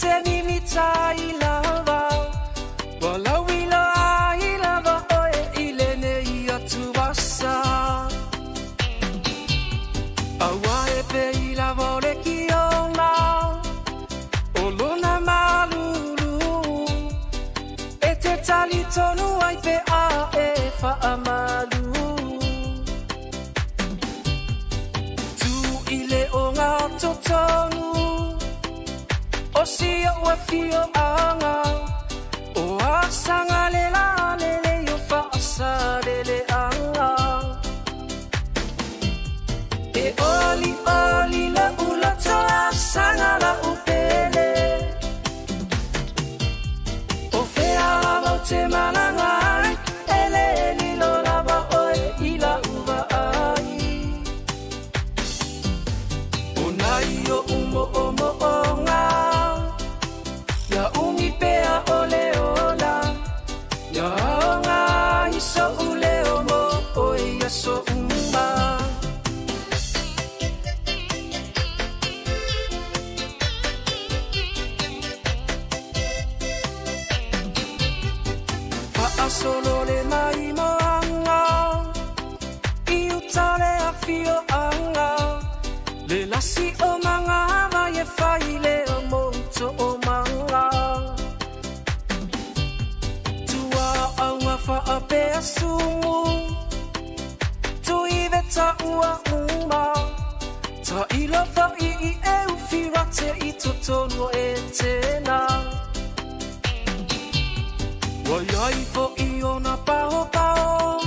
te mimita i lava Ua lauila ai lava oe i lenei atuvasa Aua e pei lava o le kiona O lona malulu E te talitonu ai pe a e faamalu Tū i le o ngā totonu O si o afioaga O asaga le la lelei o faasaleleaga E oli oli la ula toa sanga la upele O fea lava o te malaga ai E le lilo lava oe i la uva ai O nai o umo o mo o ngā Ia umi pea o le ola Ia ngā i so ule o mo o ia so uma Faasolo le maimoaga I uta o le afioaga Le lasi o magavai e fai le o moutoomanga Tua auga faapea sumu Tuiveta ua uma Tailo fo'i i Eufirate i totonu o Etena Ua iai fo'i ona paopao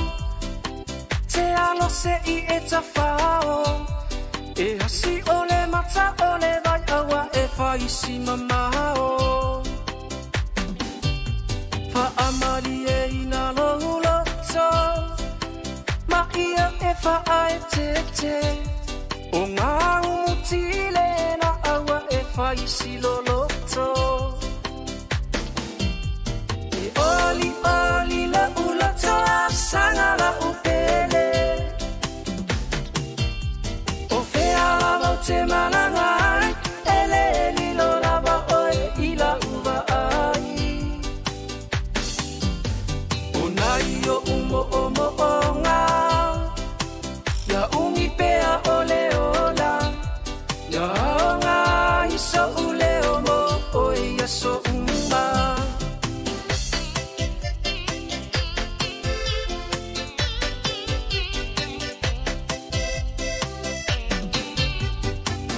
Te alo se'i e tafao E asi o le mata o le vai aua e faisi mamao Faamalieina lou loto Ma ia e faaeteete O ngā umutile na aua e faisi loloto E oli oli la uloto sanga la upele O fea lava o te malaga ai E le lilo lava oe i la uva ai O nai o umo o mo o ngā Ia umi pea o le ola Ia ngā i so ule o mo o ia so uma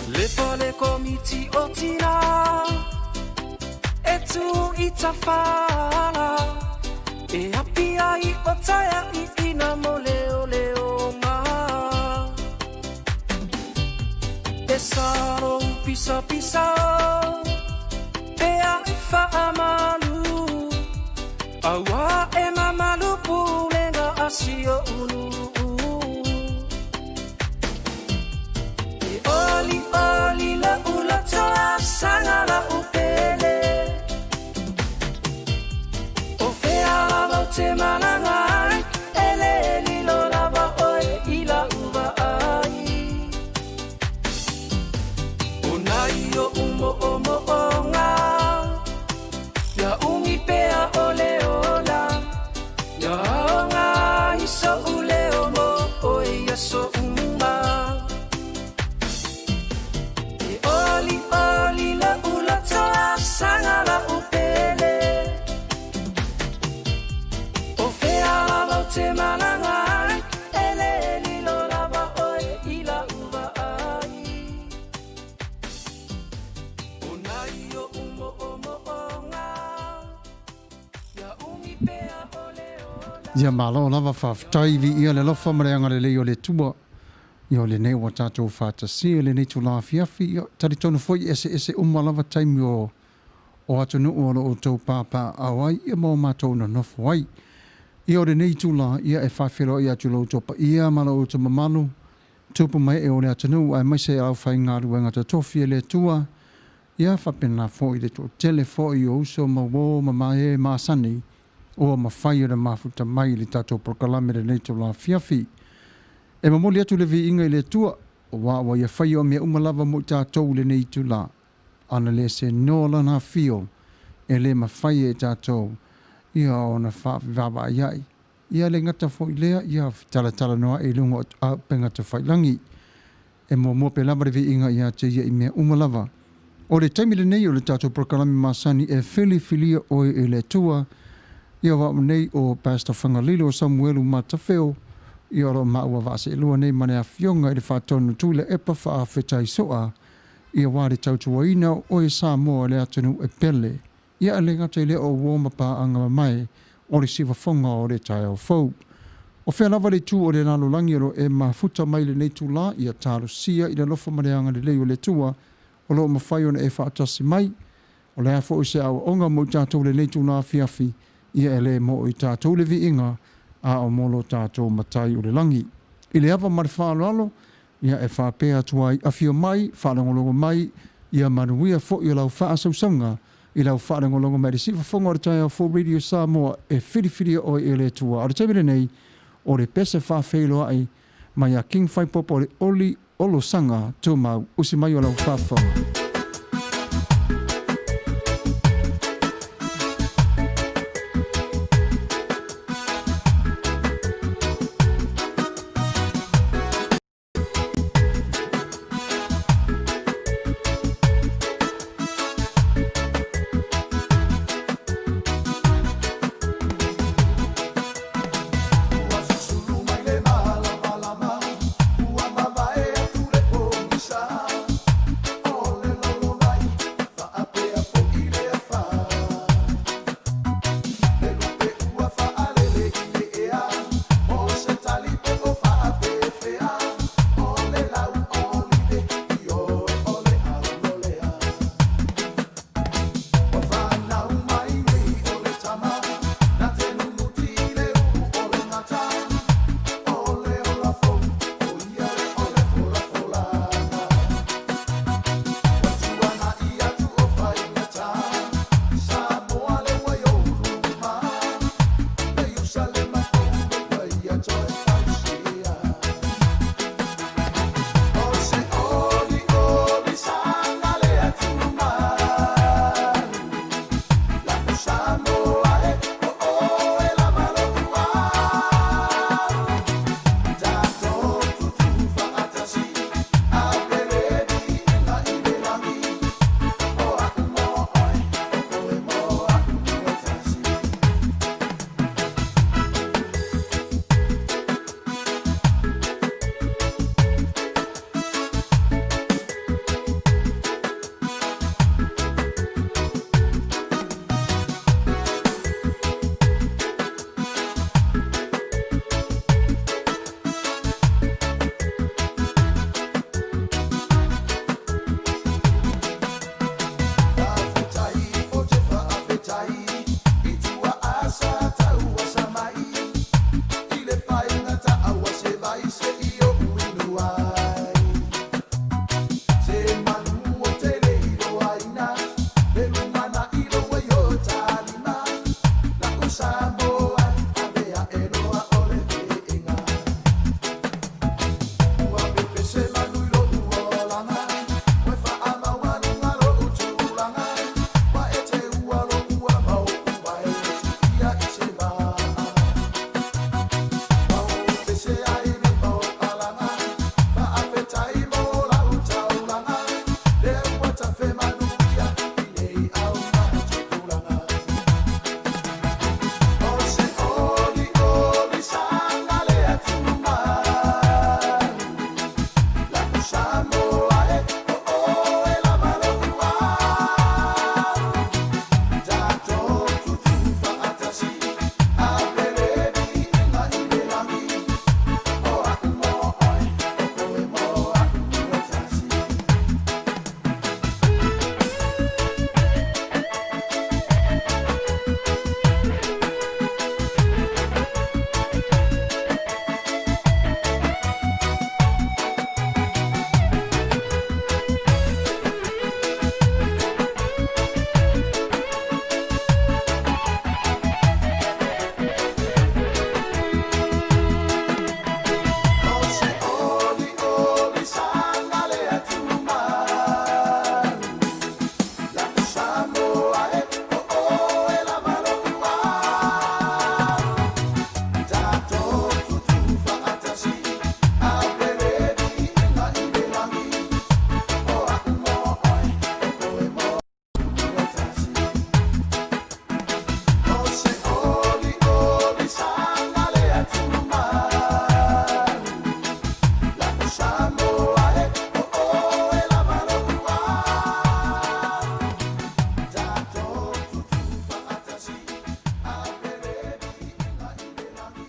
Le fale komiti o Tina E tū i Tafala E api ai o taea i ina mo leo leo ngā E saro pisa pisa o Pea e whaamalu Aua e mamalu pulenga a si o unu E oli oli la ula toa sanga la upele O fea lava o te malaga ai E le lilo lava oe i la uva ai O nai o umo o mo o ngā Ia umi pea o le ola Ia ngā i so ule o mo o ia so uma E oli oli la ula toa sanga la upele O fea lava o te malaga ai E le lilo lava oe i la uva ai O nai o umo o mo o ngā Ia umi pea o le ola Ia malo lava faafetai viia le alofa ma le agalelei o le Atua. Ia o lenei ua tatou faatasia i lenei tulaga afiafi, ia talitonu foi e eseese uma lava taimi o o atunuu o lo outou papaaao ai, ia ma o matou nonofo ai. Ia o lenei itula, ia e faafeiloai atu i lo outou paia ma lo outou mamalu, tupu ma ee o le atunuu aemaise e aufaigaluega totofi e le Atua, ia faapena foi le toatele foi o uso ma uo ma mae masani ua mafai ona mafuta mai i le tatou polokalame i lenei itula afiafi. E momoli atu le viiga i le Atua, aua ua Ia faia o mea uma lava mo i tatou i lenei itula. Ana le senoa lana afio, e le mafai e tatou ia ona faavavaaiai. Ia le gata foi lea, ia talatalanoa i luga o auupega tafailagi. E muamua pea lava le viiga ia te ia i mea uma lava. O le taimi lenei o le tatou polokalame masani e filifilia oe e le Atua, ia o au nei o Pastor Fagalilo Samuelu Matafeo, ia o lo o maua vaaseelua nei ma le Afioga i le Faatonu Tuilaepa Faafetaisoa, ia aua le tautuaina o oe Samoa le atunuu e pele. Ia e le gata i lea o uo ma paaga mamae o le siufofoga o le taeao fou. O fea lava le itu o le lalolagi o lo o e mafuta mai i lenei itulā, ia talosia i le alofa ma le agalelei o le Atua o lo o mafai ona e faatasi mai. O le a foi se aoaoga mo i tatou i lenei itula afiafi, ia e le mo i tatou le viiga, a o mo lo tatou Matai o le lagi. I le ava ma le faaaloalo, ia e faapea atu ai, afio mai, faalogologo mai, ia manuia foi o lau faasausauga i lau faalogologo mai i le siufofoga o le taeao fou Radio Samoa e filifilia oe e le Atua. A o le taimi lenei, o le pese faafeiloai mai a King Faipopo o le Oli Olosaga Tumau, usi mai o lau faafofoga. Ua susulu mai le malamalama, ua mavae atu le pogisa. O le.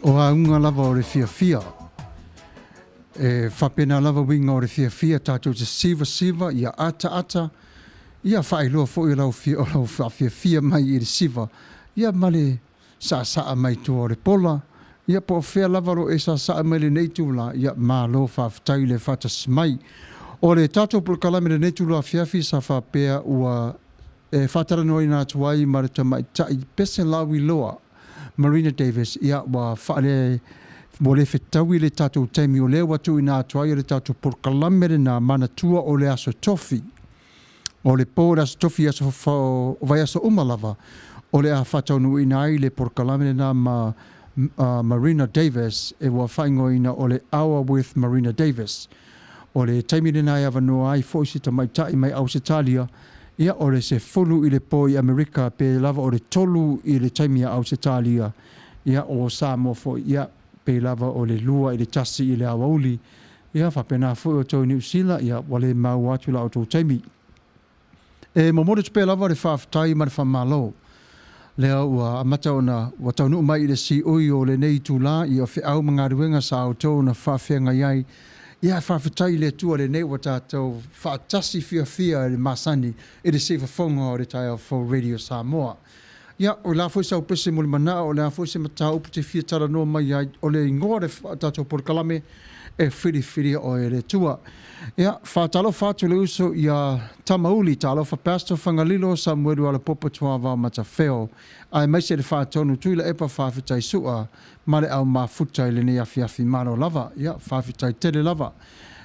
O auga lava o le fiafia. E faapena lava uiga o le fiafia tatou te sivasiva ia ataata ia faailoa foi o lau o lau faafiafia mai i le siva ia ma le saasaa mai tua o le pola ia po o fea lava lo e saasaa mai lenei itula ia malo faafetai le faatasi mai. O le tatou polokalame lenei itula afiafi sa faapea ua e faatalanoaina atu ai ma le tamaitai Pese Lauiloa Marina Davis, ia ua faale ua le fetaui le tatou taimi o lea ua tuuina atu ai o le tatou polokalame lena manatua o le Aso Tofi. O le po o le Aso Tofi aso o vaiaso uma lava o le a faataunuuina ai le polokalame lena ma Marina Davis e ua faaigoaina o le Hour with Marina Davis. O le taimi lena e avanoa ai foi se tamaitai mai Ausetalia, ia o le 10 i le po i Amerika pe lava o le 3 i le taimi a Ausetalia, ia o Samoa foi, ia pe lava o le 2 i le 1 i le aoauli, ia faapena foi outou i Niu Sila, ia ua le maua atu la outou taimi. E momoli atu pea lava le faafetai ma le faamalo lea ua amata ona ua taunuu mai i le siui o lenei itula i o feau ma galuega sa outou na faafeagai ai. Ia faafetai i le Atua lenei ua tatou faatasi fiafia i le masani i le siufofoga o le Taeao Fou Radio Samoa. Ia, o le a foi sau pese mulimanao, o le a foi se mataupu te fia talanoa mai ai, o le igoa o le tatou polokalame e filifilia oe e le Atua. Ia, faatalofa atu le uso ia Tamauli, talofa Pastor Fagalilo Samuelu Alapopo Tuavao Matafeo, aemaise le faatonu Tuilaepa Faafetai Sua ma le au mafuta i lenei afiafi malo lava. Ia, faafetai tele lava.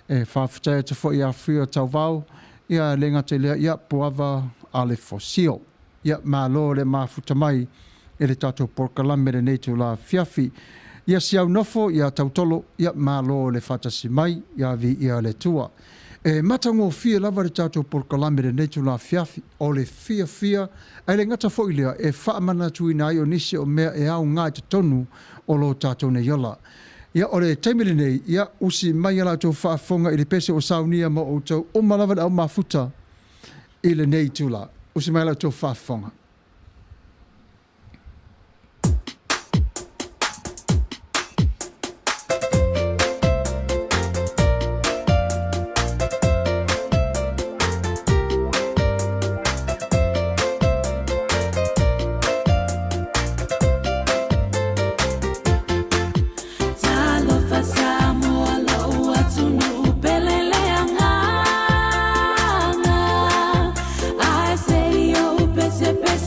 E faafetai atu foi ia Afio Tauvao, ia le gata i lea, ia Puava Alefosio. Ia, malo le mafuta mai e le tatou polokalame lenei itula afiafi. Ia si au nofo, ia tautolo, ia malo le faatasi mai, ia viia le Atua. E matagofie lava le tatou polokalame lenei itula afiafi, o le fiafia, ae le gata foi lea, e faamanatuina ai o nisi o mea e aoga i totonu o lo tatou nei ola. Ia, o le taimi lenei, ia usi mai a la outou faafofoga i le pese ua saunia mo outou uma lava le au mafuta i lenei itula. Usi mai la outou faafofoga. Talofa Samoa lou atunuu pele le agaga Ae se i ou pesepese.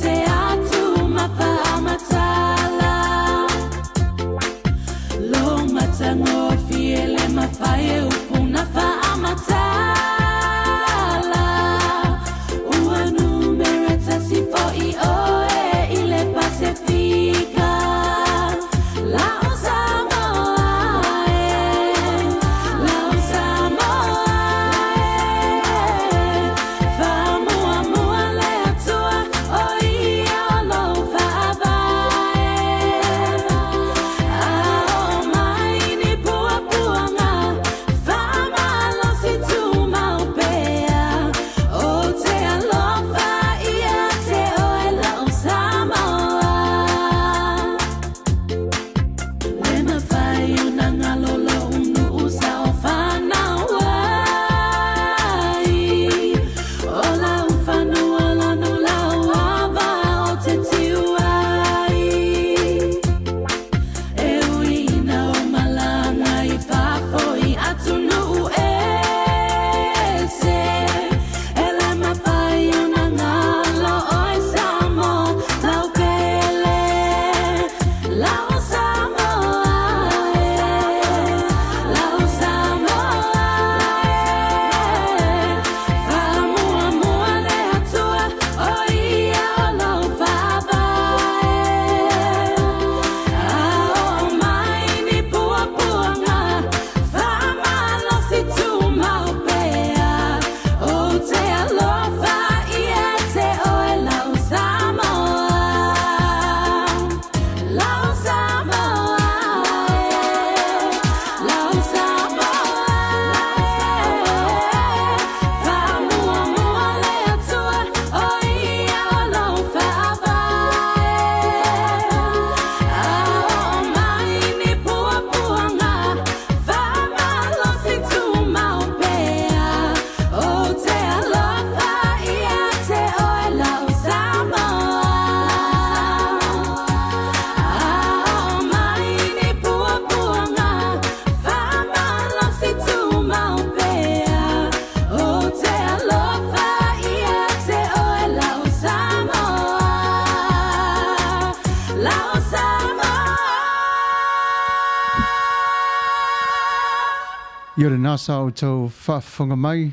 Ia lenā sa outou faafofoga mai.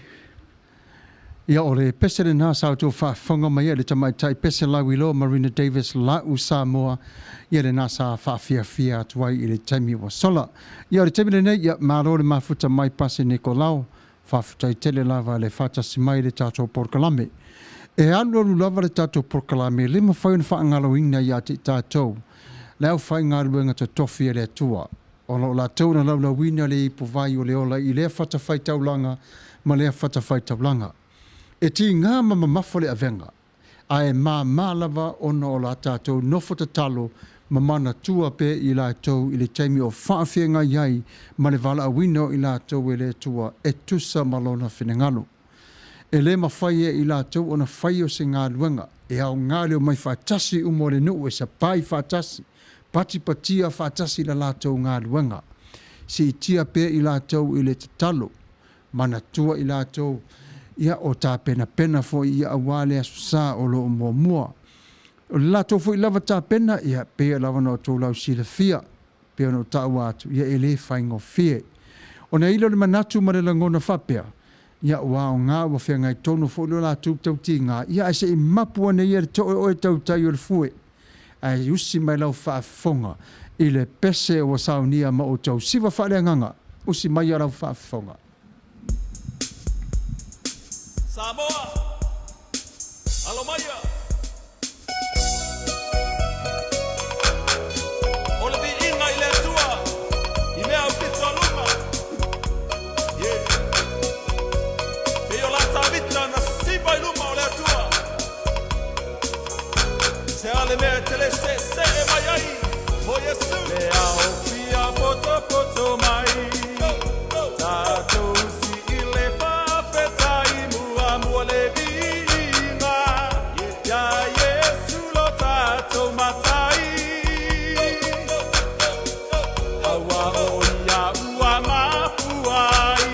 Ia o le pese lenā sa outou faafofoga mai ai le tamaitai pese lauiloa Marina Davis La'u Samoa. Ia lenā sa faafiafia atu ai i le taimi ua sola. Ia o le taimi lenei, ia malo le mafuta mai Pasi Nikolao. Faafetai tele lava le faatasi mai i le tatou polokalame. E alualu lava le tatou polokalame, e le mafai ona faagaloina ia te i tatou le aufaigaluega totofi a le Atua. O lo o latou na laulauina le ipuvai o le ola i lea fatafaitaulaga ma lea fatafaitaulaga. E tiga ma mamafa le avega, ae mama lava ona o la tatou nofo tatalo ma manatua pea i latou i le taimi o faafeagai ai ma le valaauina o i latou e le Atua e tusa ma Lona finagalo. E le mafai e i latou ona faia se galuega e aoga le omai faatasi uma o le nuu e sapai faatasi, patipatia faatasi la latou galuega. Siitia pea i latou i le tatalo, manatua i latou ia o tapenapena foi ia aua le Aso Sa o lo o muamua. O le latou foi lava tapena, ia pei lava ona outou lausilafia, pei ona ou taua atu, ia e le faigofie. Ona i ai lea o le manatu ma le lagona faapea, ia ua aoga ua feagai tonu foi lo latou tautiga, ia ae se i mapu ane ia le toeoe tautai o le fue, ae usi mai lau faafofoga i le pese ua saunia ma outou siva faaleagaga, usi mai ia lau faafofoga. Samoa, alo maia! O le viiga i le Atua i mea aupito a luga. Yeah. Pei o la Tavita na siva i luma o le Atua. Se a le mea e te le seesee mai ai mo Iesu. Le ao fia potopoto mai. Tatou si i le faafetai muamua le viiga. Ia Iesu lo tatou matai. Aua o ia ua mafua ai.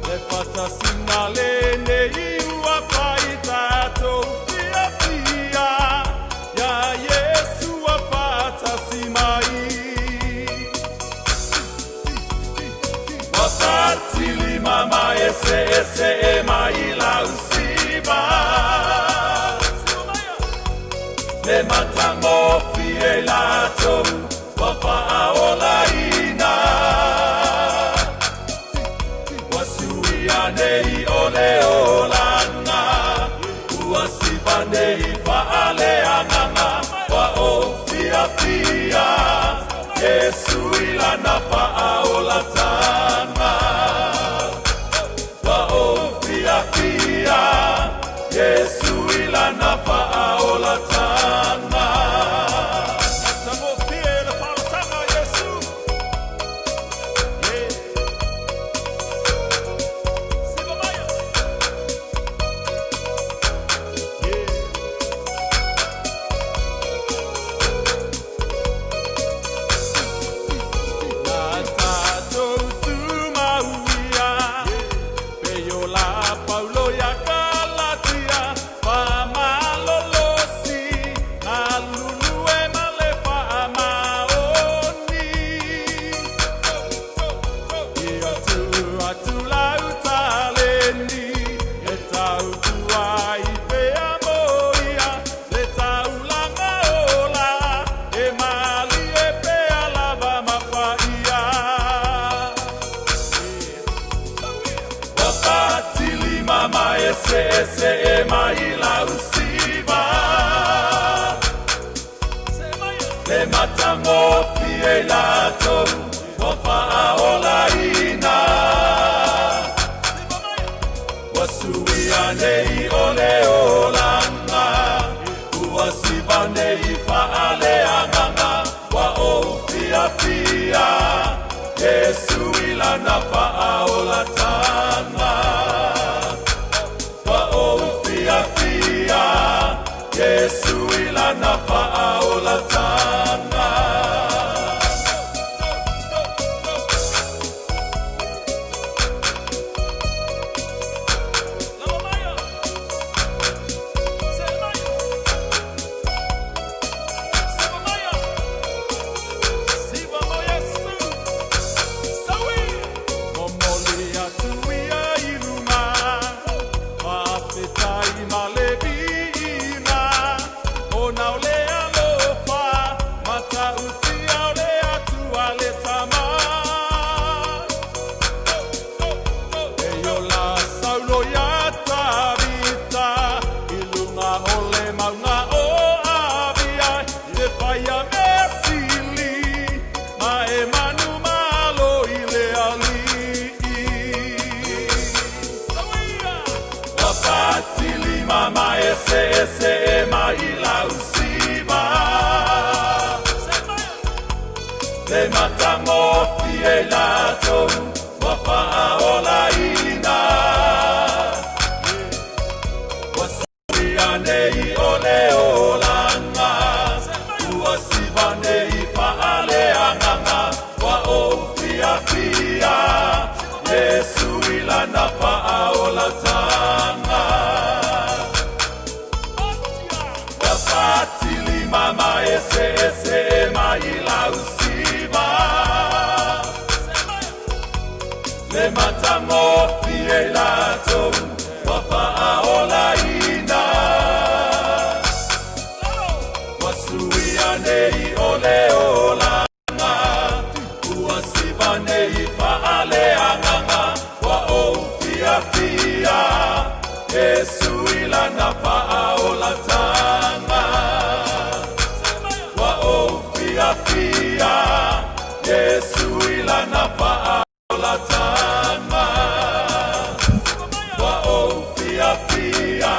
Le faatasiga lenei ua fai tatou fiafia. Ia Iesu ua faatasi mai. Ua fatilima ma eseese mai lau siva. Le matagofie latou ua faaolaina. Ua suia nei o le olaga. Ua siva nei faaleagaga. Ua ou fiafia. Iesu i lana faaolataga. Ua ou fiafia. Iesu i lana faaolataga. Matagofie le faaolataga Iesu. Yeah. Siva maia. Yeah. Na tatou tumauia, pei o la Paulo ia Galatia, faamalolosi, galulue ma le faamaoni. Ia tuu atu lau taleni, e tautua ai pea mo ia, le taulaga ola, e malie pea lava ma paia. Ua fatilima ma eseese mai lau siva. Le matagofie latou ua faaolaina. Ua suia nei o le olaga. Ua siva nei faaleagaga. Ua ou fiafia. Iesu i lana faaolataga. Ua ou fiafia. Iesu i lana faaolataga. Eseese mai lau siva Le matagofie i latou ua faaolaina Ua suia nei o le olaga Ua siva nei faaleagaga Ua ou fiafia Iesu i lana faaolataga Ua fatilima ma eseese mai lau siva Le matagofie i latou ua faaolaina Ua suia nei o le olaga Ua siva nei faaleagaga Ua ou fiafia Iesu i lana faaolataga Ua ou fiafia Iesu i lana faaolataga Ua ou fiafia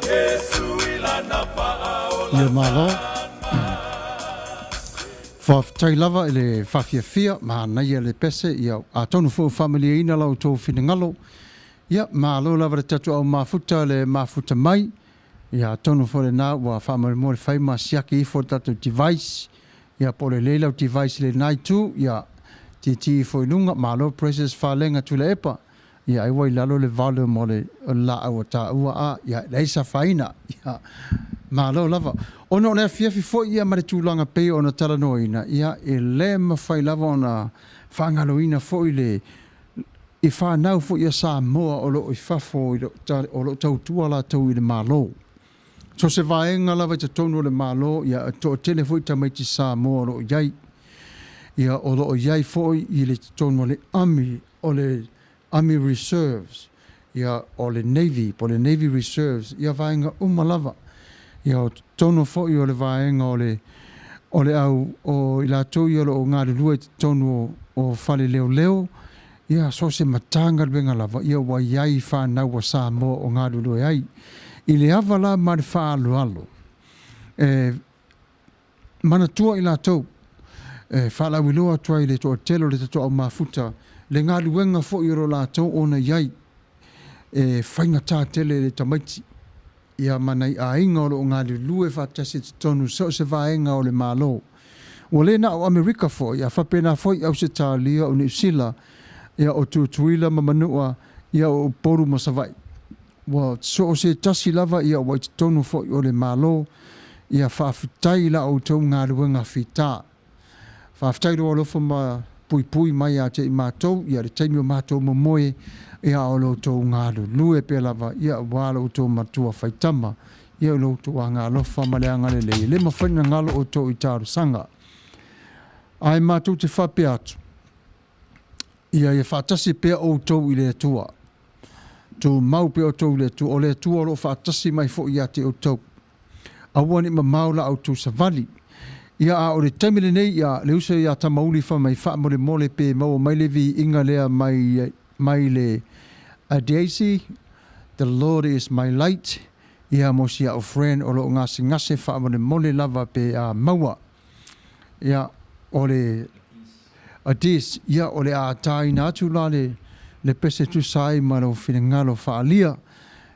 Iesu i lana Ia malo. faaolataga. Faafetai lava i le faafiafia, manaia le pese, ia atonu foi ua faamalieina la outou finagalo. Ia malo lava le tatou au mafuta le mafuta mai. Ia atonu foi lena ua faamolemole fai ma siaki ifo le tatou device. Ia po o lelei lau device i lena itu, ia tietie ifo i luga. Malo Precious Falega Tuilaepa. Ia ai ua i lalo le volume o le laau a taua a, ia leai se afaina. Ia malo lava. Ona o le afiafi foi ia ma le tulaga pei ona talanoaina, ia e le mafai lava ona faagaloina foi le i fanau foi a Samoa o lo o i fafo o lo o tautua latou i le Malo. So o se vaega lava i totonu o le Malo, ia e toatele foi tamaiti Samoa o lo o i ai. Ia o lo o i ai foi i le totonu o le Army, o le Army Reserves, ia o le Navy, po o le Navy Reserves, ia vaega uma lava. Ia o totonu foi o le vaega o le o le au o i latou ia o lo o galulue i totonu o, o fale leoleo, ia so o se Matagaluega lava, ia ua i ai fanau a Samoa o galulue ai. I le ava la ma le faaaloalo, e manatua i latou e faalauiloa atu ai i le toatele o le tatou au mafuta le galuega foi o lo latou ona i ai e faigata tele i le tamaiti ia ma nai aiga o lo o galulue faatasi i totonu so o se vaega o le Malo. Ua le na o Amerika foi, a faapena foi i Ausetalia, o Niu Sila, ia o Tutuila ma Manua, ia o Upolu ma Savaii. Ua so o se tasi lava ia ua i totonu foi o le Malo, ia faafetai i la outou galuega fita. Faafetai lou alofa ma puipui mai ia te i matou, ia le taimi o matou momoe, ia o lo outou galulue pea lava, ia aua lo outou matua faitama, ia lo outou agaalofa ma le agalelei, e le mafai ona galo outou i talosaga. Ae matou te faapea atu, ia ia faatasi pea outou i le Atua. Tumau pea outou i le Atua, o le Atua o lo o faatasi mai foi ia te outou. Aua ne i mamao la outou savali. Ia a o le taimi lenei, ia, le uso ia Tamauli fai mai faamolemole pe maua mai le viiga lea mai, mai le a Daisy, The Lord is my light, ia mo si a'u friend o lo o gasegase faamolemole lava pe a maua. Ia, o le Adis, ia, o le a tāina atu la le, le pese tusa ai ma lou finagalo faaalia.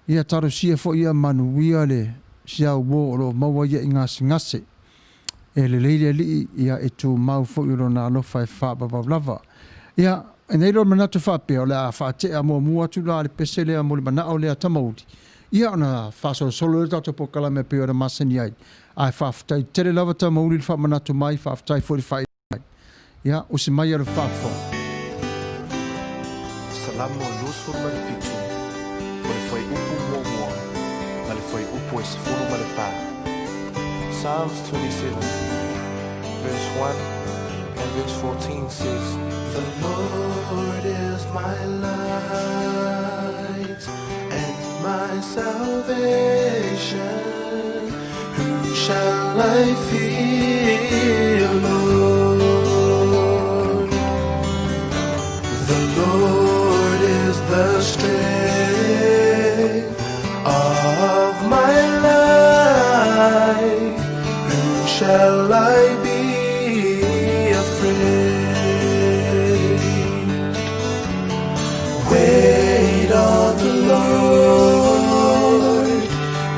Ia, talosia foi ia manuia le si au uo o lo o maua ia i gasegase. E lelei le Alii, ia, e tumau foi o lona alofa e faavavau lava. Ia, e nei loa le manatu faapea, o le a faatea muamua atu la le pese lea mo le manao lea a Tamauli, ia ona faasolosolo lea o le tatou polokalame e pei ona masani ai. Ae faafetai tele lava Tamauli i le faamanatu mai, faafetai foi i le faailoa mai. Ia, usi mai a le faafofoga. Salamo 27, o le fuaiupu muamua ma le fuaiupu e 14. Psalms 27, verse 1 and verse 14 says, The Lord is my light and my salvation. Whom shall I fear, Lord? The Lord is the strength of my life. shall I be afraid? Wait on the Lord,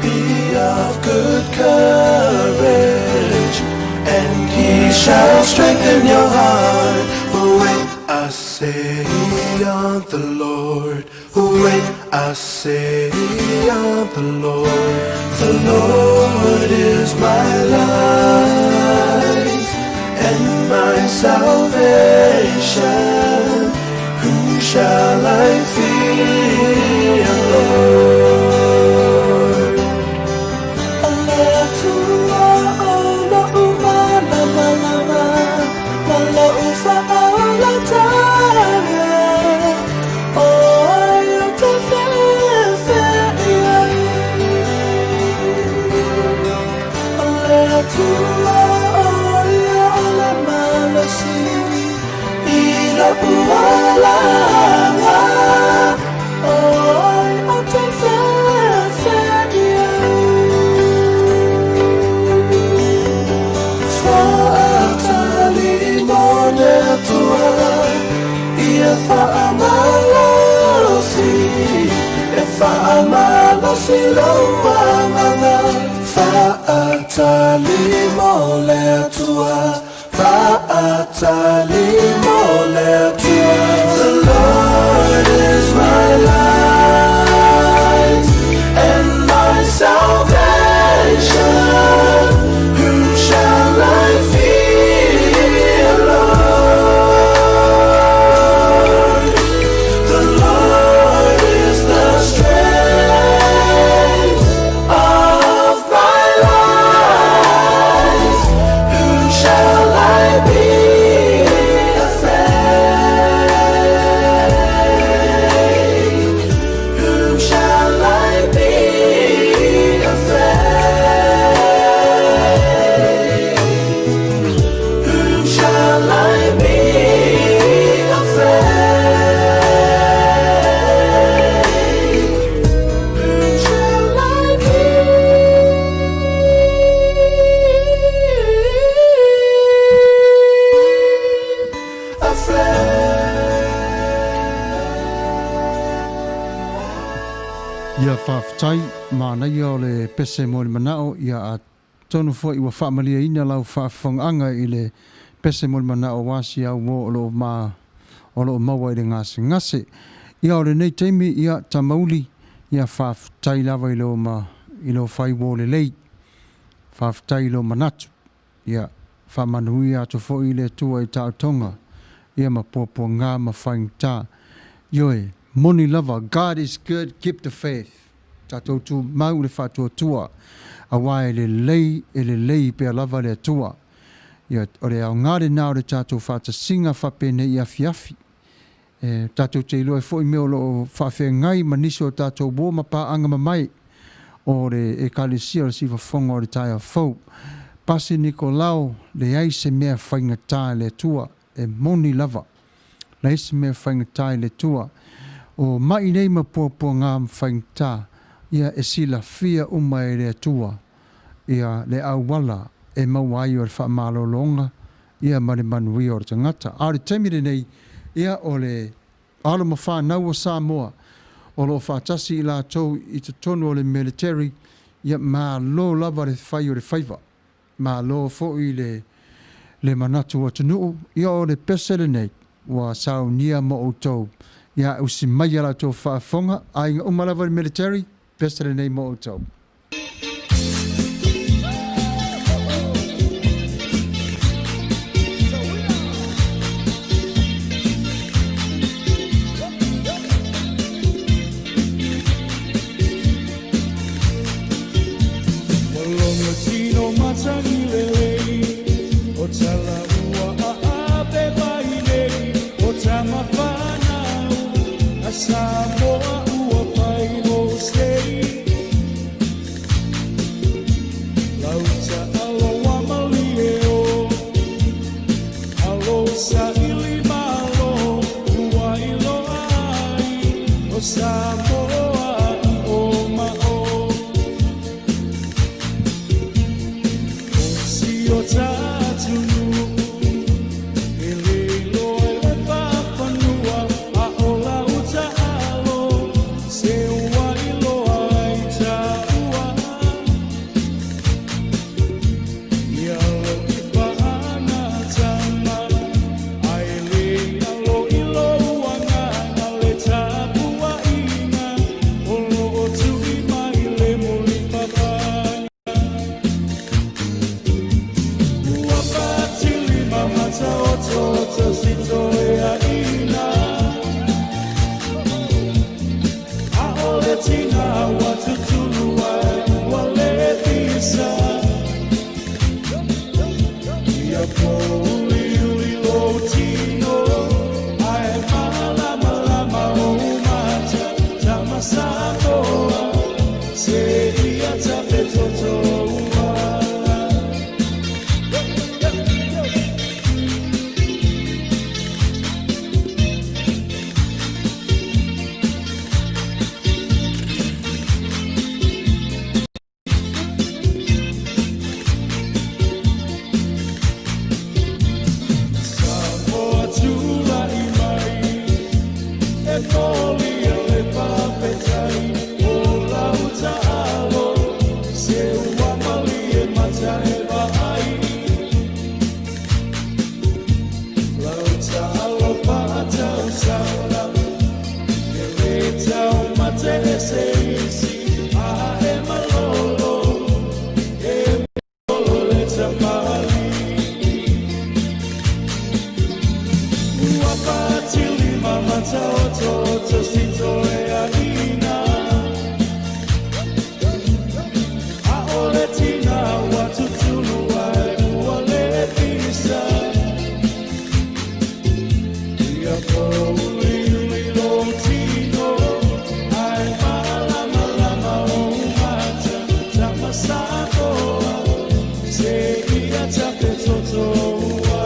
be of good courage, and he shall strengthen your heart. Wait, I say on the Lord. Wait, I say on the Lord. The Lord is my light and my salvation. Whom shall I fear, Lord? O le Atua o loʻu mālamalama, ma loʻu faaolatanga, ʻo ai ou te feʻefeʻe ai? O le Atua ʻo ia le malosi i loʻu olaga, ʻo ai ou te feʻefeʻe ai? Faatali mo le Atua, ia faamalosi, e faamalosi lou agaga. Faatali mo le Atua, faatali mo le Atua. The Lord is my light and my salvation. Whom shall I fear, Lord? The Lord is the strength of my life. Whom shall I be afraid? Whom shall I be afraid? Whom shall I be afraid? Whom shall I be afraid? Ia faafetai, manaia o le pese mo le manao, ia atonu foi ua faamalieina lau faafofogaaga i le pese mo le manao aua si au uo o loo ma o loo maua i le gasegase. Ia o lenei taimi, ia Tamauli, ia faafetai lava i lou ma i lou fai uo lelei. Faafetai i lou manatu. Ia faamanuia atu foi le Atua i taotoga, ia ma puapuaga ma faigata. Ioe, moni lava, God is good, keep the faith. Tatou tumau i le faatuatua, aua e lelei, e lelei pea lava le Atua. Ia, o le aoga lena o le tatou faatasiga faapenei afiafi. E tatou te iloa ai foi mea o lo o faafeagai ma nisi o tatou uo ma paaga mamae o le Ekalesia o le Sivafoga o le Taeao Fou. Pasi Nikolao, leai se mea faigata i le Atua, e moni lava. Leai se mea faigata i le Atua. O mai nei ma puapuaga ma faigata, ia e silafia uma e le Atua ia le auala e maua ai o le faamalologa ia ma le manuia o le tagata. A o le taimi lenei, ia o le alo ma fanau o Samoa o lo o faatasi i latou i totonu o le military, ia malo lava le fai o le faiva, malo foi le le manatu atunuu, ia o le pese lenei ua saunia mo outou, ia usi mai a latou faafofoga, aiga uma lava i le military, pese lenei mo outou. Samoa ua pai mo sei. Lauta alo wa malie o Alo sa ili malo ua iloa ai O Samoa i o ma o O si o tatunuu E lilo ai le pafanua A o lau taalo Se ua iloa ai taua Ia lo'i paana tama Ae le galo i lou agaga le tapuaiga O loo tui mai le mulipapaga Ua patilima mataototo sitoeaina A'ole tina ua tutulu ai ua lepisa Ia pouliuli lou tino ae malamalama ou mata Tama Samoa seia tapetotoua. Samoa tulai mai e moli e le faafetai o lau taalo se ua malie mata e vaai lau taalo faatausala e le taumate e se isi a e malolo e malolo le tamalii. Ua patilima mataototo sitoeaina A'ole tina ua tutulu ai ua lepisa Ia pouliuli lou tino ae malamalama ou mata Tama Samoa seia tapetotoua.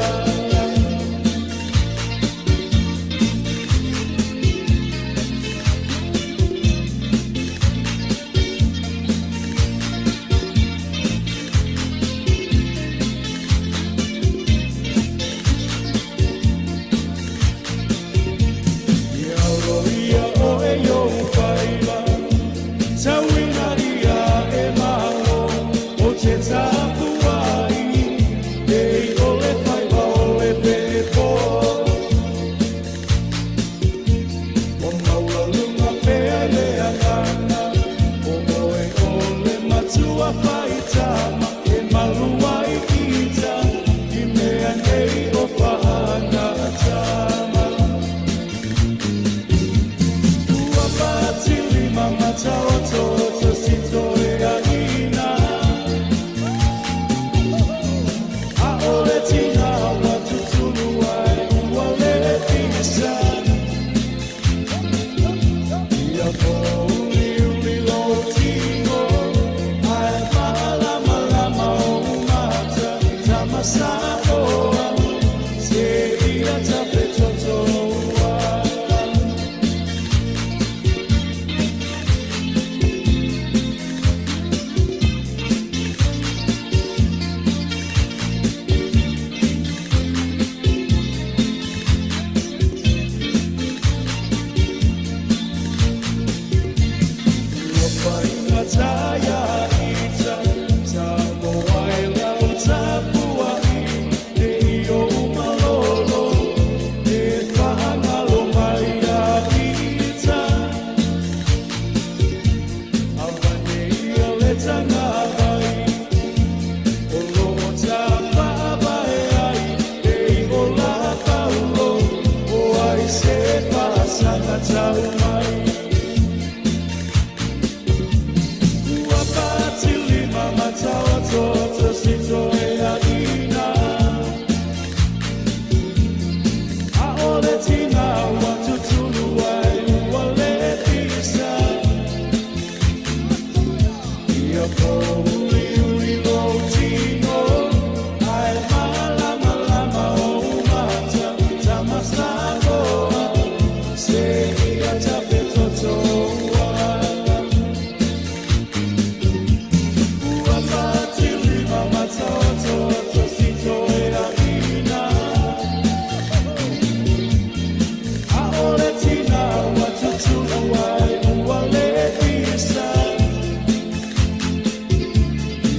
Ia aloaia oe i ou faiva, tauina ia e malo, o te tapuai, e i o le faiva o le pepo. Ua maualuga pea le agaga, o oe o le matua faitama, e malu ai ita, i mea nei o faagatama. Ua patilima mataototo sitoeaina A'ole tina ua tutulu ai ua lepisa Ia pouliuli lou tino ae malamalama ou mata Tama Samoa seia tapetotoua. Ua faigata ia ita Samoa e lau tapuai e i ou malolo e faagalo mai ia ita Avane ia le tagavai o loo tafaavae ai e i o la paulo o ai se faasaga tau mai. Ua patilima mataototo sitoeaina A'ole tina ua tutulu ai ua lepisa Ia pouliuli lou tino ae malamalama ou mata Tama Samoa seia tapetotoua. Ua patilima mataototo.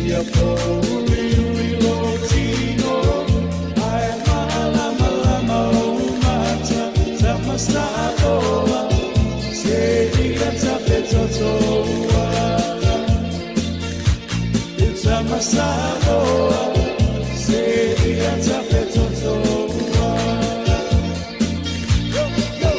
Ia pōuliuli lou tino, ae mālamalama ou mata, tama Samoa, seia tafe toto uala. E tama Samoa, seia tafe toto uala. Yo, yo!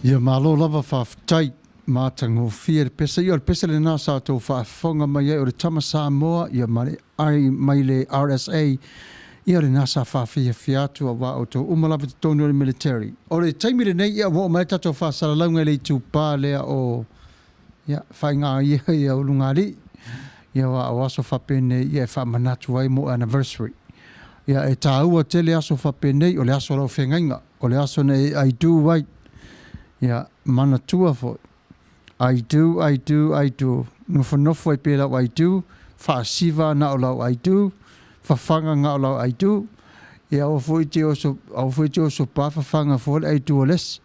Ia malo lava faafetai matagofie le pese. Ia o le pese lena sa outou faafofoga mai ai o le tama Samoa ia ma le ai mai le RSA. Ia o lena sa faafiafia atu auā outou uma lava i totonu o le military. O le taimi lenei ia ua oo mai ai le tatou faasalalauga i le itupa lea o ia faaiga ia ia ulugalii. Ia aua o aso faapenei ia e faamanatu ai mo anniversary. Ia e taua tele aso faapenei o le aso o lau feagaiga, o le aso na e I do ai. Ia manatua foi I do, I do, I do. Nofonofo ai pea lau I do, faasiva na o lau I do, fafaga na o lau I do. Ia aua foi te oso, aua foi te oso pa fafaga fua le I do o le isi.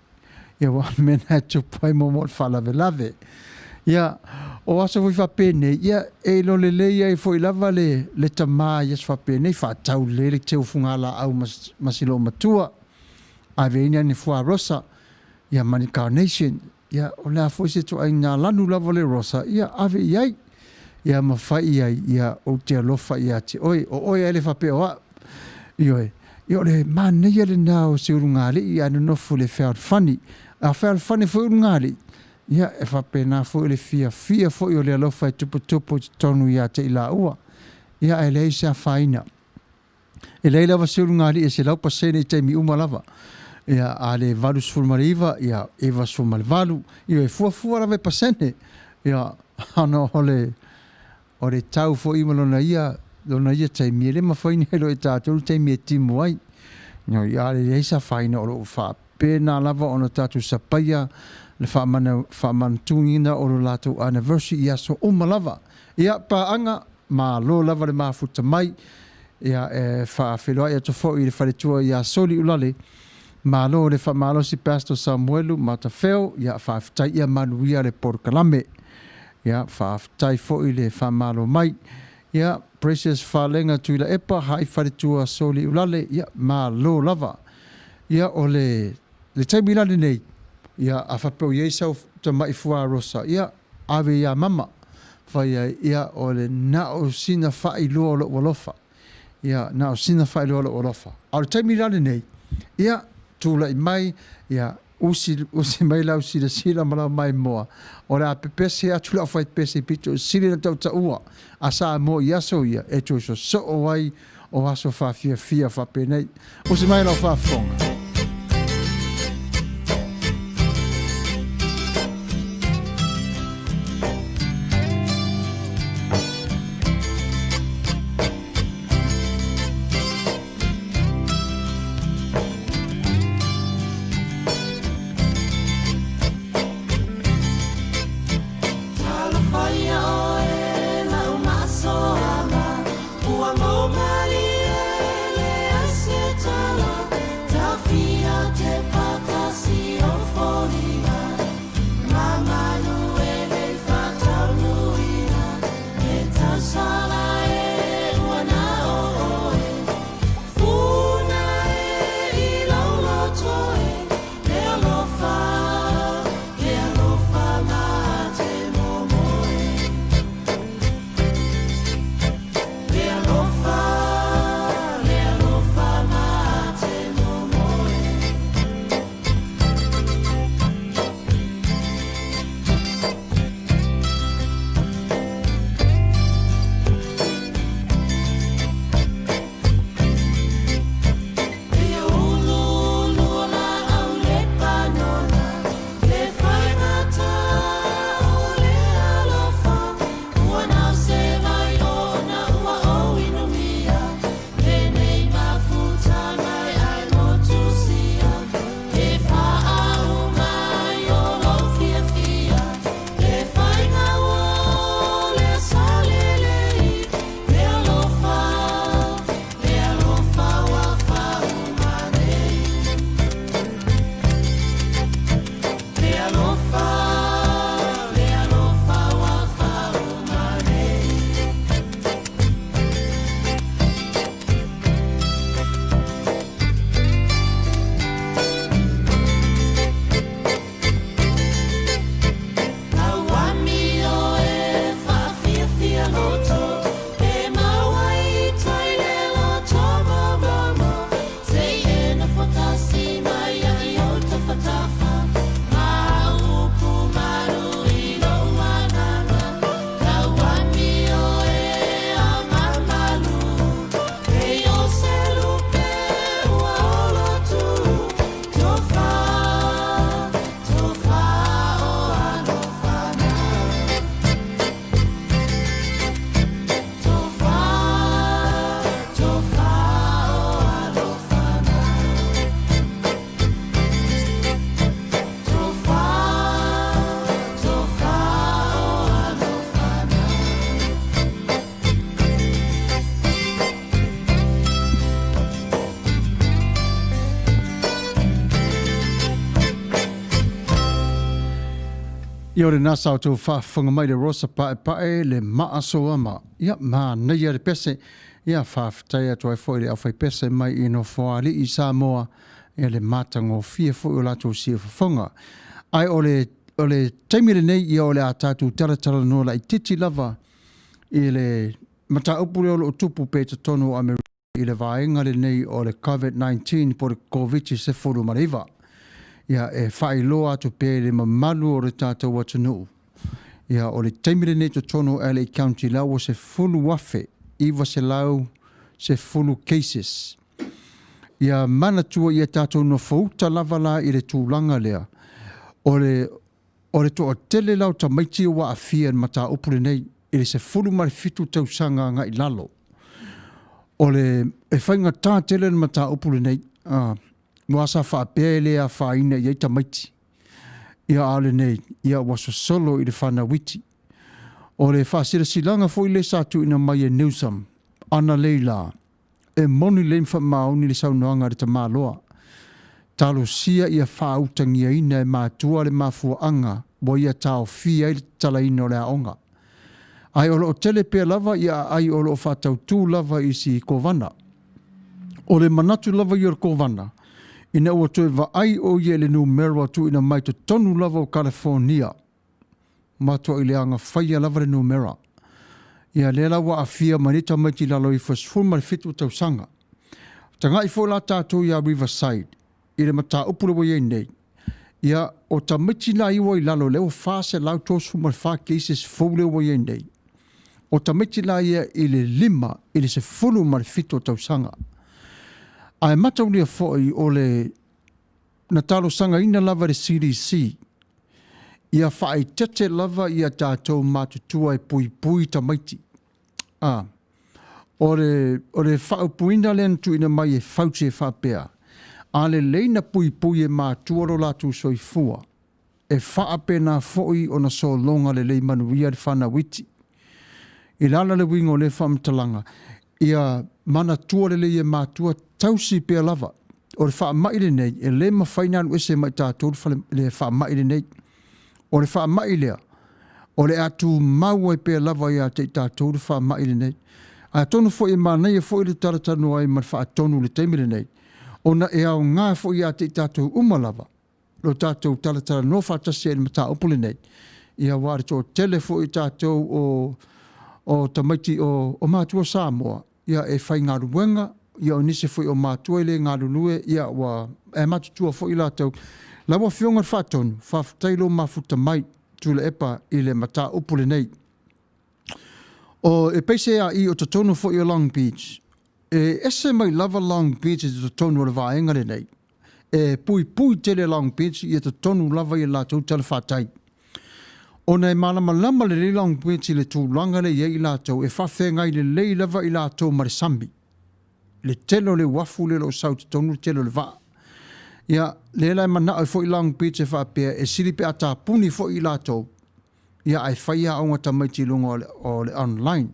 Ia aua o le mea lena e tupu ai mo le faalavelave. Ia, o aso foi faapenei, ia e iloa lelei ai foi lava le, le tama i aso faapenei, faatau lelei le teu fugalaau ma, ma si loomatua. Ave ai ni fuarosa, ia ma ni carnation, Ia, o le a foi se ituaiga lanu lava le Rosa, ia, ave i ai. Ia, ma fai i ai, ia, ou te alofa ia te oe, o oe ae le faapea o au. Ioe. Ia, o le manaia lena o se ulugalii ae nonofo i le fealofani. A fealofani foi ulugalii, ia, e faapena foi le fiafia foi o le alofa e tuputupu i totonu ia te i laua. Ia, ae leai se afaina. E leai lava se ulugalii e 100% i taimi uma lava. Ia, a le 89, ia, 98, ia, e fuafua lava e pasene. Ia, ona o le, o le tau foi ma lona ia, lona ia taimi, e le mafai ona iloa e tatou le taimi e timu ai. Ia, a leai se afaina o lo o faapena lava ona tatou sapaia le faamana, faamanatuina o lo latou anniversary i aso uma lava. Ia, paaga, Malo lava le mafuta mai. Ia, e faafeiloai atu foi i le faletua ia Soli Ulale. Malo le faamalosi Pastor Samuelu Matafeo. Ia, faafetai ia manuia le polokalame. Ia, faafetai foi le faamalo mai. Ia, Precious Falega Tuilaepa, hai faletua Soli Ulale. Ia, malo lava. Ia, o le, le taimi la lenei, ia, a faapea o i ai sau tamai fuarosa, ia, Ave iā mama, fai ai, ia, o le na o sina faailoa o lou alofa. Ia, na o sina faailoa o lou alofa. A o le taimi la lenei, ia, tulai mai, ia, usi, usi mai lau silasila ma lau maimoa, o le a pepese atu lau faipese pito i sili ona tautaua a Samoa i aso ia e toe sosoo ai o aso faafiafia faapenei. Usi mai lau faafofoga. Ia o lena sa outou faafofoga mai le Rosa Paepae le maa soama. Ia manaia le pese. Ia faafetai atu ai foi i le aufaipese mai i Nofoalii i Samoa ia le matagofie foi o latou siufofoga. Ae o le o le taimi lenei ia o le a tatou talatalanoa laitiiti lava i le mataupu lea o lo o tupu pea i totonu o Amerika i le vaega lenei o le Covid-19 po o le Koviti-19. Ia, e faailoa atu pea i le mamalu o le tatou atunuu, ia, o le taimi lenei i totonu o LA County la ua 10,910 cases. Ia manatua ia tatou nofouta lava la i le tulaga lea, o le o le toatele la o tamaiti ua aafia i le mataupu lenei i le 17 tausaga agai i lalo. O le, e faigata tele le mataupu lenei, aua sa faapea e le afaina i ai tamaiti. Ia a o lenei, ia ua sosolo i le fanau iti. O le faasilasilaga foi lea sa tuuina mai e Newsom analeila, e moni lelei ma faamaoni le saunoaga a le tamaloa. Talosia ia faautagiaina e matua le mafuaaga ua ia taofia ai le tatalaina o le aoga. Ae o lo o tele pea lava ia aai o lo o faatautu lava i si Kovana. O le manatu lava ia o le Kovana, ina ua toe vaai o ia i le numera tuuina mai totonu lava o Kalifonia, matuai leaga faia lava le numera. Ia lea la ua aafia mai nei tamaiti i lalo ifo e 17 tausaga. Tagai foi la tatou ia Riverside i le mataupu lea ua i ai nei, ia o tamaiti la ia ua i lalo lea ua 434 cases fou lea ua i ai nei. O tamaiti la ia i le 5 i le 17 tausaga. Ae mataulia foi o le na talosagaina lava e le CDC ia faaeteete lava ia tatou matutua e puipui tamaiti. A, o le, o le faaupuina lea na tuuina mai e Fauci e faapea, a lelei na puipui e matua lo latou soifua, e faapena foi ona sologa lelei manuia le fanau iti. I le ala le uiga o lea faamatalaga, ia manatua lelei e matua tausi pea lava. O le faamai lenei, e le mafai ona alu ese mai tatou le faamai lenei. O le faamai lea, o le a tumau ai pea lava ia te i tatou le faamai lenei. Atonu foi e manaia foi le talatalanoa ai ma le faatonu i le taimi lenei, ona e aoga foi ia te i tatou uma lava lo tatou talatalanoa faatasi ai i le mataupu lenei, ia aua o le toatele foi o tatou o, o tamaiti o, o matua Samoa, ia e faigaluega, ia o nisi foi o matua e le galulue, ia ua e matutua foi latou. Lau Afioga i le Faatonu, faafetai lou mafuta mai Tuilaepa i le mataupu lenei. O, e peiseai o totonu foi o Long Beach, e ese mai lava Long Beach i totonu o le vaega lenei. E puipui tele Long Beach ia totonu lava i latou talafatai. Ona e malamalama lelei Long Beach i le tulaga lea e i ai i latou, e faafeagai lelei lava i latou ma le sami. Le tele o le uafu lea o lo o sau i totonu le tele o le vaa. Ia, lea la e manao ai foi Long Beach e faapea, e sili pe a tapuni foi i latou, ia ae fai aoga a tamaiti i luga o le, o le online.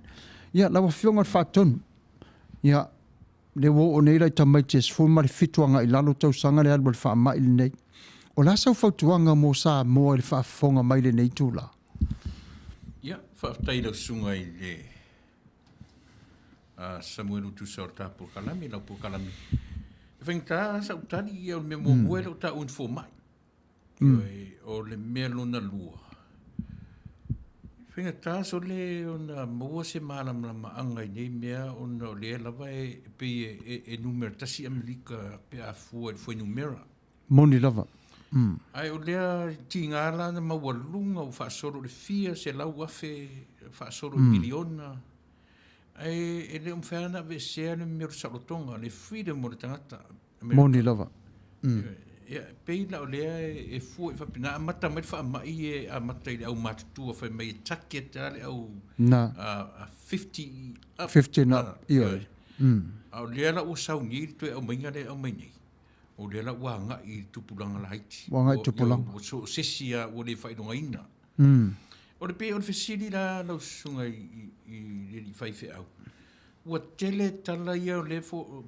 Ia, lau Afioga i le Faatonu, ia, lea ua oo nei lai tamaiti e 17 agai i lalo tausaga le alu a le faamai lenei. O le a sau fautuaga mo Samoa i le faafofoga mai i lenei itula? Ia, faafetai i lau susuga i le Samuelu Tusa o le ta polokalame, lau polokalame. E faigata sau tali ia o le mea muamua e le o taua ni fomai. O le mea lona lua, e faigata sole ona maua se malamalamaaga i nei mea ona o lea lava e pei e numera tasi Amerika pe a fua i le fuainumera. Moni lava. Ae o lea tiga la na maualuga ua faasolo i le fia 100,000, faasolo i miliona. Ae e le o mafai lava ona aveesea le mea o le saolotoga, le freedom o le tagata. Moni lava. Ia, pei la o lea e fua i faapena, amata mai le faamai e amata i le aumatutua fai mai e target lava le au Na. 50 up. 50 and up, ioe. A o lea la ua sau nei le toe aumaiga lea e aumai nei, o lea la ua agai i le tupulaga laiti. Ua agai i tupulaga. Ua so o se isi lava ua le faailogaina. O le pei o le fesili la lau susuga i le alii faifeau, Ua tele tala ia o lea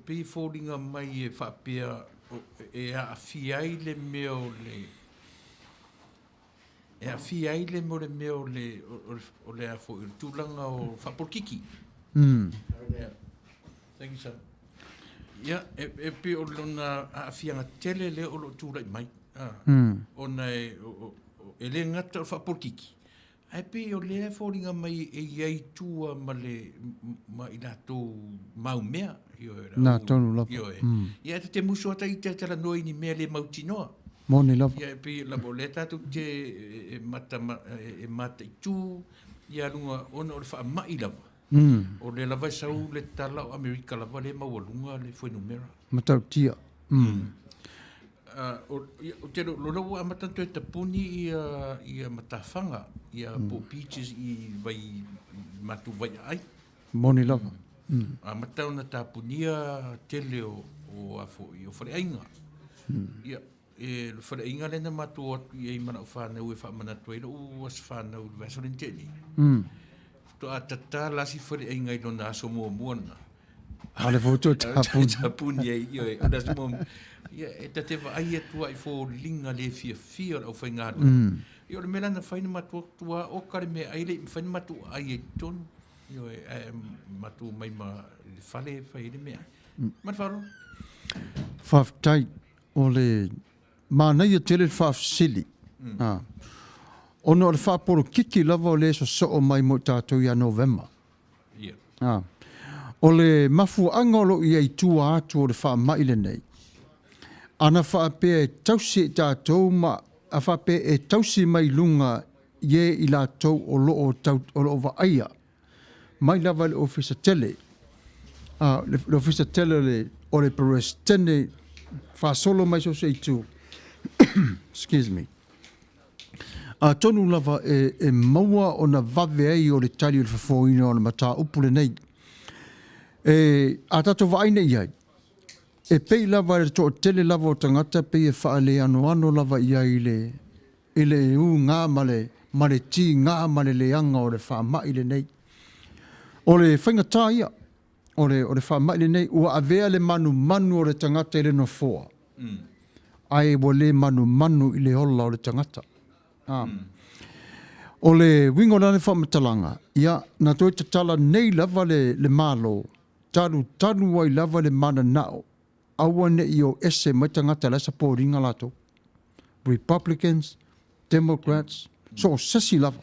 pei e foliga mai e faapea e aafia ai le mea o le E aafia ai le mo le mea o le, o, o le a foi, o le tulaga o faapolokiki. Yeah. Thank you, sir. Ia, e, e pei o lona aafiaga tele lea o lo o tulai mai. Ah, Ona e, o, o, e le gata o le faapolokiki, ae pei o lea e foliga mai e i ai tua ma le ma i latou maumea. Ioe, Nā tonu lava. Ioe. Ia, e ta te musu ata i te talanoa i ni mea le mautinoa. Moni lava. Ia, e pei lava o lea tatou te e, mata, e, e mataitu ia luga ona o le faamai lava. O lea lava e sau le tala o Amerika lava lea e maualuga le fuainumera. Matautia. O, ia, ou te lo ua amata ona toe tapuni ia, ia matafaga, ia po beaches i vai, i matou vaiaai. Moni lava. Amata ona tapunia tele o, o a foi, o faleaiga. Ia, e, le faleaiga lea na matou o atu i ai ma lau fanau e faamanatu ai lou aso fanau i le vaiaso lea na tea nei. Faatoa tatala si faleaiga i lona aso muamua lena. A le foi toe tapuni. Tapuni ai, ioe, o le aso muamua. Ia, e ta te vaai atu ai i foliga le fiafia o le aufaigaluega. Ia, o le mea la na fai na matou atu lava, oka le meaai le i mafai ona matou aai ai i totonu. Ioe, ae matou omai ma le fale e fai ai le meaai. Ma le faaaloalo. Faafetai. O le manaia tele le faafesili. Mm. Ona o le faapolokiki lava o lea e sosoo mai mo i tatou ia Novema. Yeah. O le mafuaaga o lo o i ai i tua atu o le faamai lenei, ana faapea e tausi e i tatou ma a faapea e tausi mai luga i e i latou o lo o tau, o lo o vaaia mai lava i le Ofisa Tele, a, le, le Ofisa Tele o le, o le Peresetene faasolo mai so o se itu, excuse me, atonu lava e, e maua ona vave ai o le tali o le fofoina o le mataupu lenei. E, a tatou vaai nei i ai, e pei lava le toatele lava o tagata pei e faaleanoano lava i ai i le, i le ūgā ma le, ma le tīgā ma le leaga o le faamai lenei. O le faigata ia, o le, o le faamai lenei, ua avea le manumanu o le tagata i le nofoa, ae ua le manumanu i le ola o le tagata. A. O le uiga o lana faamatalaga, ia, na toe tatala nei lava le, le Malo, talutalu ai lava le mananao aua ne i o ese mai tagata la e support ina latou. Republicans, Democrats, so o sesi lava.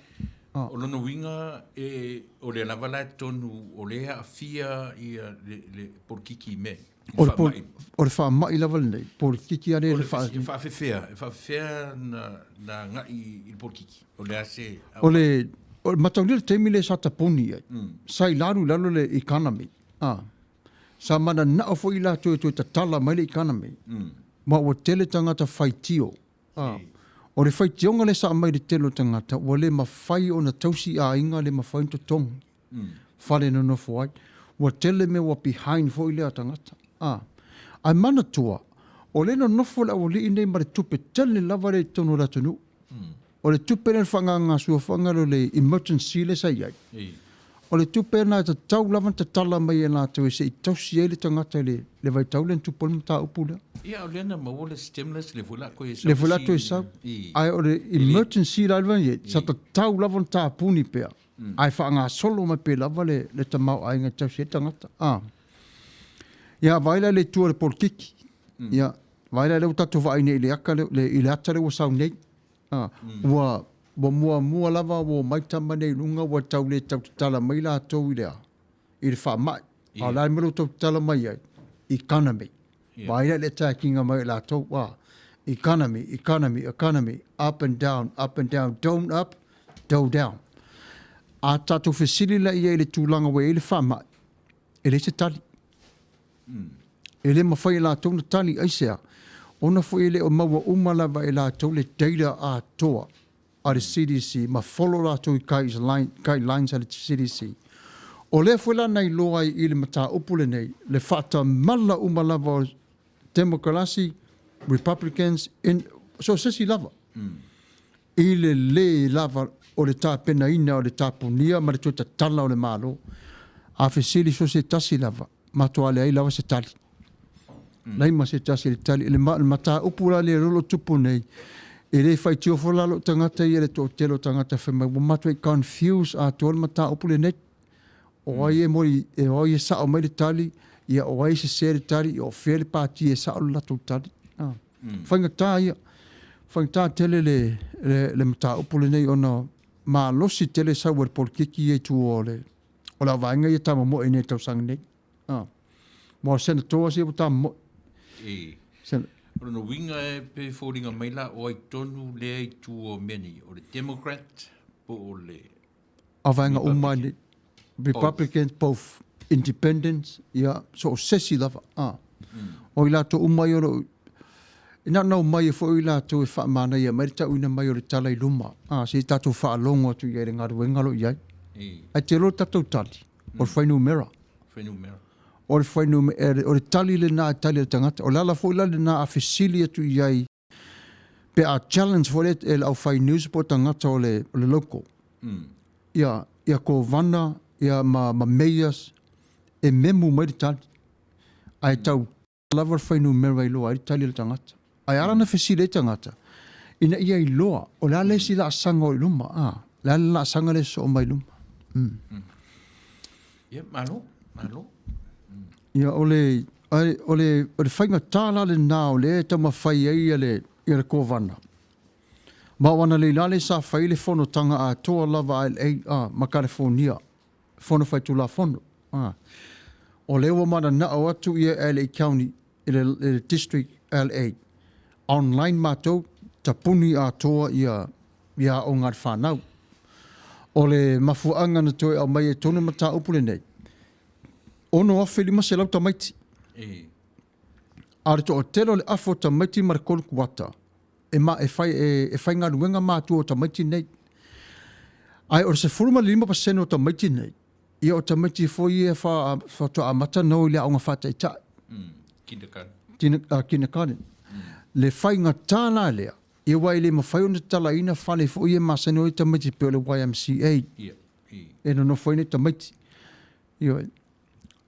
O lona uiga e, o lea lava la e totonu, o lea e aafia ia le, le polokiki i mea ia, i le faamai. O le faamai lava lenei, polokiki a lea le faa... E faafefea, e faafefea na, na agai i le polokiki? O le a se... O le, o le mataulia le taimi lea sa tapuni ai, sa i lalo i lalo le economy. Ah. Sa mananao foi i latou e toe tatala mai le economy, ma ua tele tagata faitio. O le faitioga lea sa aumai i le tele o tagata, ua le mafai ona tausi aiga, le mafai ona totogi fale e nonofo ai. Ua tele mea ua behind foi lea tagata. Ae manatua, o lea e nonofo le aualii nei ma le tupe tele lava lea i totonu o le atunuu. O le tupe lea na faaagaaga lea o le emergency lea sa i ai, o le tupe lena e tatau lava ona tatala mai e latou e se i tausi ai le tagata i le, le vaitau lea na tupu ai le mataupu lea. Ia, o lea na maua le stimulus, lea foi la toe sau. Lea foi la toe sau. Ae o le emergency la le i ai, sa tatau lava ona tapuni pea, ae faagasolo mai pea lava le, le tamaoaiga e tausi ai le tagata. Ah. Ia, vaai la i le itu o le polokiki. Ia, vaai la lea ua tatou vaai nei i le aka lea, i le ata lea ua sau nei. Ua, ua muamua lava ua omai tama nei i luga ua tau le tau tatala mai latou i le a? I le faamai. A o le a le mea ua tau tatala mai ai? Economy. Vaai la i le attackinga mai o latou, a, economy, economy, economy, up and down, up and down, don't up, go down. A tatou fesili la i ai i le tulaga ua i ai le faamai, e leai se tali. E le mafai e latou ona tali, aisea? Ona foi e le o maua uma lava e latou le data atoa a le CDC ma follow latou i guidelines a le CDC. O lea foi la na iloa ai i le mataupu lenei le faatamala uma lava o Temokarasi, Republicans, in, so o se isi lava. I le lē lava o le tapenaina o le tapunia ma le toe tatala o le Malo. A fesili so se tasi lava, matua leai lava se tali. Leai ma se tasi le tali. Le mataupu la lea o lo o tupu nei, E le faitio foi la lou tagata ia i le toatele o tagata fai mai ua matuai confuse atoa le mataupu lenei. O ai e moni, o ai e sao mai le tali, ia o ai e sese le tali, ia o fea le pati e sao le latou tali. Ah. Mm. Faigata ia. Faigata tele le, le, le mataupu lenei ona malosi tele sau a le polokiki ia i tua o le, o le vaega ia tamomoe nei tausaga nei. Ah. Mo senatoa sia ua tamomoe. E. Sen... O lona uiga e pe foliga mai la o ai tonu lea i tua o mea nei, o le Democrat po o le A vaega uma nei. Republicans, both independents, ia, so o sesi lava. Ah. O i latou uma ia o lo o E na ona omai ai foi i latou e faamanaia mai le tauina mai o le tala i luma, a, se i tatou faalogo atu i ai i le galuega o lo o i ai. Ae te iloa le tatou tali, o le fuainumera. Fuainumera. O le fuainumera, o le tali lena e tali a le tagata. O le ala foi la lena a fesili atu i ai pe a challenge foi lea e le aufai news po o tagata o le, o le local. Ia, ia kovana ia ma, ma mayors e memu mai le tali. Ae tau lava le fuainumera i iloa ai le tali a le tagata. Ae ala ona fesili ai tagata, ina ia iloa o le a le isi laasaga o i luma, a, le a le laasaga lea e sosoo mai i luma. Mm. Ia, malo, malo. Ia, o le, o le, o le faigatā la lenā o lea e taumafai ai ia le, ia le Kovana. Ma o analeila lea sa fai le fonotaga atoa lava a LA, a, ma Kalifonia. Fono Faitulafono. A. O lea ua mananao atu ia LA County i le, i le District LA. Online matou, tapuni atoa ia, ia aoga a le fanau. O le mafuaaga na toe aumai ai tonu mataupu lenei, 6,500 tamaiti. E. A o le toatele o le afa o tamaiti ma le kolu kuata, e, ma, e, fai, e, e faigaluega matua o tamaiti nei. Ae o le 15% o tamaiti nei, ia o tamaiti foi ia fa, faatoa amata na o i le aoga faataitai. Mm, kindergarten. Kindergarten. Le faigatā la lea, ia aua e le mafai ona tatalaina fale foi ia e masani ai tamaiti pei o le YMCA. Ia, i. E nonofo ai nei tamaiti. Ioe.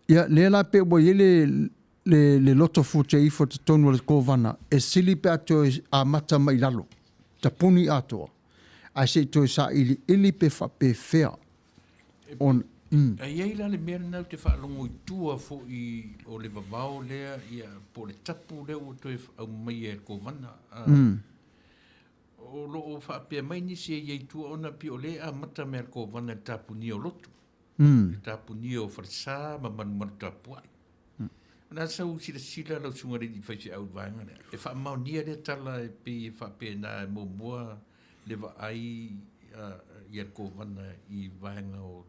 Ia, lea la pe ua i ai le, le, le loto fute ifo i totonu o le kovana, e sili pe a toe amata mai lalo, tapuni atoa, ae se i toe sailiili pe faapefea ona, mm. A i ai la le mea lena ou te faalogo i tua foi o le vavao lea, ia, po o le tapu lea ua toe aumaia e le kovana. A, mm. O lo o faapea mai nisi e i ai i tua ona pei o lea e amata mai a le kovana i le tapunia o lotu. Mm. Le tapunia o falesa ma malumalu tapuai. O le a sau silasila lau susuga i le alii faifeau i le vaega lea? E faamaonia lea tala e pei e faapena e muamua le vaai ia le Kovana i vaega o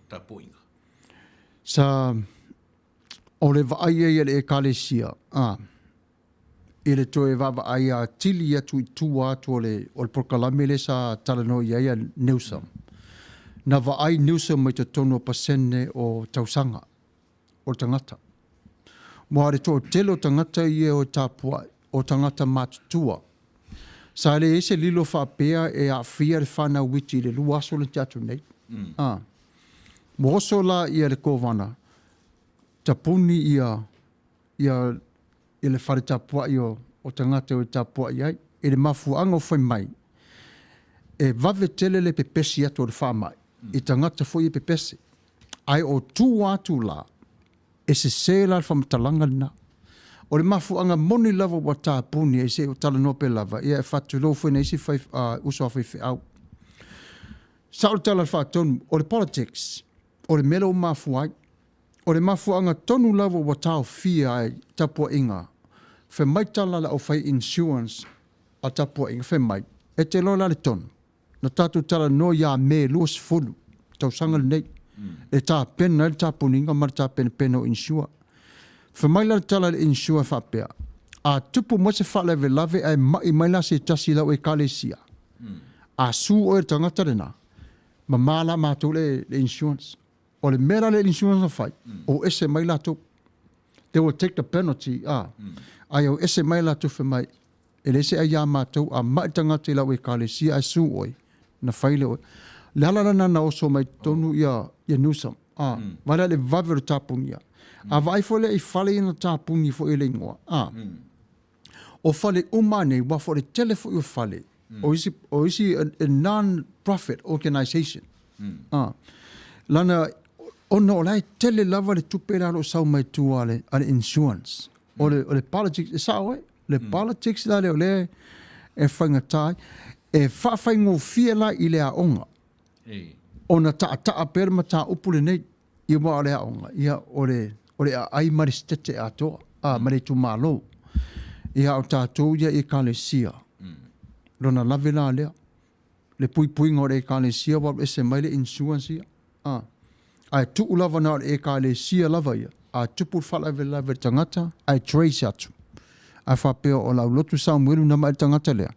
tapuaiga. Sa, o le vaai ai a le Ekalesia, a, i le toe vaavaai atili atu i tua atu o le, o le polokalame lea sa talanoa i ai a Newsom. Na vaai Newsom mai totonu o pasene o tausaga. o le tagata. Mua le toatele o tagata ia e tapuai, o tagata matutua. Sa leai se lilo faapea e aafia le whanau iti i le lua aso le te atu nei. Mm. Ah. Mo oso la ia le kovana, tapuni ia, ia, ia le whare tapuai o, o tagata o tapuai ai. I le mafuaaga o fai mai, e vave tele le pepesi atu o le faamai, mm. i tagata foi e pepese. Ae o tua atu la, e sese la le faamatalaga lena. O le mafuaaga moni lava ua tapuni ai se i ou talanoa pea lava, ia e faatulou foi na isi fai, uh, uso a faifeau. Sao le tala faatonu, o le politics, o le mea lea ua mafua ai. O le mafuaaga tonu lava ua taofia ai tapuaiga, fai mai tala a le aufai insurance a tapuaiga, fai mai, e te iloa la le tonu, Na tatou talanoa ia Me 20 tausaga lenei e tapena ai le tapuniga ma le tapenapena o insure. Fai mai la le tala i le insure e faapea, a tupu mai se faalavelave ae ma'i mai la se tasi i lau ekalesia, a su oe i le tagata lena, mama la matou le, le insurance. O le mea la le insurance na fai, o ese mai latou. They will take the penalty, a, ae o ese mai latou fai mai, E leai se ai iā matou, a maʻi tagata i lau Ekalesia ae su oe, na fai lea oe. Le ala lena na oso mai totonu ia, ia Newsom. A, mm. Vaai la le vave o le tapunia. A vaai foi lea i fale ia na tapuni foi e le igoa. A, mm. O fale uma nei, ua foi le tele foi o fale. O isi, o isi a non-profit organisation. A, lana, ona o la e tele lava le tupe la o lo o sau mai tua a le, a le insurance. O le, o le politics, e sao ai, le politics la lea o lea e faigata ai. E faafaigofie la i le aoga ona taataa pea le mataupu lenei, ia aua o le aoga, ia o le, o le aai ma le setete atoa, a, ma le itumalo. Ia a o tatou ia i Ekalesia, lona lave la lea, le puipuiga o le Ekalesia ua alu ese mai le insurance ia. A, ae tuu lava na o le Ekalesia lava ia, a tupu le faalavelave i le tagata, ae trace atu. Ae faapea o lau lotu Samuelu na mai le tagata lea,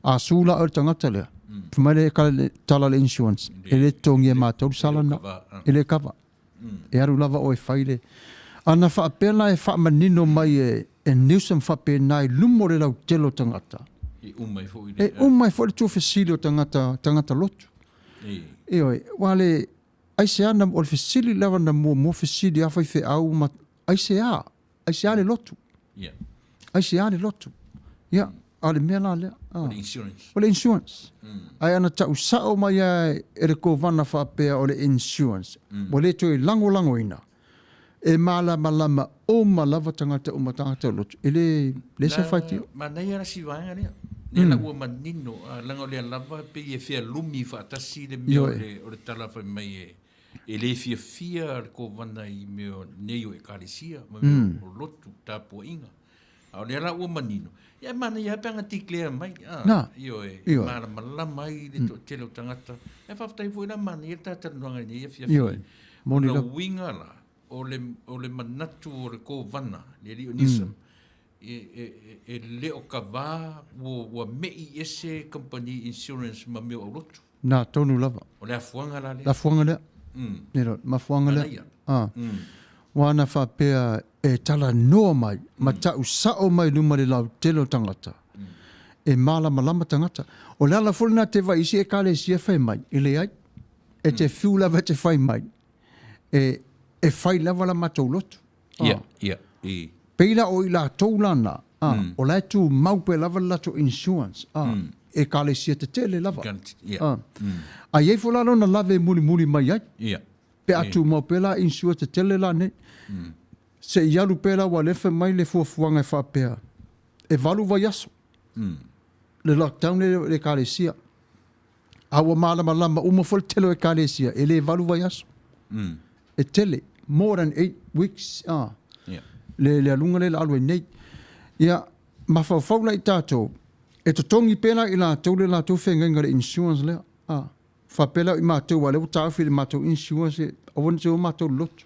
a su la oe i le tagata lea, fai mai le tala a le insurance, e le totogia e matou le sala lena, e le kava. E alu lava oe e fai le... A na faapea la e faamanino mai e, e Newsom faapena i luma o le lautele o tagata. E uma ai foi le... E uma ai foi le tuufesili o tagata, tagata lotu. Ioe, aua le, aisea na, o le fesili lava na muamua fesili a faifeau ma, aisea, aisea le lotu? Aisea le lotu? Ia, a o le mea la lea. O le insurance. O le insurance. Ae ana tau sao mai lava e le Kovana faapea o le insurance, ua le toe lagolagoina, e malamalama uma lava tagata uma, tagata o lotu, e le, leai se faitio. Manaia la si vaega lea. Lea la ua manino, leaga o lea lava pei e fealumi faatasi le mea o le tala fai mai e E le fiafia le Kovana i mea nei o Ekalesia ma mea o lotu, tapuaiga. A o lea la ua manino, ia e manaia lava pe ana declare mai, a, Na. ioe, Ioe. malamalama ai le toatele o tagata. Ae faafetai foi la manaia le ta talanoaga i lenei afiafi. Ioe. Moni O le lava. uiga la, o le, o le manatu o le Kovana, le alii o Newsom, e, e, e le o kava ua, ua me'i ese kamupani insurance ma mea o aulotu. Na, tonu lava. O le afuaga la lea. Le afuaga lea. You know, mafuaga lea. Ah. Ua ana faapea e talanoa mai, ma tau sao mai luma le lautele o tagata. E malamalama tagata. O le ala foi lena te vai isi ekalesia fai mai, e leai. E te fiu lava e te fai mai. E, e fai lava la matou lotu. Ia, ia, i. Pei la o i latou la na, a, o la e tumau pea lava le latou insurance, a, ekalesia tetele lava. Ia. A, a i ai foi la lona lave e mulimuli mai ai. Ia. Pe a tumau pea la insurance tetele la nei. Se i alu pea la ua le fai mai le fuafuaga e faapea, e valu vaiaso le lockdown lea i le ekalesia. A ua malamalama uma foi le tele o ekalesia, e le valu vaiaso. E tele, more than 8 weeks, a, Yeah. le, le aluga lea o le a alu ai nei. Ia, mafaufau la i tatou, e totogi pea la i latou le latou feagaiga i le insurance lea, a, faapea la i matou, aua o lea ua taofi i le matou insurance, aua ne i te i ua matou lotu.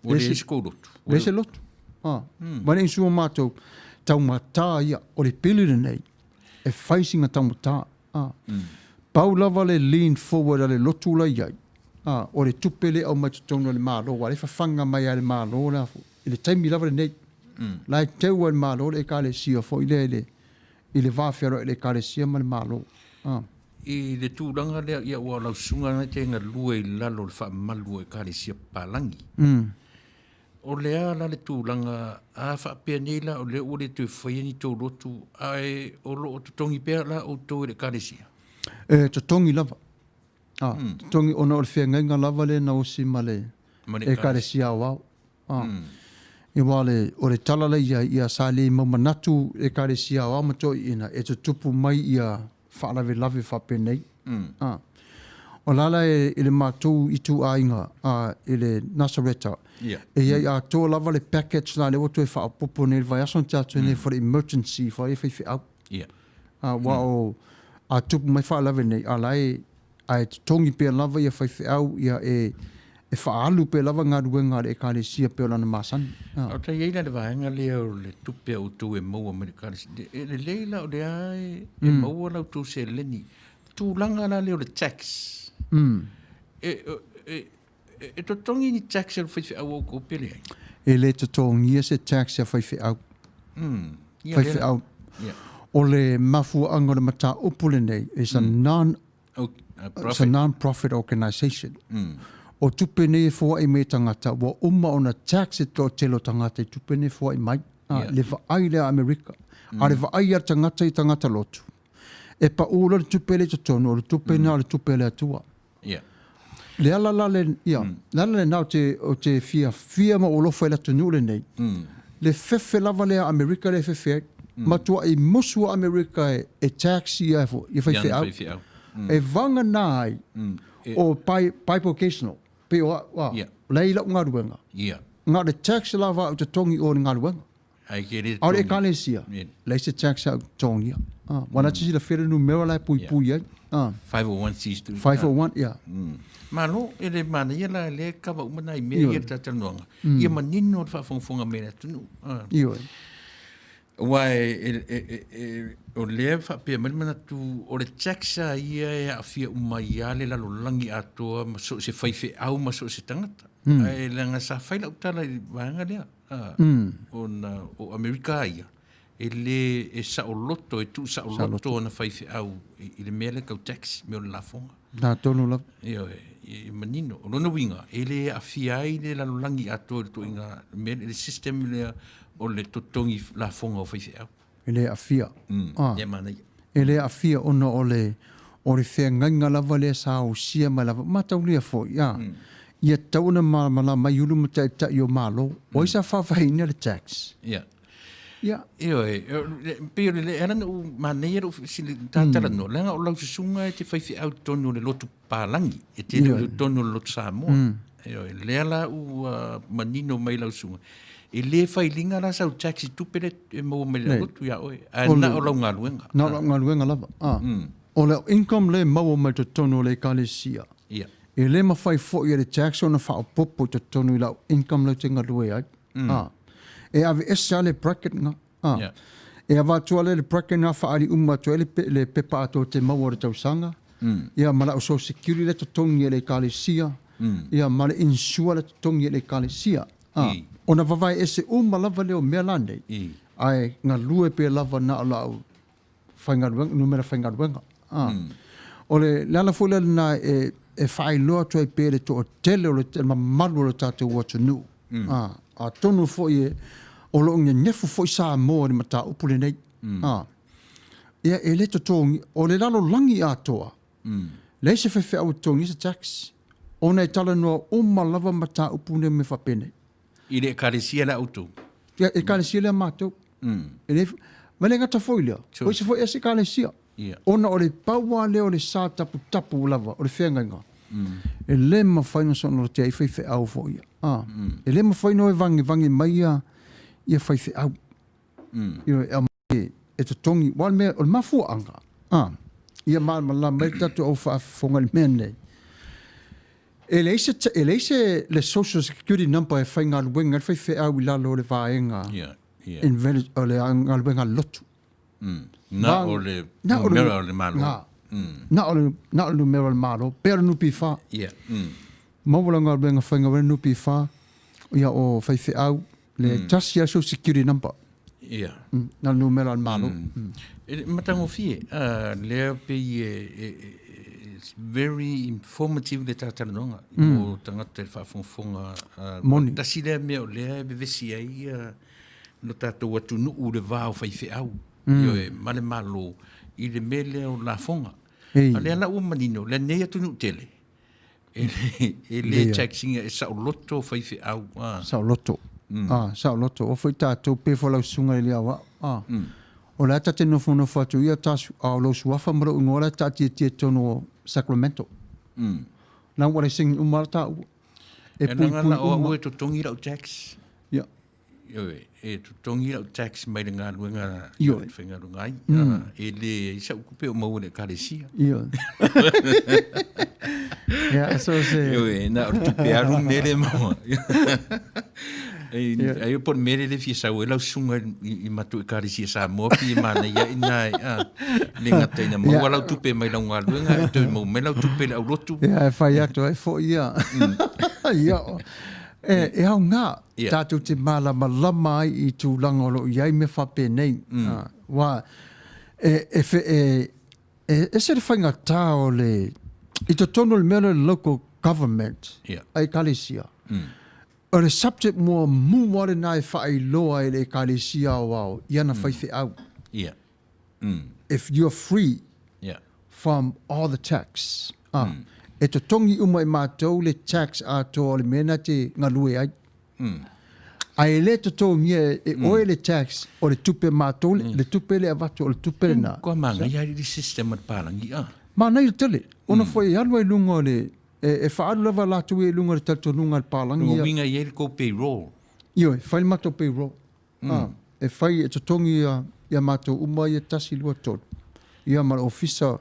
Ua leai se kou lotu. Leai se lotu. A, ma le insure matou, taugata ia, o le pili lenei, e fai sina taugata. A, pau lava le lean forward a le lotu la i ai, a, o le tupe lea e aumai totonu e le Malo, aua o lea e fafaga mai lava e le Malo le a foi, i le taimi lava lenei, la e teu lava e le Malo le Ekalesia foi lea i le, i le va fealoai o le Ekalesia ma le Malo. A. I le tulaga lea, ia ua o lau susuga lena e te galue i lalo o le faamalu o Ekalesia Papalagi. O le a la le tulaga, a faapea nei la o lea ua le toe faia ni tou lotu, ae o lo o totogi pea la outou e le Ekalesia? E totogi lava. A, totogi ona o le feagaiga lava lea na osi ma le Ekalesia Aoao. A, aua o le, o le tala la i ai, ia sa le mau manatu le Ekalesia Aoao ma toeaiina e tutupu mai ia faalavelave faapenei. A, o la la e, i le matou ituaiga, a, i le Nasareta, e i ai atoa lava le package la lea ua toe faaopoopo nei i le vaiaso na tea atu nei for the emergency for ia faifeau. A, aua o, a tupu mai faalavelave nei, a la e, ae totogi pea lava ia faifeau ia e, e faaalu pea lava galuega a le Ekalesia pei o lana masani. A o ta i ai la le vaega lea o le tupe a outou e maua mai le Ekalesia, e lelei la o lea e, e maua la outou seleni. Tulaga la lea o le tax, e, e, e, e totogi ni tax a le faifeau a outou pe leai? E le totogia se tax a faifeau. Ia, Faifeau. Ia. O le mafuaaga o le mataupu lenei is a non It's a non-profit organisation. O tupe nei e foai mai e tagata, ua uma ona tax e toatele o tagata i tupe nei e foai mai. Le vaai lea a Amerika. A o le vaai a le tagata i tagata lotu. E paʻū loa le tupe lea i totonu, o le tupe lena o le tupe a le Atua. Ia. Le ala la le, ia, le ala lena ou te, ou te fiafia ma ou alofa i le atunuu lenei, le fefe lava lea a Amerika lea e fefe ai. Matuai musu a Amerika e, e tax ia foi, ia faifeau. Ia faifeau. E vagana ai o bi-vocational, pei o au, a, Ia. la e i lau galuega. Ia. Na o le tax lava au totogi o le galuega. Ai ke le A o le ekalesia, leai se tax a totogia. Ah, ua na te silafia le numera la e puipui ai. Ah. 501c3. 501, ia. Malo, e le manaia la lea kava uma nai mea ia le talatalanoaga. Ia manino le faafogafoga mai a le atunuu. Ah. Ioe. Aua e, e, e, e, o lea e faapea mai le manatu o le tax a ia e aafia uma ai lava le lalolagi atoa ma so o se faifeau ma so o se tagata. Ae leaga sa fai lau tala i le vaega lea. Ona o Amerika ia, e le e saoloto, e tuu saoloto ona faifeau i le mea lea tau tax, mea o le lafoga. Na tonu lava. Ioe, e manino. O lona uiga, e le aafia ai le lalolagi atoa i le ituaiga mea, le system lea o le totogi lafoga o faifeau. E le aafia. Ah. Ia manaia. E le aafia ona o le o le feagaiga lava lea sa osia mai lava, mataulia foi, a, ia tatau ona malamalama ai ulu ma taitai o Malo. O ai sa faavaeina le tax? Ia. Ia. Ioe, pei o le ala na ou manaia lou talatalanoa, leaga o lau susuga e te faifeau i totonu o le lotu palagi, e te le i totonu o le lotu Samoa. Ioe, lea la ua manino mai lau susuga, e le failiga la sau tax i tupe lea e maua mai le lotu ia oe, ae na o lau galuega. Na o lau galuega lava. O le income lea e maua mai totonu o le ekalesia, e le mafai foi e le tax ona faaopoopo i totonu i lau income lea ou te galue ai. E aveese lava le bracket lena. E avatu lava le bracket lena faaali uma atu ai le pepa atoa ou te maua o le tausaga, ia ma lau social security lea e totogi e le ekalesia, ia ma le insure lea e totogi e le ekalesia. Ona vavae ese uma lava lea o mea la nei, ae galue pea lava na o lau faigaluega, numera faigaluega. A. O le, le ala foi lea lena e, e faailoa atu ai pea le toatele o le, le mamalu o le tatou atunuu. A, atonu foi e, o lo o nenefu foi Samoa i le mataupu lenei. A. Ia, e le totogi, o le lalolagi atoa, leai se faifeau e totogia se tax, ona e talanoa uma lava mataupu nei mea faapenei. I le ekalesia lea outou. Ia, ekalesia lea matou. E le, ma le gata foi lea, o isi foi ese ekalesia. Yeah. Ona o le pau lava lea o le sa taputapu lava, o le feagaiga. E le mafai ona soona lotea ai faifeau foi ia. Ah. E le mafai ona o e vagevage mai ia, ia faifeau. Ioe, e aumai e totogi, aua o le mea, o le mafuaaga, ah, ia malamalama ai le tatou au faafofoga i le mea lenei. E leai se, e leai se le social security number e faigaluega ai le faifeau i lalo o le vaega yeah, yeah. invalid, o le galuega a le lotu. Na o le numera o le Malo. Na, na o le, na o le numera o le Malo, pea o le NPF. Yeah. Maua lau galuega faigaluega NPF, ia o faifeau, le tasi lava social security number. Yeah. Na o le numera o le Malo. E matagofie, lea pei e, e, it's very informative le talatalanoaga mo tagata i le faafogafoga. Moni. Tasi lea mea o lea e vevesi ai lo tatou atunuu i le va o faifeau, ioe, ma le Malo i le mea lea o lafoga. Ei. A lea la ua manino, lenei atunuu tele, e le, e le tax ina e saoloto faifeau. Ah. Saoloto. Ah, saoloto. O foi tatou pe fo lau susuga i le aoao. Ah. O le a ta te nofonofo atu ia ta su, a o lou suafa ma lou igoa la e taatiatia i totonu o Sacramento. La ua le sing uma la taua. E E puipui la o uma. au e totogi lau tax. Ia. Ioe, e totogi lau tax mai le galuega Ioe. e faigaluega ai. E le ai sau tupe o maua i le ekalesia. Ioe. Ia, so se... Ioe, na o le tupe alu mele maua. Ai o po o le mea lea e fia sau ai lau susuga i matou ekalesia Samoa pei e manaia ai ina e le gata ina maua lau tupe mai lau galuega ae toe maua mai lau tupe i le aulotu. Ia, e fai atu ai foi ia. Ia, E, e aoga Yeah. tātou te mālamalama ai i tulaga o lo o i ai mea faapenei. Aua e, e, whe, e, e ese le faigata o le, i totonu o le mea lea o le local government, Yeah. a ekalesia. O le subject muamua lena e faailoa e le ekalesia aoao i ana faifeau. Yeah. If you are free. from all the tax. Ah, E totogi uma e matou le tax atoa o le mea na te galue ai. Ae e le totogia e oe le tax o le tupe a matou, le tupe lea e avatu o le tupe lena. Kua manaia le system a le palagi a. Manaia tele, ona foi e alu ai i luga o le, e faaalu lava latou ia i luga o le talitonuga a le palagi ia. Lona uiga e i ai le tou payroll. Ioe, fai le matou payroll. Mm. E fai e totogi ia, ia matou uma ia tasi, lua, tolu. Ia ma le ofisa,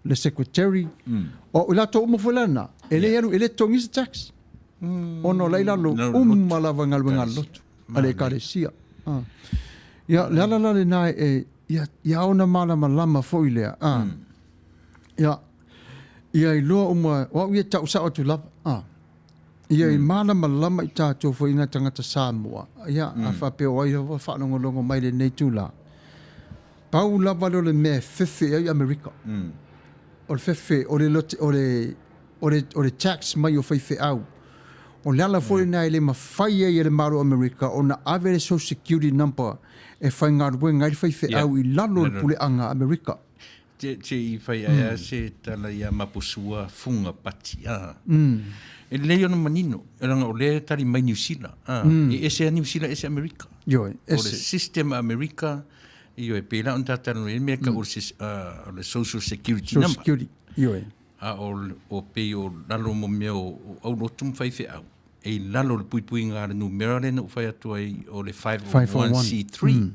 le secretary. Mm. O i latou uma foi lana, e le alu, e le totogi se tax. Mm. Ona o la i lalo uma lava galuega a le lotu, a le ekalesia. Ah. Ia, le ala la lena e, ia, ia ona malamalama foi lea. Ah. Mm. Ia, ia iloa uma, o au ia tau sao atu lava. Ah. Ia i malamalama i tatou foi nai tagata Samoa, ia, a faapea o ai lava faalogologo mai i lenei itula, pau lava lea o le mea e fefe ai Amerika. O le fefe, o le, o le, o le, o le tax mai o faifeau. O le ala foi lena e le mafai ai e le Malo o Amerika ona ave le Social Security number e faigaluega ai le faifeau i lalo o le puleaga a Amerika. Te i fai ae a se tala ia Mapusua funga pati a. E lelei ona manino, e leaga o lea e tali mai Niu Sila a. E ese a Niu Sila ese Amerika. Ioe, ese. O le system a Amerika, ioe, pei la ona talanoa i le mea tau o le Social Security number. Social Security, ioe. A o pei o lalo mo mea o aulotu ma faifeau, e i lalo o le puipuiga a le numera lea na ou fai atu ai o le 501c3.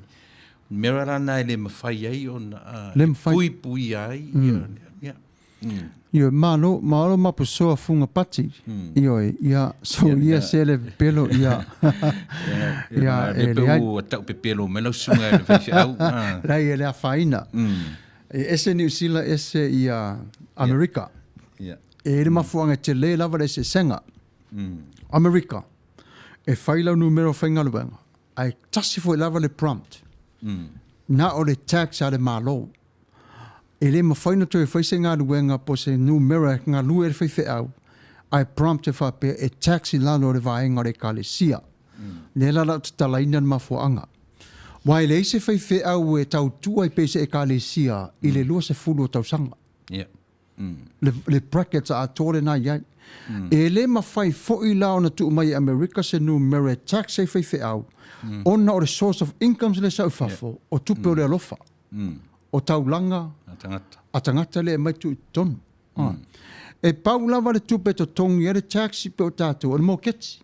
Numera la na e le mafai ai ona le mafai. Puipuia ai. Ia, ia. Ioe, malo, malo mapusoa funga pati. Ioe, ia, so ia se le pepelo, ia. Ia, e leai. Ua tau pepelo mai lau susuga e le faifeau. Leai, e le afaina. E ese Niu Sila, ese ia Amerika. E i ai le mafuaaga e tele lava le eseesega. Amerika, e fai lau numera faigaluega, ae tasi foi lava le prompt. Na o le tax a le Malo. E le mafai ona toe fai se galuega po o se numera e galue ai le faifeau, ae prompt e faapea e tax i lalo o le vaega o le Ekalesia. Lea la la ou tatalaina le mafuaaga. Aua e leai se faifeau e tautua ai pea i se Ekalesia i le 20 o tausaga. Le, le brackets atoa lena i ai. E le mafai foi la ona tuu mai e Amerika se numera e tax ai faifeau, ona o le source of incomes lea sau i fafo, o tupe o le alofa, o taulaga a tagata lea e aumai tuu i totonu. E pau lava le tupe e totogi ai le tax pe o tatou, o le moketi.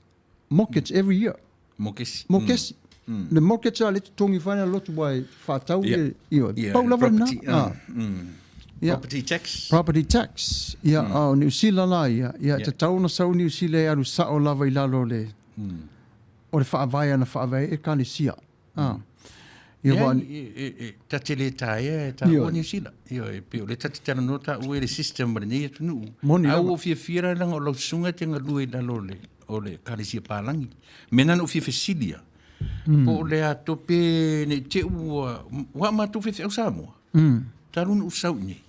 Mortgage every year. Mokesi. Mokesi. Le mortgage la le totogi fai na lotu wa e whaatau le ioe. Pau lava lena. Yeah. Property tax. Property tax. Ia, o Niu Sila la ia. Ia, te tau ona sau Niu Sila e alu sao lava i lalo le, o le faavae ana faavae e ekalesia. Ah. Ia, wa... E, ta te le taea e taua Niu Sila. Ia, e pei o le ta te talanoa taua i le system ma lenei atunuu. Moni lava. A ua fiafia la leaga o lau susuga e te galue i lalo o le, o le Ekalesia Palagi. Mea na na ou fia fesili a, po o le a tope nei te ua, ua a matou faifeau Samoa. Talu ona ou sau i inei,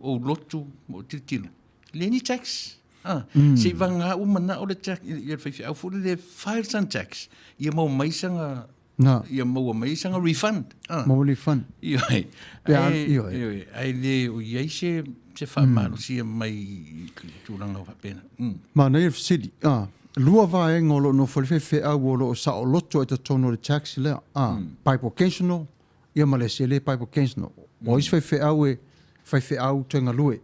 o ou lotu ma ou tilotilo, e leai ni tax. Ah, mm. Se i vagā ua manao le tax, ia le faifeau foi lele file sana tax, ia maua mai sana Na. Ia maua mai sana refund. Ah. Maua refund. Ioe. Pe a, ioe. Ioe. Ai le o i ai se, se faamalosia mai i tulaga faapena. Mm. Manaia le fesili. Ah. Lua vaega o lo o nofo ai le faifeau o lo o saoloto ai totonu o le tax lea. Ah. By vocational, ia ma le isi e le bivocational. O isi faifeau e faifeau toe galue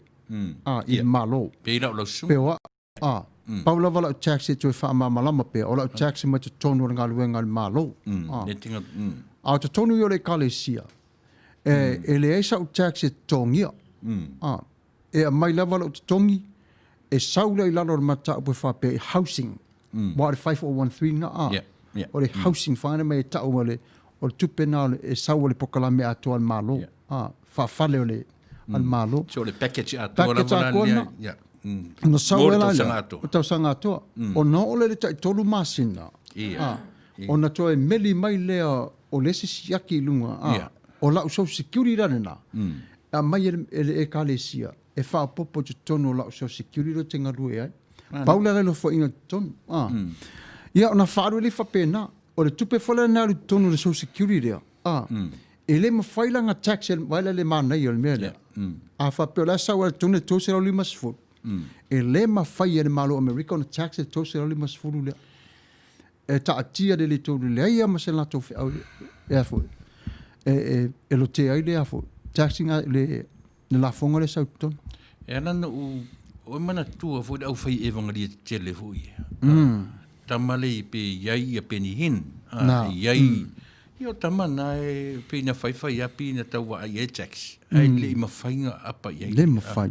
a, i le Malo. Pei la o lau susuga. Pei o au, a, pau lava lau tax e toe faamalamalama pea, o lau tax e mai totonu o le galuega a le Malo. A, a o totonu ia o le Ekalesia, e, e leai sau tax e totogia. A, e aumai lava lou totogi, e sau lea i lalo o le mataupu e faapea e housing. Aua o le 5013 lena, a, o le housing fund mai e tau o le, o le tupe lena e sau o le polokalame atoa a le Malo, a, faafale o le, a le Malo. So o le package atoa Package lava la atoa lea, lena. yeah. Ona sau Mo le ai la lea, tausaga atoa. o tausaga atoa. Ona oo lea i le taitolu masina, a, ona toe meli mai lea o le isi siaki i luga, a, o lau social security la lena, e aumai e le, e le Ekalesia e faaopoopo i totonu o lau social security lea ou te galue ai. Pau lea o le nofoaiga i totonu. A. Ia, ona faaalu ai lea faapena. O le tupe foi lea na alu i totonu o le social security lea, a, e le mafai la ona tax e, vaai la i le manaia o le mea lea. A faapea o le a sau ai i totonu le 350, e le mafai e le Malo o Amerika ona tax le 350 lea. E taatia lelei tonu, leai lava ma se latou feau e a foi, e lotea ai le a foi, taxing le lafoga lea e sau i totonu. E ala ona ou ua manatua foi le aufai evangelia tetele foi ia. Tama lea pe i ai ia Benny Hinn, e i ai, ia o tama na e pei na faifai lava pei na tau vaai i ai tax, ae le i mafai ona apa i ai. Le mafai.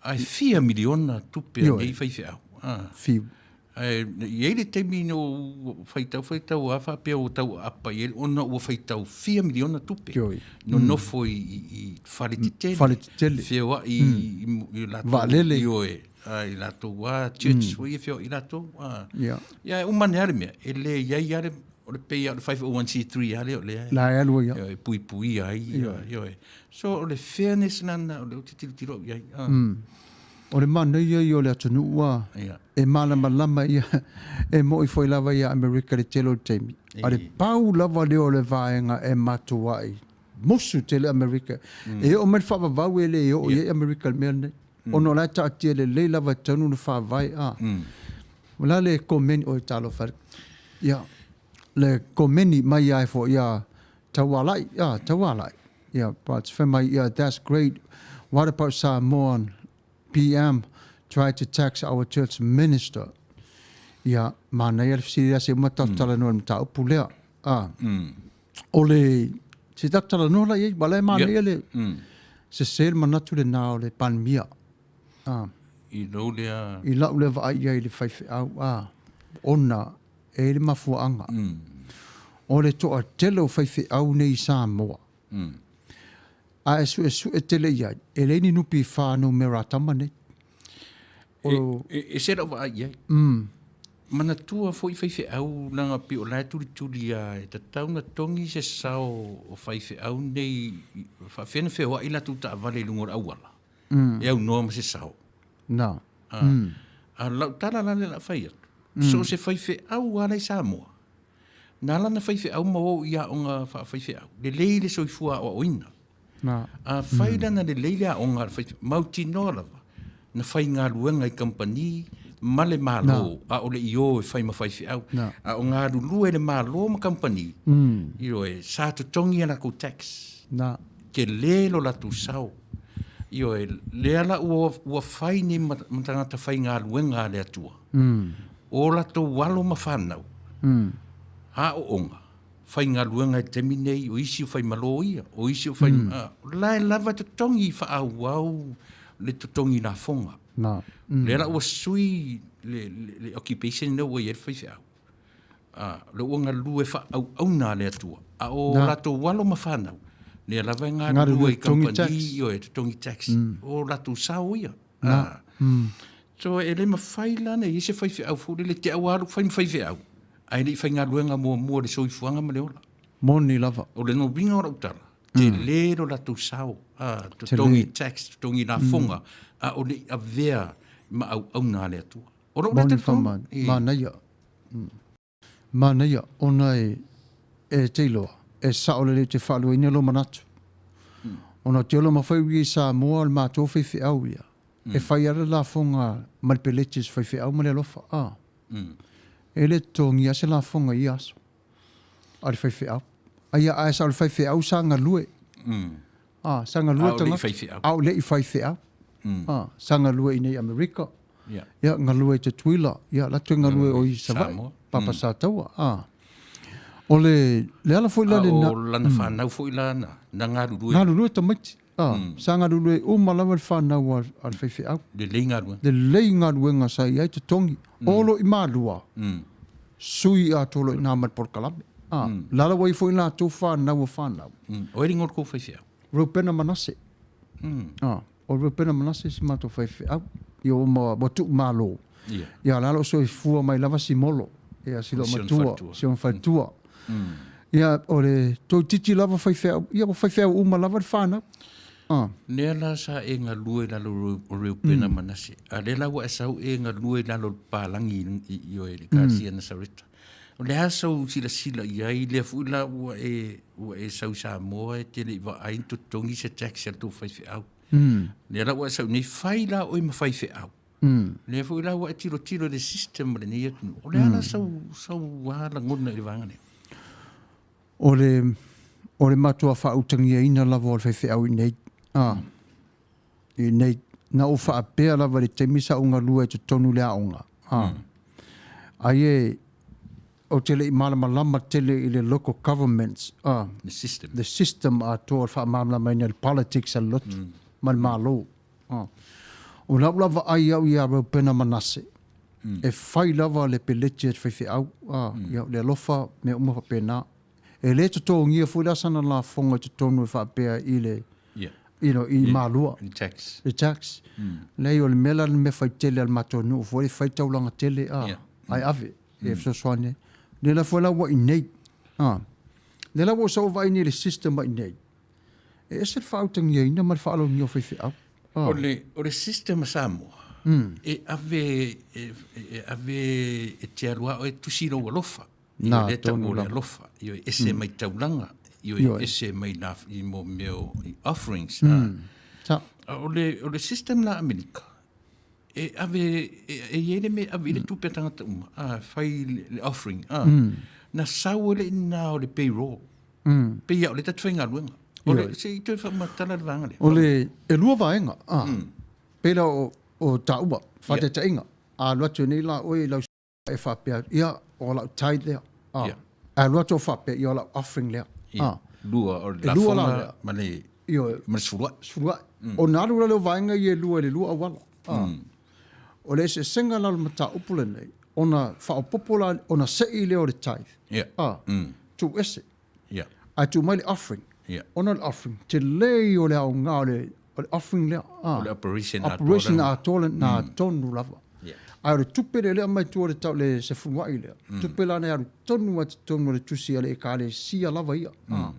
Ae fia miliona tupe a nei faifeau. Fiu. Ae i ai le taimi na ou faitau faitau lava faapea ua tau aapa i ai ona ua faitau fia miliona tupe. Nonofo i fale tetele. Fale tetele. Feoai i latou. Vaalele. Ioe. I latou lava church foi ia feoai latou. Ia e uma ane lava le mea, e leai lava le, o le pei lava o le 501c3 lava lea o lea. La e alu ai lava. E puipuia ai. Ioe. So o le fairness lena o lea ou te tilotilo au i ai. O le manaia ia o le atunuu a e malamalama ia, e moi foi lava ia Amerika i le tele o le taimi. A o le pau lava lea o le vaega e matuai musu tele Amerika. E oo mai le faavavau e le oo i ai Amerika i le mea lenei. Ona o la e taatia lelei lava i totonu le faavae a. O le a le komeni, oi talofa e, ia, le komeni mai ai foi ia Taualai, ia, Taualai. Ia, but fai mai, ia, that's great. What about Samoan PM try to tax our church minister? Ia, manaia le fesili lea, se uma tatou talanoa i le mataupu lea. Ah. O le, se tatou talanoa la i ai, aua la e manaia le, sese le manatu lena o le Palemia. Ah. I lou lea... I lau lea vaai i ai i le faifeau, ah, ona e i ai le mafuaaga. O le toatele o faifeau nei i Samoa, a e suesue tele i ai, e leai ni NPF numera a tama nei. O... E, ese lau vaai i ai. Manatua foi faifeau leaga pei o la e tulituli lava e tatau ona togi se sao o faifeau nei faapefea ona feoai latou taavale i luga o le auala e aunoa ma se sao. Na. A lau tala la lea o le a fai atu, so o se faifeau lava la i Samoa, na ala ona faifeau ma o i aoga faafaifeau, lelei le soifua aoaoina. Afai la na lelei le aoga a le faifeau, mautinoa lava na faigaluega i kamupani ma le Malo, a o le i o e fai ma faifeau. A o galulue i le Malo ma kamupani, ioe, sa totogi a latou tax. Tele lo latou sao. Ioe, lea la ua fai nei ma tagata faigaluega a le Atua. O latou alo ma fanau, aoaoga, faigaluega i le taimi nei, o isi o faimalo ia, o isi o fai, o la e lava totogi faaauau le totogi lafoga. Lea la ua sui le occupation lea ua i ai le faifeau, lea ua galulue faaauauna a le Atua, a o latou alo ma fanau, lea lava e galulue i kamupani, ioe, totogi tax, o latou sao ia. So e le mafai la ona i ai se faifeau foi lele te au alu fai ma faifeau ae le i faigaluega muamua i le soifuaga ma le ola. Moni lava. O le uiga o lau tala, tele lo latou sao, totogi tax, totogi lafoga, a o le i avea ma auauna a le Atua. O lou lea talitonu. Manaia. Manaia, ona e te iloa, e sao lelei ou te faaluaina lou manatu. Ona ou te ola mafai ui i Samoa o le matou faifeau ia, e fai lava le lafoga ma le peleti a se faifeau ma le alofa. A. E le totogia se lafoga i ia aso a le faifeau. Aia, ae sa o le faifeau sa galue. A, sa galue tagata. A o le i faifeau. A, sa galue i nei Amerika. Ia, galue i Tutuila. Ia, la toe galue o i Savaii. Papa Sataua. A. O le, le ala foi la lena. A o lana whanau foi la na, na galulue. Galulue tamaiti. A, sa galulue uma lava le whanau a le faifeau. Lelei galuega. Lelei galuega sa i ai totogi. Olo i Malua. Sui atoa loa i ina ma le polokalame. A, lala ua i foi latou whanau a whanau. O ai le ingoa o le kou faifeau? Reupena Manase. A, o Reupena Manase si matou faifeau. Ia ua ma, ua tuumalo. Ia, la o soifua mai lava Simolo. Ia, si loo matua, si ona faletua. Ia, o le toeitiiti lava faifeau, ia ua faifeau uma lava le whanau. A. Lea la sa e galue i lalo o Reupena Manase. A lea la ua e sau e galue i lalo o le papalagi i oe i le Ekalesia Nasareta. O le a sau silasila i ai, lea foi la ua e, ua e sau i Samoa e te le i vaai ni totogi se tax a le tou faifeau. Lea la ua e sau nei, fai la oe ma faifeau. Lea foi la ua e tilotilo i le system o lenei atunuu. O le a la sau, sau a lagona i le vaega lea? O le, o le matua faautagiaina lava o le faifeau i inei. A, i inei, na ou faapea lava i le taimi sa ou galue i totonu i le aoga, a, ai e, ou te le i malamalama tele i le local governments, a, The system. the system atoa o le faamalamalamaina i le politics a le lotu ma le Malo. A. O lau la vaai au ia Reupena Manase, e fai lava le peleti a le faifeau, a, ia, le alofa, mea uma faapena. E le totogia foi la sana lafoga i totonu e faapea i le, Yeah. you know, i Malua. Le tax. Le tax. Leai, o le mea la le mea fai tele a le matou nuu foi, e fai taulaga tele, a, ae ave e fesoasoani ai. Lea la foi la ua i inei, a. Lea la ua ou sau vaai nei i le system a i inei, e ese le faautagiaina ma le faaaloalogia o faifeau. A. O le, o le system a Samoa, e ave, e, e ave e te alu a oe tusi lou alofa. Nā, Ioe, lea tonu tau o le lava. alofa. Ioe, ese mai taulaga. Ioe, Ioe. ese mai nā, i mō mea o i offerings. Mm. Sa. A o le, o le system la Amerika, e ave, e, e i ai le mea e ave i le tupe a tagata uma, a, fai le, le offering, a, na sau e le nā o le payroll. Mm. Pei a o le tatu faigaluega. O le, se i toe faamatala le vaega lea. O le, e lua vaega, a, pei la o, o taua, faataitaiga, a alu atu nei la oe i lau e faapea, ia, o lau tithe lea. Ah. Yeah. Ae alu atu o faapea, ia, o lau offering lea. Yeah. Ah. Lua, o le E lua la lafoga lea. ma le, Ioe. ma le sefuluai. Sefuluai. Ona alu la lea o vaega ia e lua i le lua auala. Ah. O le eseesega la o le mataupu lenei, ona faaopoopo la, ona sei lea o le tithe. Yeah. Ah. Tuu ese. Yeah. Ae tuu mai le offering. Yeah. Ona o le offering, tele ia o le aoga o le, o le offering lea. Ah. O le operation atoa Operation lava. atoa lena tonu lava. Yeah. Ae o le tupe lea lea aumai tua o le tau, le sefuluai lea. Tupe la na e alu tonu lava i totonu o le tusi a le Ekalesia lava ia. Ah.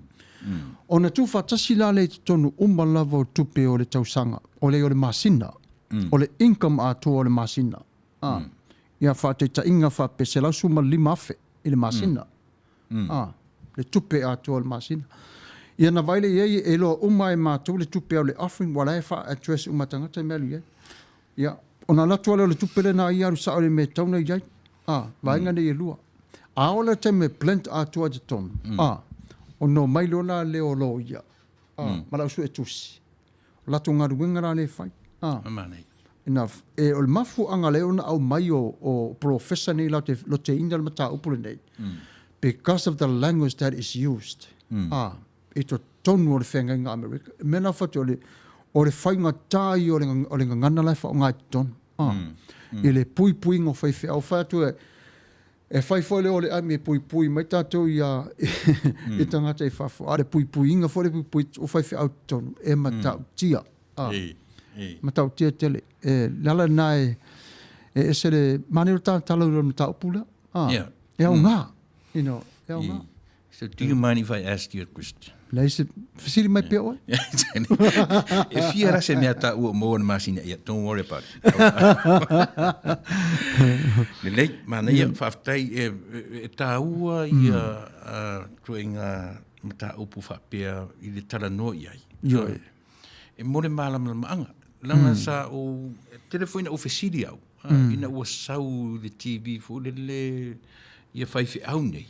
Ona tuufaatasi la lea i totonu uma lava o tupe o le tausaga, o le o le masina, o le income atoa o le masina. Ah. Ia faataitaiga faapea $115,000 i le masina. A, le tupe atoa o le masina. Ia na vaai lea i ai, e iloa uma e matou le tupe au le offering, ua la e faa-address uma tagata i mea alu i ai. Ia, ona alu atu lava lea o le tupe lena ia alu sao i le mea e tatau ona i ai. A, vaega nei e lua. A oo la i le taimi e blend atoa i totonu, a, ona omai loa la lea o loia, a, ma le au suetusi. O latou galuega la lea e fai. A. Ina, e, o le mafuaaga lea ona aumai o, o polofesa nei latou te loteina le mataupu lenei, because of the language that is used, a, i totonu o le feagaiga Amerika. O le mea la fatu o le, o le faigata ia o le, o le gagana la e faaaoga i totonu, a, i le puipuiga o faifeau. Fai atu e, E fai foi lea o le ʻami e puipui mai tatou ia i tagata i fafo, a o le puipuiga foi le puipui o faifeau totonu e matautia. A, matautia tele. E, le ala lena e, e ese le manaia o le talatala o le mataupu lea. A, e aoga, you know, e aoga. So do you mind if I ask you a question? Leai se fesili mai pea oe. E fia ra se mea taua o maua na masina ia, don't worry about it. Lelei, manaia, faafetai e, e tāua ia tuaiga mataupu faapea i le talanoa i ai. Ioe. E mo le mālamalamaanga. Leaga sa ou, e tele foi ina ou fesili au, ina ua sau i le TV foi lele ia faifeau nei.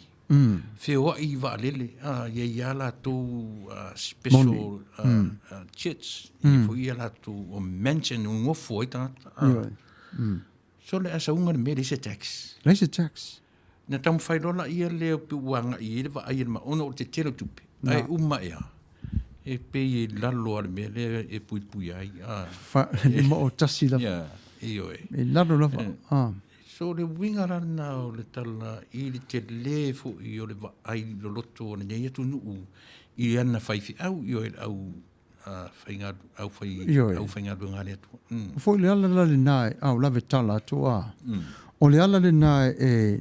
Feoai i vaalele, a, ia i a latou special jets, ia foi ia latou o mansion o nofo ai tagata. So le asauga le mea leai se tax. Leai se tax. Na taumafai loa laia lea pe ua agai i ai le vaai a le ma ona o le tetele o tupe. Ae uma ea, e pei e lalo lava le mea lea e puipui ai. A. Fa, 51 lava. Yeah, ioe. E lalo lava. A. So le uiga la lena o le tala i le tele foi o le vaai loloto o lenei atunuu i ana faifeau, ioe, le au au fai au faigaluega a le Atua. Mm. Foi le ala la lena e au lave tala atu a. O le ala lena e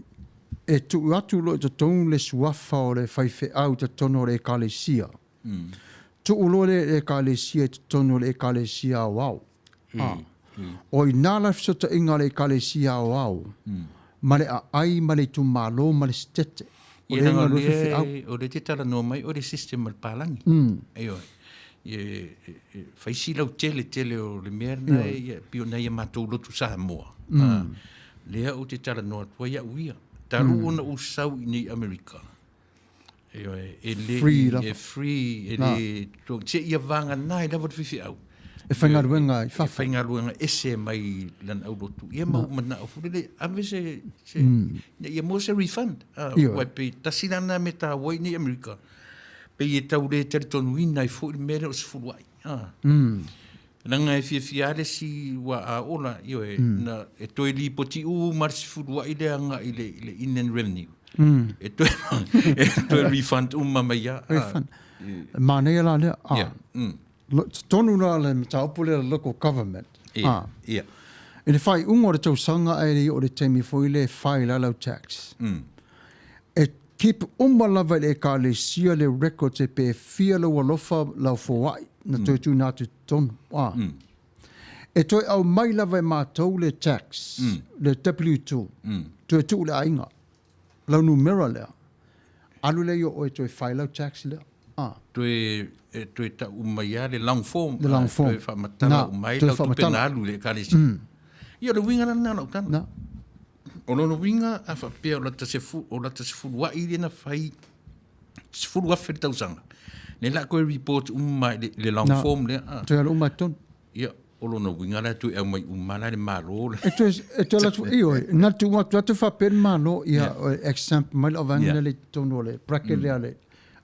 e tuu atu loa i totonu le suafa o le faifeau i totonu o le Ekalesia. Tuu loa le Ekalesia i totonu o le Ekalesia aoao. A. O i ina la fesootaiga a le Ekalesia aoao. ma le aai ma le itumalo ma le sitete. O Ia lea e leaga o galue faifeau. lea o lea e te talanoa mai o le system a le palagi. Ioe. Ia e fai si lautele tele o le mea lena e pei ona i a matou lotu Samoa. Lea ou te talanoa atu ai au ia. Talu ona ou sau i nei Amerika, ioe, e le Free lava. e free, e le seia vagana ai lava le faifeau. E faigaluega i E fafo. faigaluega ese mai lana aulotu. Ia ma ou manao foi lele, ave se, se ina ia maua se refund. Ah, Ioe. aua e pei tasi lana mea taua i nei Amerika, pei e tau le talitonuina ai foi le mea lea o le sefuluai. Ah. Leaga e fiafia lava le isi ua a ola, ioe, na, e toe lipoti uma le sefuluai lea agai i le, i le Inland Revenue. E toe, e toe refund uma mai lava. Refund. Manaia la lea. Ah. Yeah. Totonu la le mataupu lea local government. Ia, Ah. ia. I le faaiuga o le tausaga ae le i oo i le taimi foi lea e file ai lau tax. E keep uma lava i le Ekalesia le records e pe fia lou alofa lau foai na toe tuuina atu i totonu. Ah. E toe aumai lava e matou le tax, le W-2, toe tuu i le aiga. Lau numera lea, alu lea i o oe toe file lau tax lea. Ah. Toe, e toe tau uma mai lava le long form. Le long form. Toe faamatala uma ai lau tupe na alu i le Ekalesia. Ia, o le uiga la lena o lau tala. Na. O lona uiga, a faapea o lata o lata sefuluai lea na fai, 10,000 le tausaga, lea o le a toe report uma i le long form lea. Na, toe alu uma i totonu. Ia, o lona uiga la e toe aumai uma la e le Malo le. E toe, e toe alu atu, ioe, na le tuu atu atu faapea le Malo, ia, exempt mai lau vaega lea i totonu o le bracket lea a le,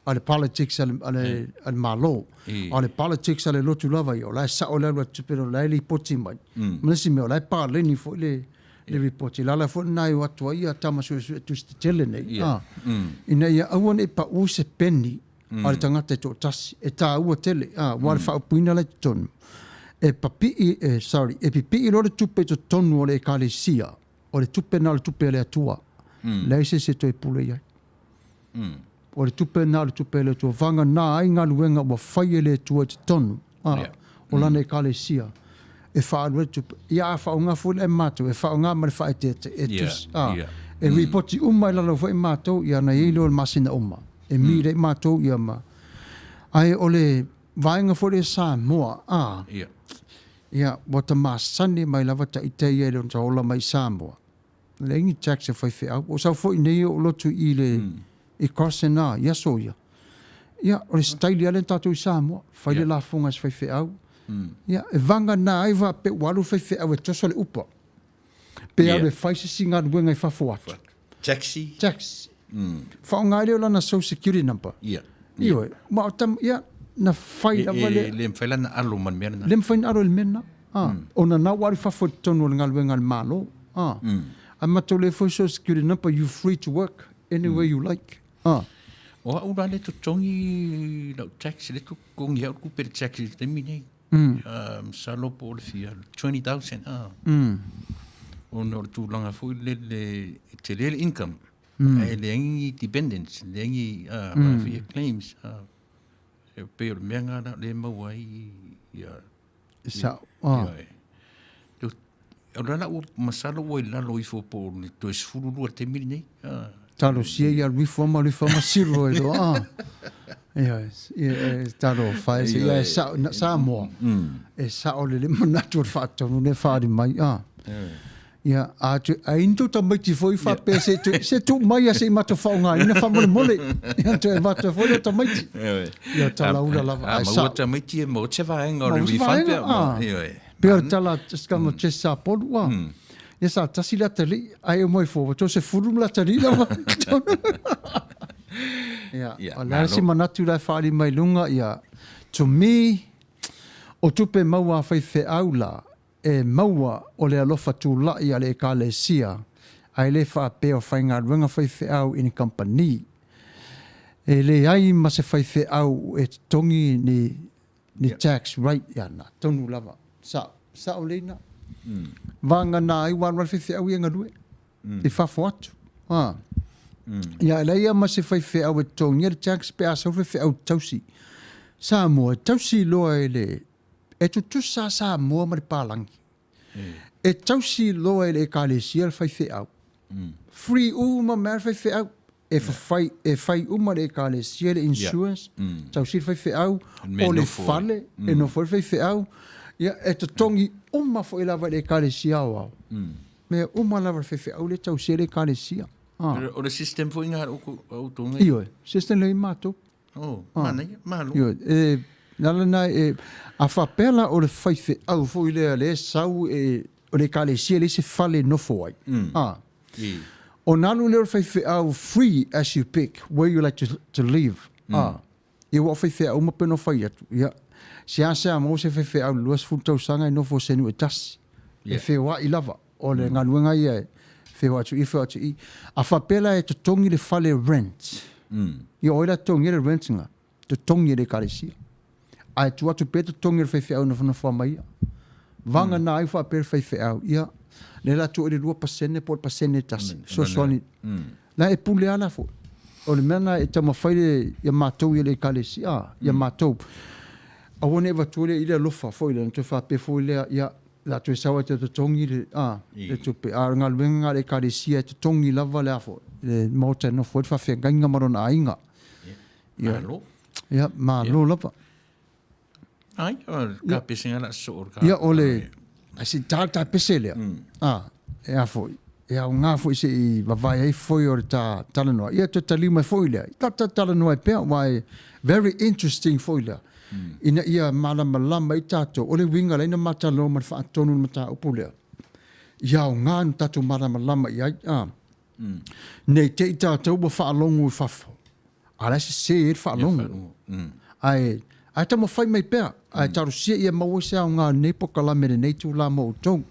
a le politics a le, a le, a le Malo. A o le politics a le lotu lava ia, o la e sao le alu atu tupe, o la e lipoti mai. Ma le isi mea, o la e paleni foi le, le lipoti. O le ala foi lena e o atu ai ia tama suesue tusi tetele nei, ina ia aua ne i pau se peni a le tagata e toatasi, e taua tele, ā, aua le faaupuina la i totonu, e papii, e, sorry, e pipii loa le tupe i totonu o le Ekalesia, o le tupe lena o le tupe a le Atua, leai se isi e toe pule i ai. O le tupe lena o le tupe a le Atua, vagana ai galuega ua fai e le Atua i totonu, ā, o lana Ekalesia, e faaalu ai le tupe. Ia a faaaoga foi la e matou, e faaaoga ma le faaeteete, e tusi, ā, e ripoti uma i lalo foi matou, ia ona i ai lea o le masina uma. E mi lea matou ia ma. Ae o le vaega foi lea Samoa, a, ia, ua ta masani mai lava ta ita ia i le ona ola mai i Samoa. Leai ni tax e faifeau. Ua sau foi nei ou lotu i le i Carson a, i aso ia. Ia, o le style lea na tatou i Samoa. Fai le lafoga e se faifeau. Ia, e vagana ai faapea ua alu le faifeau e toso le upa. Pe alu e fai se isi galuega i fafo atu. Taxi. Taxi. Faaaoga ai lea o lana social security number. Ioe. Ma o tam, ia, na fai lava le... E le mafai la ona alo ma le mea lena. Le mafai ona alo i le mea lena. Ona na ua alu i fafo i totonu o le galuega a le Malo. Ae matou le foi social security number, you free to work anywhere you like. O au la le totogi lau tax, le totogi au le tupe le tax i le taimi nei. Masalo po o le fia 20,000 a. Ona o le tulaga foi lele e tele le income. Ae leai ni dependents, leai ni fia claims. E pei o le mea lena lea e maua ai ia. E sao. O le ala ua masalo ua i lalo ifo po o le toe 12 i le taimi lenei. Talosia ia alu ifo ma alu ifo ma silo ai loa. Ia, e talofa e se ia e sao, Samoa. E sao le le manatu o le faatonu lea e faaali mai. Ia, a tu, a ini tou tamaiti foi faapea se tu, se tuu mai a se i matou faaaogaina faamolemole. Ia, toe avatu ai foi lea tamaiti. Ia, talaula lava. A maua tamaiti e maua se vaega o le refund pea. Pei o le tala a Jess Sapolu, a. Ia sa tasi le atalii, ae uma ifo, ua toe sefulu ma le atalii lava. Ia, o le a se manatu la e faaali mai luga, ia, to me, o tupe maua a faifeau la, e maua o le alofa tulai a le Ekalesia, ae le faapea o faigaluega faifeau i ni kamupani. E leai ma se faifeau e totogi ni ni tax rate ia na tonu lava. Sao, sao lei na. Vagana ai ua alu ai le faifeau ia e galue i fafo atu. Ha. Ia e leai lava ma se faifeau e totogia le tax pe a sau le faifeau tausi. Samoa e tausi loa e le E tutusa a Samoa ma le palagi. E tausi loa e le Ekalesia le faifeau. Free uma mea a le faifeau. E fafai, e fai uma le ekalesia, le insurance, tausi le faifeau, o le fale e nofo ai le faifeau. Ia, e totogi uma foi lava i le ekalesia aoao. Mea uma lava a le faifeau lea e tausia e le ekalesia. O le system foi lena a outou nei? Ioe, system lea i matou. Oh, manaia, malo. Ioe, e, le ala lena e, a faapea la o le faifeau foi lea lea e sau e, o le ekalesia e leai se fale e nofo ai. A. Ona alu lea o le faifeau free as you pick where you like to live. A. Ia ua o faifeau uma pei ona fai atu, ia, seasea maua se faifeau i le 20 tausaga e nofo i se nuu e tasi. E feoai lava. O le galuega ia e feoai atu i, feoai atu i. A faapea la e totogi le fale rent, ia o ai la e totogia le rent lena? Totogi e le ekalesia. Ae tuu atu pea totogi o le faifeau e nofonofo mai ia. Vagana ai faapea le faifeau, ia, lea la tuu ai le 2% po o le pasene e tasi, fesoasoani. La e pule lava la foi. O le mea lena e taumafai le, ia matou ia le ekalesia, ia matou. Aua ne i avatua le i le alofa foi lea, ona toe faapea foi lea, ia, o le a toe sau ae toe totogi le, a, le tupe. A o le galuega lena a le ekalesia e totogi lava le a foi, le maota e nofo ai le faafeagaiga ma lona aiga. Ia, malo. Ia, malo lava. Ai, o le tapese nga la soo le Ia, o le, ai se ta le tapese lea. A, e a foi, e aoga foi se i vavae ai foi o le ta talanoa. Ia, toe taliu mai foi lea. Ta ta talanoa ai pea, aua e very interesting foi lea. Ina ia malamalama ai tatou, o le uiga lea na ma talanoa ma le faatonu i le mataupu lea. Ia aoga ona tatou malamalama i ai. A, Ne i te i tatou ua faalogo i fafo, a o la e sese ai le faalogo. Ae, ae taumafai mai pea, ae talosia ia maua se aoga o lenei polokalame i lenei itula mo outou.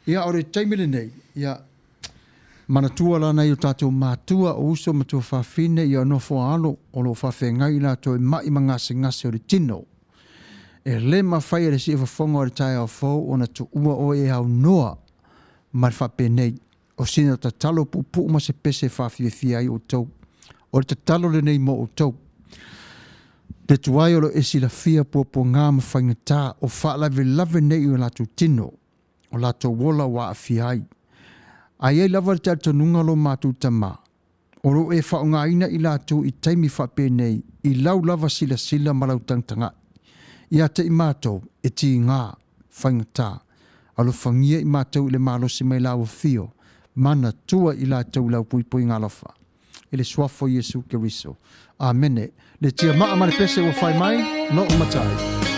Ia, o le taimi lenei, ia, manatua la nai o tatou matua, o uso ma tuafafine, ia nofo a alo, o lo o faafeagai i latou e mai ma gasegase o le tino. E le mafai e le siufofoga o le taeao fou ona tuua oe e aunoa ma le faapenei. O sina tatalo puupuu ma se pese e faafiafia ai outou. O le tatalo lenei mo outou. Le tuai o lo e silafia puapuaga ma faigata o faalavelave nei i o latou tino, o latou ola ua aafia ai. A i ai lava le talitonuga o lo matou Tama, o lo o e faaaogaina i latou i taimi faapenei i lau lava silasila ma lau tagatagai. Ia te i matou, e tiga, faigata, alofagia i matou i le malosi mai lau afio, manatua i latou i lau puipuiga alofa. I le Suafa o Iesu Keriso. Amene. Le tiamaa ma le pese ua fai mai, Lou Matai.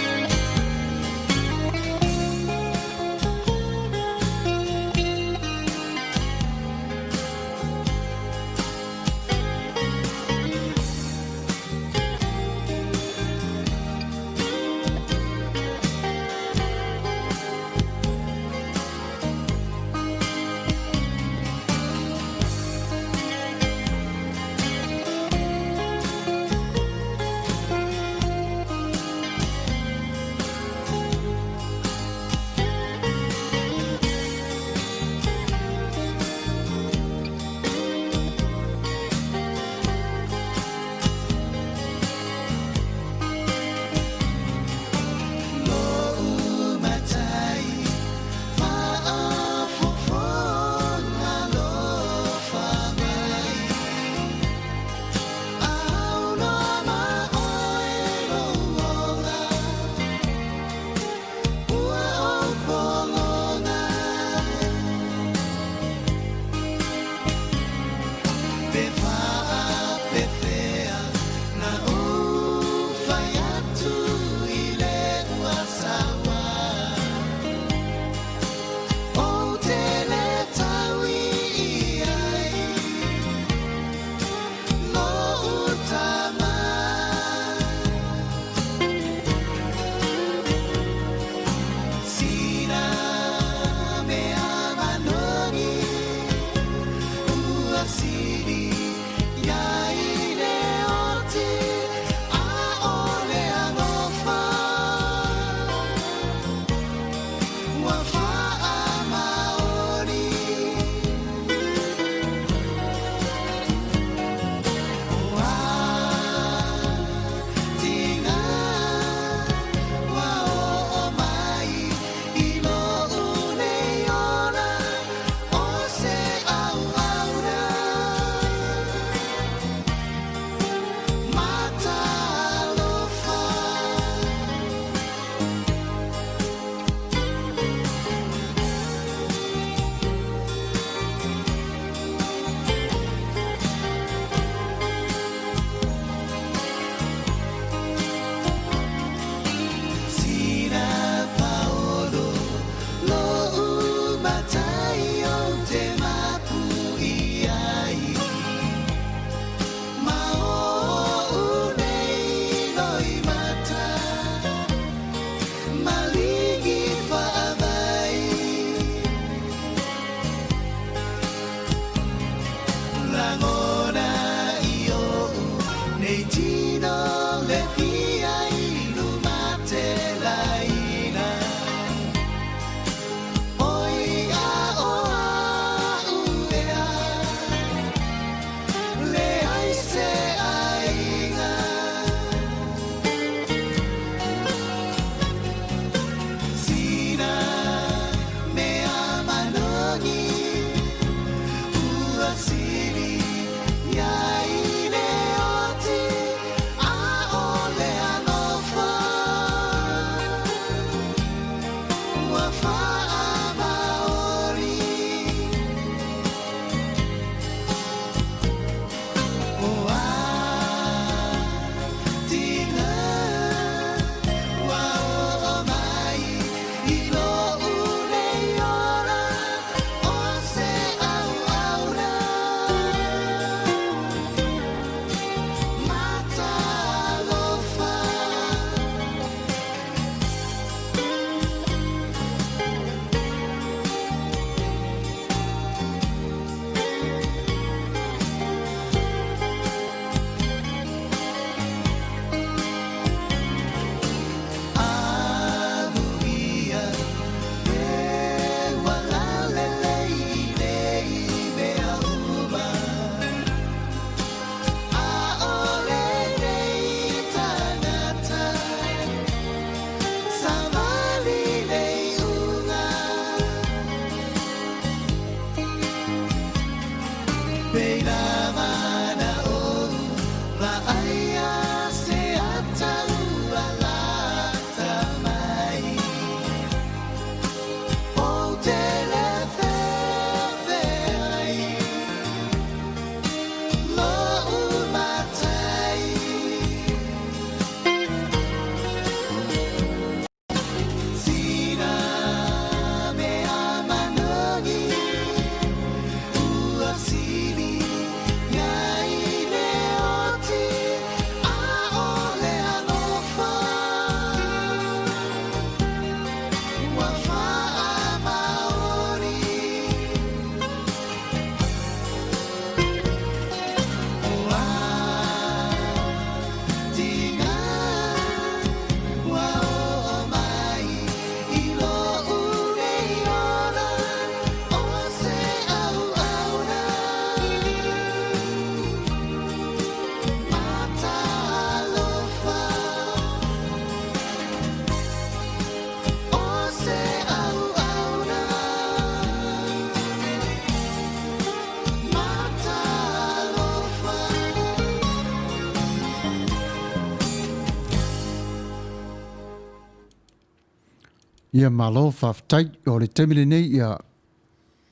Ia malo faafetai. O le taimi lenei ia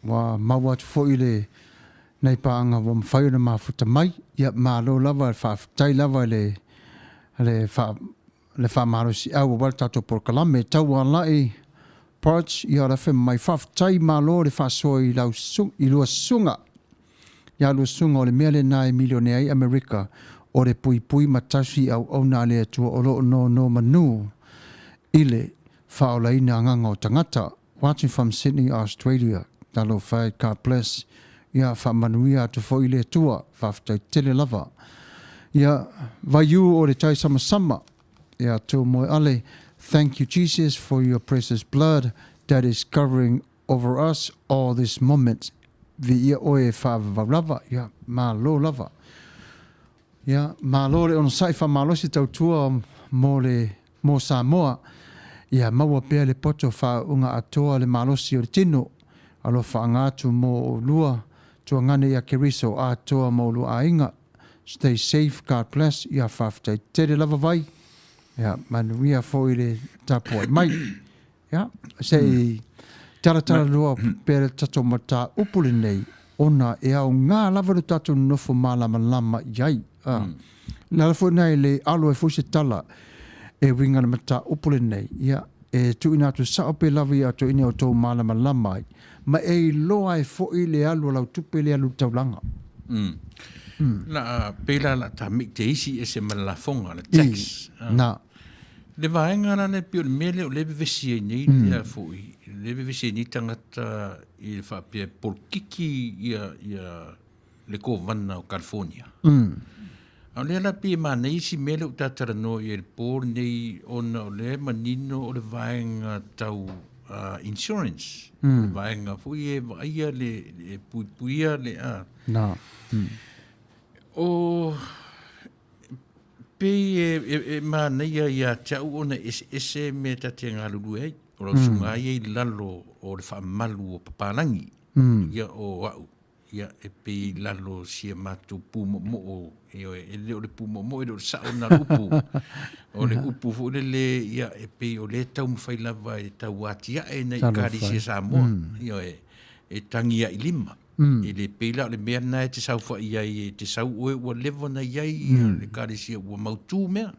ua maua atu foi le nai paaga ua mafai ona mafuta mai. Ia malo lava faafetai lava i le le faa le faamalosiau aua le tatou polokalame. Taualai Porch, ia o le afe mai faafetai malo le faasoa i lau i lua susuga. Ia lua susuga o le mea lena e milionea ai Amerika o le puipui ma tausi i auauna a le Atua o lo o nonomanu i le faaolaina agaga o tagata. Watching from Sydney, Australia. Talofa e, God bless. Ia faamanuia atu foi le Atua. Faafetai tele lava. Ia vaiū o le tai samasama. Ia Tūmoeale, thank you Jesus for your precious blood that is covering over us all this moment. Viia oe e faavavau lava. Ia malo lava. Ia, malo le onosai faamalosi tautua mo le mo Samoa. Ia maua pea le poto faauuga atoa le malosi o le tino. Alofaaga atu mo oulua tuagane ia Keriso atoa ma oulua aiga. Stay safe, God bless. Ia faafetai tele lava Vai. Ia manuia foi le tapuai mai. Ia, se i talatalanoa pea le tatou mataupu lenei, ona e aoga lava lo tatou nonofo malamalama i ai. A. Le ala foi lena e le alo ai foi se tala e uiga i le mataupu lenei, ia, e tuuina atu sao pea lava ia outou ina ia outou malamalama ai, ma e iloa ai foi le alu a lau tupe le alu i le taulaga. La, pei la la ta mei te isi ese ma le lafoga, le tax. I, na. Le vaega la lea pei o le mea lea o lea e vevesi ai nei mm. foi, lea e vevesi ai nei tagata i le faapea e polokiki ia, ia le kovana o California. Mm. A o lea la pei e manaia isi mea lea ua ta talanoa i ai i le po lenei ona o lea e manino o le vaega tau uh, insurance. Mm. O le vaega foi e vaaia le, e puipuia le a. Na. Mm. O Pei e manaia ia te au ona e eseese mea ta te galulue ai. O lau susuga ia i lalo o le faamalu o papalagi, ia o au, ia e pei i lalo o si a matou pumoomoo, ioe, e le o le pumoomoo e le o le sao lena o le upu. O le upu foi lele, ia e pei o lea e taumafai lava e tau atiae nai Ekalesia Samoa, ioe, e tagi ai i lima. Mm. E le pei la o le mea lena e te saofai ai, e te sau oe ua leva ona i ai mm. le ekalesia ua mautū mea.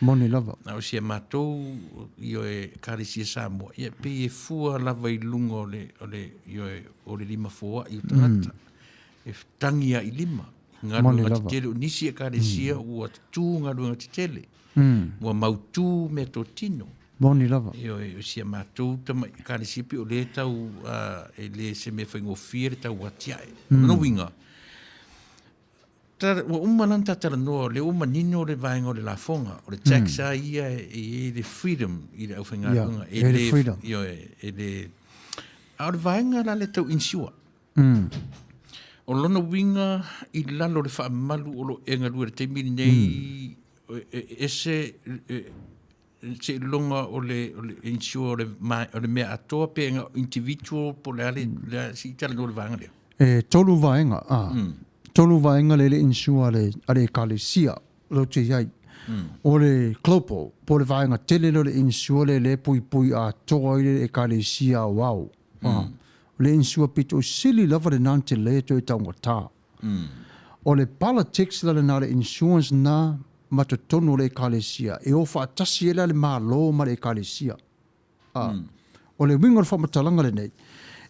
Moni lava. Na o si a matou ioe ekalesia Samoa, ia pei e fua lava i luga o le, o le, ioe, o le lima foai o tagata. Mm. E tangi ai lima. Galuega tetele, o nisi ekalesia mm. ua tutū galuega tetele. Mm. Ua mautū mea totino. Moni lava. Ioe, o si a matou tama ekalesia pei o lea tau, uh, e le se mea faigofie le tau atiae. Mm. Lona uiga, ta, ua uma la ona ta talanoa, o lea ua manino le vaega o le lafoga, o le tax mm. a ia e i ai le freedom i le aufaigaluega. Yeah, e le freedom. Ioe, e le... A o le vaega la le tau insure. Mm. O lona uiga i lalo o le faamalu o lo e galue i le taimi lenei, mm. e, ese, e, seiloga o le, o le insure o le, ma, o le mea atoa pe na individual po le a le, mm. le si talanoa le vaega lea. E tolu vaega, a. Mm. Tolu vaega le le insure a le, a le ekalesia, lo te iai. Mm. O le global, po le vaega tele lo le insure le le pui pui atoa i le ekalesia o ao. Mm. A. O le insure pito sili lava le nante le toe taugata. O le politics la lena o le insurance na ma totonu o le Ekalesia, e o faatasi ai la le Malo ma le Ekalesia. A, o le uiga o le faamatalaga lenei,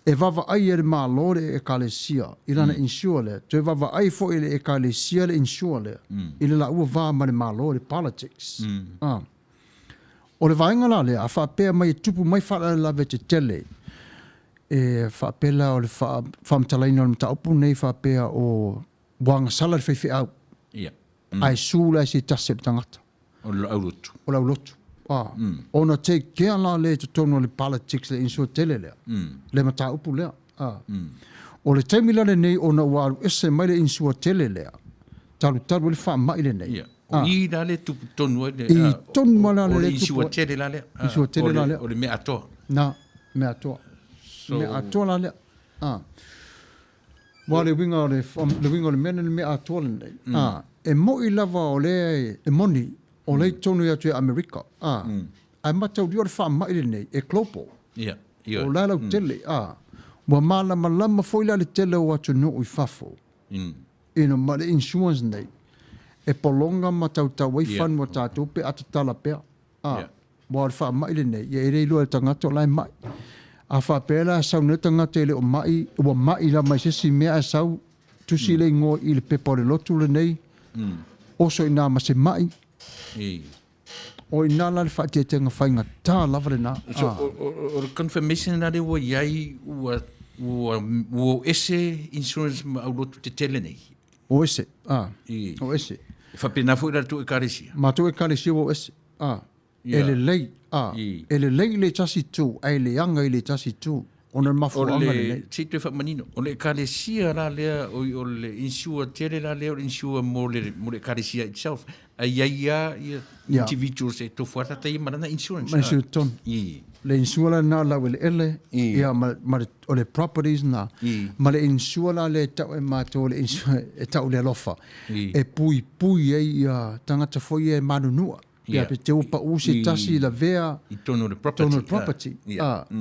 e vaavaai e le Malo le Ekalesia i lana insure lea, toe vaavaai foi e le Ekalesia le insure lea, i le laua va ma le Malo, le politics. A, o le vaega la lea, a faapea mai e tupu mai faalavelave tetele, E faapea la o le faamatalaina o le mataupu lenei faapea o ua agasala le faifeau. Ia. Ae su la e se tasi o le tagata. O le aulotu. O le aulotu. Ah. Ona take care la lea i totonu o le politics le insure tele lea. Le mataupu lea. Ah. O le taimi la lenei ona ua alu ese mai le insure tele lea, talutalu ai le faamai lenei. Ia. O i la le tupu tonu ai le... I tonu mai la le le tupu. O le tele la lea. Insua tele la lea. O le mea atoa. Na, mea atoa. So, mea atoa la lea. Ah. Wa le uiga o le, le uiga o le mea le mea atoa lenei. Mm. Ah, e moi lava o le e moni o le tonu i atu i Amerika. Ah. Mm. Ae mataulia o le faamai lenei e global. Ia, ioe. O la e lautele, a. Ua malamalama foi la le tele o atunuu i fafo, you know, ma le insurance nei, e pologa ma tautau ai fanua tatou pe a tatala pea. A, aua o le faamai lenei, ia e le iloa e le tagata o la e mai. A faapea la e sau nei le tagata e le o mai, ua mai lava i se isi mea ae sau tusi le igoa i le pepa o le lotu lenei, oso i ina ma se mai. O i ina la le faaeteetega faigata lava lena. So, o le confirmation la lea ua i ai, ua, ua, ua o ese insurance ma aulotu tetele nei? O ese, a, o ese. E faapena foi la le tou Ekalesia? Matou Ekalesia ua o ese, a. E lelei, a, e lelei i le tasi itu, ae leaga i le tasi itu, ona o le mafuaaga lenei. Se i toe faamanino, o le Ekalesia la lea, oi, o le insure tele la lea o le insure mo le, mo le Ekalesia itself, ae i ai lava ia individuals e tofu lava tagata ia ma lana insurance. Ma insurance tonu. Le insure la lena o le laueleele, ia ma, ma le, o le properties na, ma le insure la lea e tau e matou o le insure e tau le alofa, e puipui ai ia tagata foi ia e manunua. Ia, pe te ua pau se tasi lavea i totonu o le property. Totonu o le property.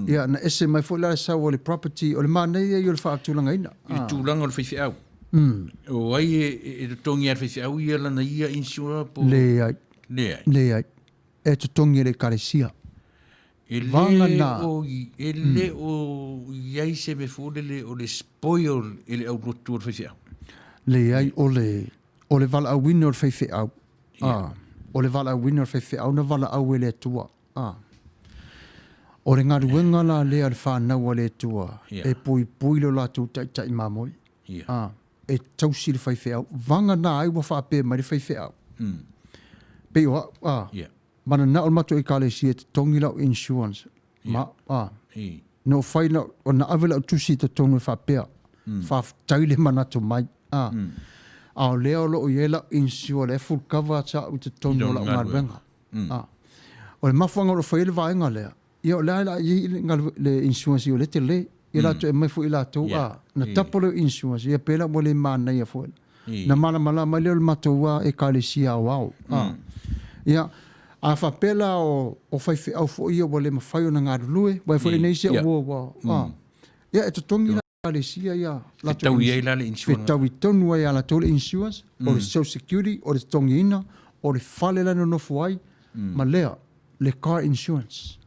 Ia, na ese mai foi la le sau o le property, o le manaia ia o le faatulagaina. I le tulaga o le faifeau. O ai e totogi lava e le faifeau ia lana ia insurance po? Leai. Leai. Leai. E totogi e le Ekalesia. E le o, e le o i ai se mea foi lele o le spoil e le aulotu o le faifeau. Leai, o le, o le valaauina o le faifeau, A, o le valaauina o le faifeau na valaau e le Atua. A, o le galuega la lea a le fanau a le Atua e puipui lo latou taitai mamoe. A, e tausi le faifeau. Vagana ai ua faapea mai le faifeau. Pei o au, a, mananao le matou Ekalesia e totogi lau insurance. Ma, a, na ou fai lau, na ave lau tusi i totonu e faapea, faafetai le manatu mai. A, a o lea o lo o i ai lau insure lea e full cover atu au i totonu o lau galuega. A, o le mafuaaga o lo o fai ai le vaega lea, ia o lea o le a i ai le, le insurance o lea e tele. Ia latou e aumai foi latou, a, na tapo lea o insurance, ia pei la ua le manaia foi. Na malamalama ai lea o le matou lava Ekalesia aoao. A, ia, a faapea la o, o faifeau foi ia ua le mafai ona galulue, aua foi lenei isi au ua, a, ia e totogi la Ekalesia ia latou Fetaui ai la le insurance. Fetaui tonu ai ia latou le insurance, o le social security, o le totogiina, o le fale la e nonofo ai, ma lea, le car insurance.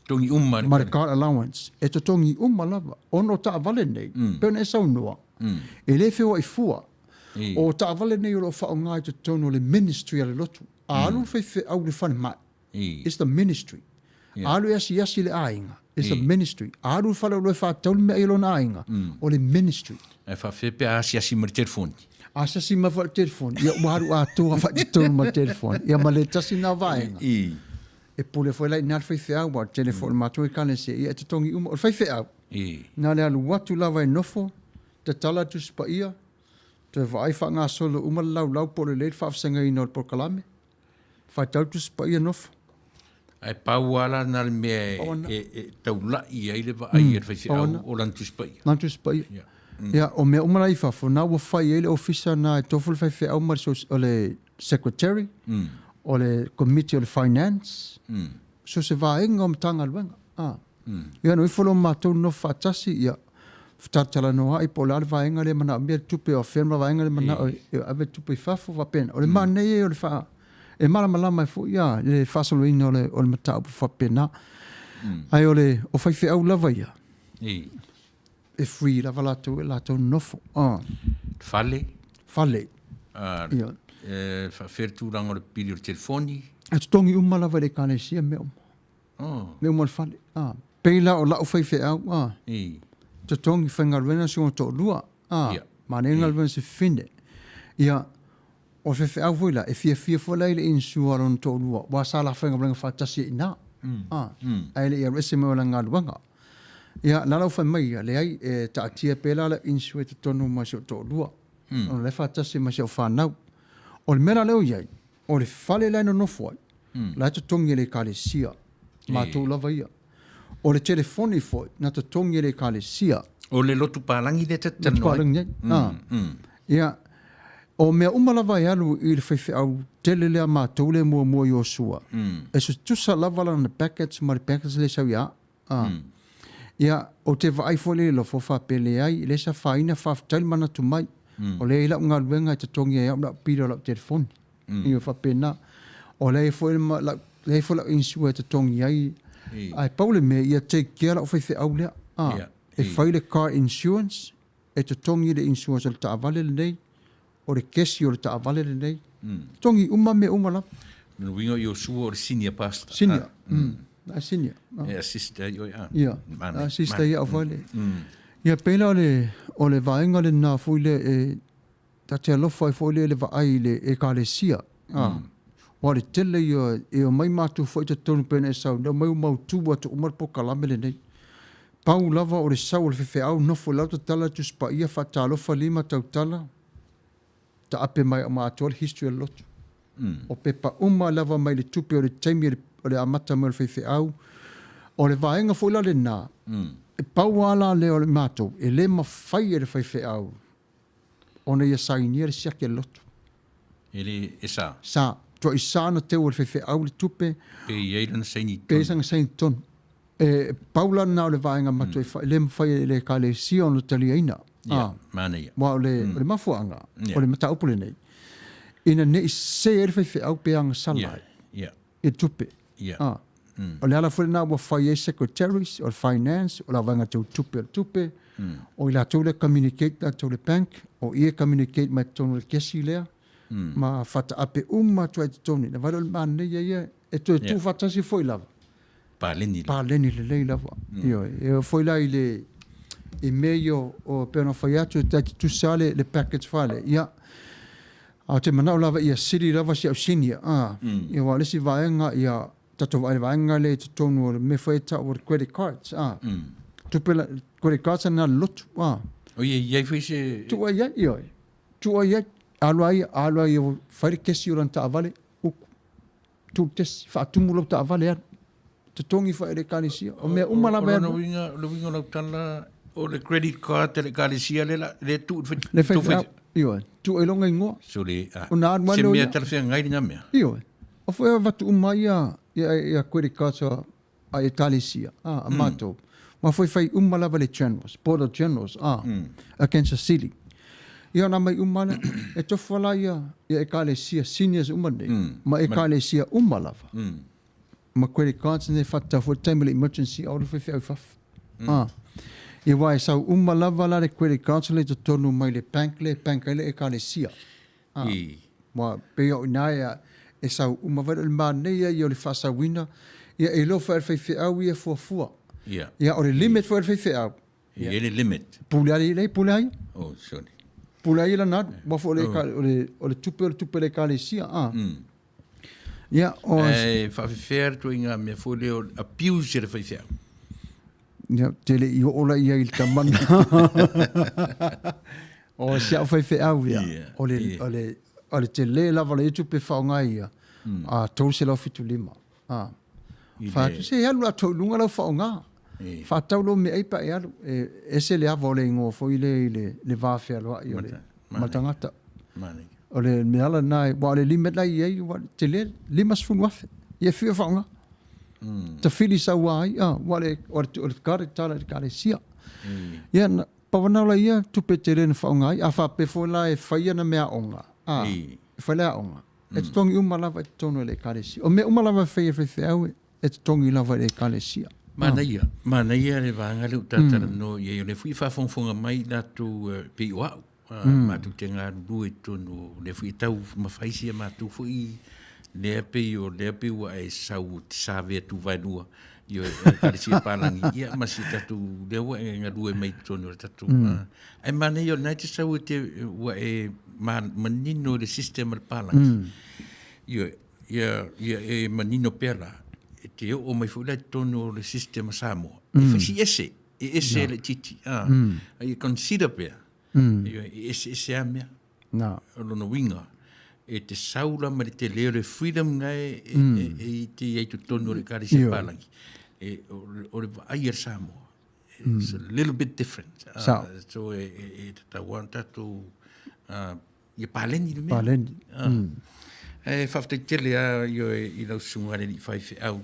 Totogi uma Ma le car allowance. E totogi uma lava. Ona o taavale nei, pei ona e saunoa, e le feoai fua. O taavale nei o lo o faaaoga i totonu o le ministry a le lotu. A alu le faifeau i le falemai, it's the ministry. A alu e asiasi i le aiga, it's the ministry. A alu i le faleoloa e faatau le meaai a lona aiga, o le ministry. Ae faafefea pe a asiasi ma le telefoni? Asiasi mai foi i le telefoni, ia ua alu atoa faatotonu ma le telefoni. Ia ma le tasi lena vaega. E pule foi la i ina le faifeau, aua o le tele foi o le matou Ekalesia, ia e totogi uma. O le faifeau, na o le alu atu lava e nofo, tatala le Tusi Paia, toe vaai faagasolo uma le laulau po o lelei le faavasagaina o le polokalame, faitau le Tusi Paia, nofo. Ae pau lava la na le mea e taulai ai le vaai a le faifeau o lana Tusi Paia. Lana Tusi Paia. Ia, o mea uma la i fafo, na ua fai ai le ofisa na e tofu le faifeau ma le, o le secretary, o le committee o le finance, so se vaega o Matagaluega. A. Ia, na ifo loa ma matou nonofo faatasi, ia, fetalatalanoa'i po o le a le vaega lea e manaomia le tupe o afea ma vaega lea e manao e ave le tupe i fafo, faapena. O le manaia ia o le faa, e malamalama ai foi ia le faasoloina o le, o le mataupu faapena. Ae o le, o faifeau lava ia, E free lava latou e latou nonofo. Ah. Fale. Fale. Ah, ia. E faafefea le tulaga o le pili o le telefoni? E totogi uma lava e le Ekalesia mea uma. Oh. Mea uma o le fale. Ah. Pei la o lau faifeau, ah. I. Totogi faigaluega si ona toalua. Ah. Ia. Manaia galuega se fine. Ia, o le faifeau foi la, e fiafia foi la i le insure a lona toalua, aua sa la faigaluega faatasi ai i ina. Ah. Ae le i alu ese mai o lana galuega. Ia, la la ua fai mai ia, leai, e taatia pea la lau insure i totonu ma si ou toalua, ona o la e faatasi ma si au fanau. O le mea la lea o i ai, o le fale la e nonofo ai, la e totogi e le Ekalesia, matou lava ia. O le telefoni foi, na totogi e le Ekalesia. O le lotu palagi lea ta te talanoa ai. Lotu palagi nei. Ia, o mea uma lava e alu i le faifeau tele lea a matou lea e muamua i Iosua, e tutusa lava lana package ma le package lea e sau ia au. A. Ia, ou te vaai foi lea i lofo faapea leai, e le sa afaina, faafetai le manatu mai. O lea e i ai lau galuega e totogi ai au lau pili o lau telefoni. Ia faapena. O lea e i ai foi lau, lea e i ai foi lau insure e totogi ai. Ae pau le mea, ia take care lau faifeau lea. A. E fai le car insurance, e totogi le insurance o le taavale lenei, o le kesi o le taavale lenei. Totogi uma mea uma lava. O le uiga o Iosua o le senior pastor. Senior. Ah. Senior. E assist ai oe a. Ia. Assist ai au foi le. Ia pei la o le o le vaega lena foi le e ta te alofa ai foi le le vaai i le ekalesia. Ah. Aua o le tele ia e omai matou foi i totonu pei ona e saunoa mai ua mautu atu uma le polokalame lenei. Pau lava o le sau o le faifeau nofo i lalo tatala le Tusi Paia faatalofa lima tautala taape mai ma atoa le history o le lotu. O pepa uma lava mai le tupe o le taimi o le amata mai o le faifeau. O le vaega foi la lena, e pau lava la lea o le matou, e le mafai e le faifeau ona ia sainia le siaki a le lotu. E le, e sa. Sa. Tuai sa ona teu e le faifeau le tupe. Pe i ai lana saini i totonu. Pe i ai sana saini i totonu. E pau la lena o le vaega matou e fai, le mafai e le Ekalesia ona taliaina. Ia, manaia. Aua o le, o le mafuaaga, o le mataupu lenei, ina ne i sese ai le faifeau pe agasala ai i le tupe. O le ala foi lena ua fai ai secretaries o le finance, o le vaega tau tupe o le tupe, o i latou lea e communicate latou i le bank, o i e communicate mai totonu o le kesi lea, ma faataape uma atu ai i totonu. Ina vaai loa i le manaia ia, e toe tuufaatasi foi lava. Paleni. Paleni lelei lava. Ioe. E oo foi la i le i mea ia o pei ona fai atu e tai tutusa lava le package fale. Ia, a ou te manao lava ia sili lava si au senior, a. Ia aua o le isi vaega ia tatou vaai i le vaega lea i totonu o le mea foi e tau o le credit cards, a. Tupe la, credit cards na le lotu, a. O ia i ai foi se... Tuu ai i ai, ioe. Tuu ai i ai, alu ai, alu ai e fai le kesi o lana taavale, uku. Tuu tesi, faatumu lau taavale alu. Totogi foi e le ekalesia. O mea uma lava e alu. O le uiga o lau tala, o le credit card a le ekalesia lea la, lea tuu i le faifeau. Ioe, tuu ai lona igoa. So le, a, Ona alu ai se mea talafeagai lena mea. Ioe. O foi e avatu uma ai ia credit cards a ekalesia, a matou. Ma foi fai uma lava le generals, board of generals, a, a Kansas City. Ia ona aumai uma lea, e tofu la ia, ia ekalesia seniors uma nei, ma ekalesia uma lava. Ma credit cards nei whatatau foi taimi o le emergency au le faifeau i fafo. A. Ia aua e sau uma lava la le credit cards lea i totonu mai le bank lea e bank ai le ekalesia. A. Ua pei o i ina e, e sau uma vai o le manaia ia o le faasauina, ia e iloa foi e le faifeau ia e fuafua. Ia o le limit foi a le faifeau. E i ai le limit. Pule ai, lei, pule ai. Oh, sorry. Pule ai lana alu. Aua foi o le, o le tupe o le tupe a le ekalesia. A. Ia, o... E faafefea le ituaiga mea foi lea o le abuse e le faifeau. Ia, te le i oo la i ai i le tamana. O si au faifeau ia, o le, o le, o le tele lava o le tupe faaaoga ia, a 375. A. Fai atu, se alu atoa i luga lau faaaoga. Faatau lou meaai pe a e alu. E ese le ava o le igoa foi lea i le, le va fealoai o le, ma le tagata. O le mea ala lena, aua o le limit la e i ai, ua tele, $50,000. Ia e fiu e faaaoga. Tafili saua ai, a, aua o le, o le card e tala i le ekalesia. Ia, na, pau lena o la ia tupe tele na faaaoga ai. A faapea foi la e fai ana meaaoga, a, e fai le aoga, e totogi uma lava i totonu e le ekalesia. O mea uma lava e fai e faifeau, e totogi lava e le ekalesia. Manaia, manaia le vaega lea ua ta talanoa i ai, o lea foi e faafogafoga mai i latou e pei o au, matou te galulue i totonu o lea foi e taumafai si a matou foi lea pei o lea pei ua e sau ou te save atu vaelua i o Ekalesia Palagi ia ma si tatou lea ua e galue mai i totonu o le tatou ae manaia o lena e te sau e te ua e manino i le system a le palagi. Ioe, ia ia e manino pea la e te oo mai foi la i totonu o le system a Samoa e fai si ese e ese le titi a ia consider pea ioe e eseese a mea. Na. O lona uiga, e te sau la ma le tele o le freedom na e, e, mm. e, e i te i ai totonu o le Ekalesia Palagi. E, o, o le vaai a le Samoa. It's a little bit different. So e, e, e tatau lava ona tatou ia paleni le mea. Paleni. E faafetai tele lava ioe i lau susuga i le alii faifeau.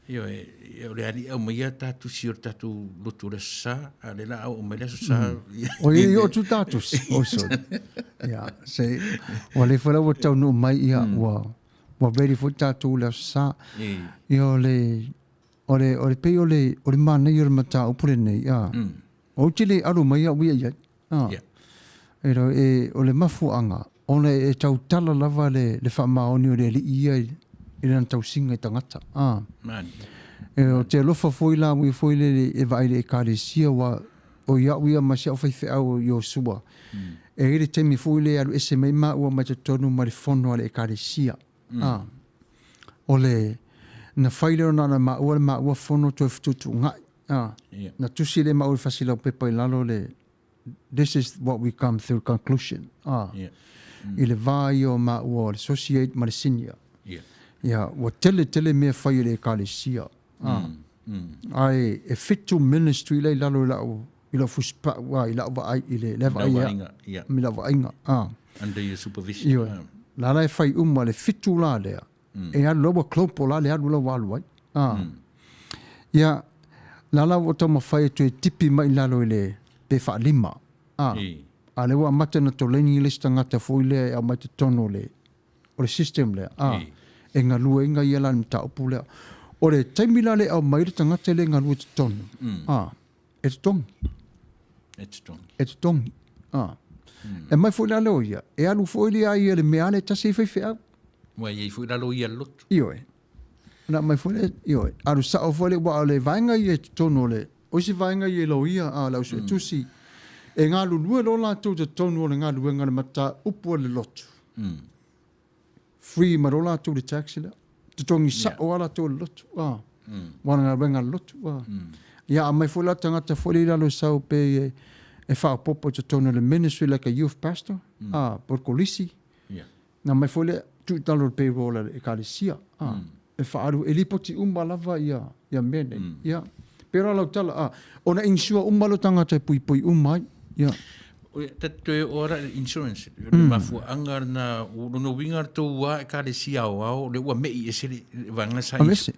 Ioe, o le alii e aumaia ta tusi o le tatou lotu o le Aso Sa, a o lea la a oo mai le Aso Sa. O ia i oo atu ta tusi. Oh, sorry. Ia, se, ua le foi la ua taunuu mai, ia, ua, ua ready foi tatou i le Aso Sa. Ia, o le, o le, o le pei o le, o le manaia o le mataupu lenei, a, ou te le alu mai au ia i ai. A, e, e, o le mafuaaga, ona e tautala lava le, le faamaoni o le Alii ia i, i lana tausiga i tagata. A, e, o te alofa foi la ui foi le e vaai le ekalesia ua o ia'u ia ma si au faifeau o Iosua. E i ai le taimi foi le alu ese mai maua mai totonu ma le fono a le ekalesia. A, o le, na fai lea ona na maua le maua fono toe fetuutuunai. A, na tusi le maua i le fasi laupepa i lalo le, this is what we come through conclusion. A, i le va ia o maua o le associate ma le senior. Ia, ua tele tele mea fai e le ekalesia. A, ae e 7 ministry la i lalo i lau i lau fusipau, a, i lau vaai, i le, le vaai ea, i lau vaaiga. A. Under your supervision. Ioe. La la e fai uma le 7 la lea, e alu la ua global la le alu la ua alu ai. A. Ia, la la ua taumafai e toe tipi mai i lalo i le, pe faalima. A. A lea ua amata ona toleni le isi tagata foi lea e aumai totonu o le, o le system lea. A. E galueaiina ia la le mataupu lea. O le taimi la le aumai le tagata lea e galue i totonu, a, e totogi. E totogi. E totogi. A. E aumai foi la lea o ia, e alu foi lea ia le mea lea e tasi ai faifeau. Ua i ai foi la loia lotu. Ioe. Na aumai foi lea, ioe, alu sao foi lea, aua o le vaega ia i totonu o le, o isi vaega ia i loia a le au suetusi, e galulue loa latou i totonu o le galuega o le mataupu a le lotu. Free mai loa latou i le tax lea. Totogi sao lava latou e le lotu. A. Aua o le galuega a le lotu. A. Ia aumai foi la tagata foi lea i lalo e sau pe e faaopoopo i totonu o le ministry like a youth pastor, a, po o le kolisi. Na aumai foi lea tuu i lalo o le payroll a le ekalesia. A. E faaalu, e lipoti uma lava ia, ia mea nei. Ia. Pērā lau tala, a, ona insure uma lea o tagata e puipui uma ai. Ia. Ta toe o ara le insurance, o le mafuaaga lena, o lona uiga le tou lava ekalesia aoao, o lea ua me'i ese le vaega sa Aveese.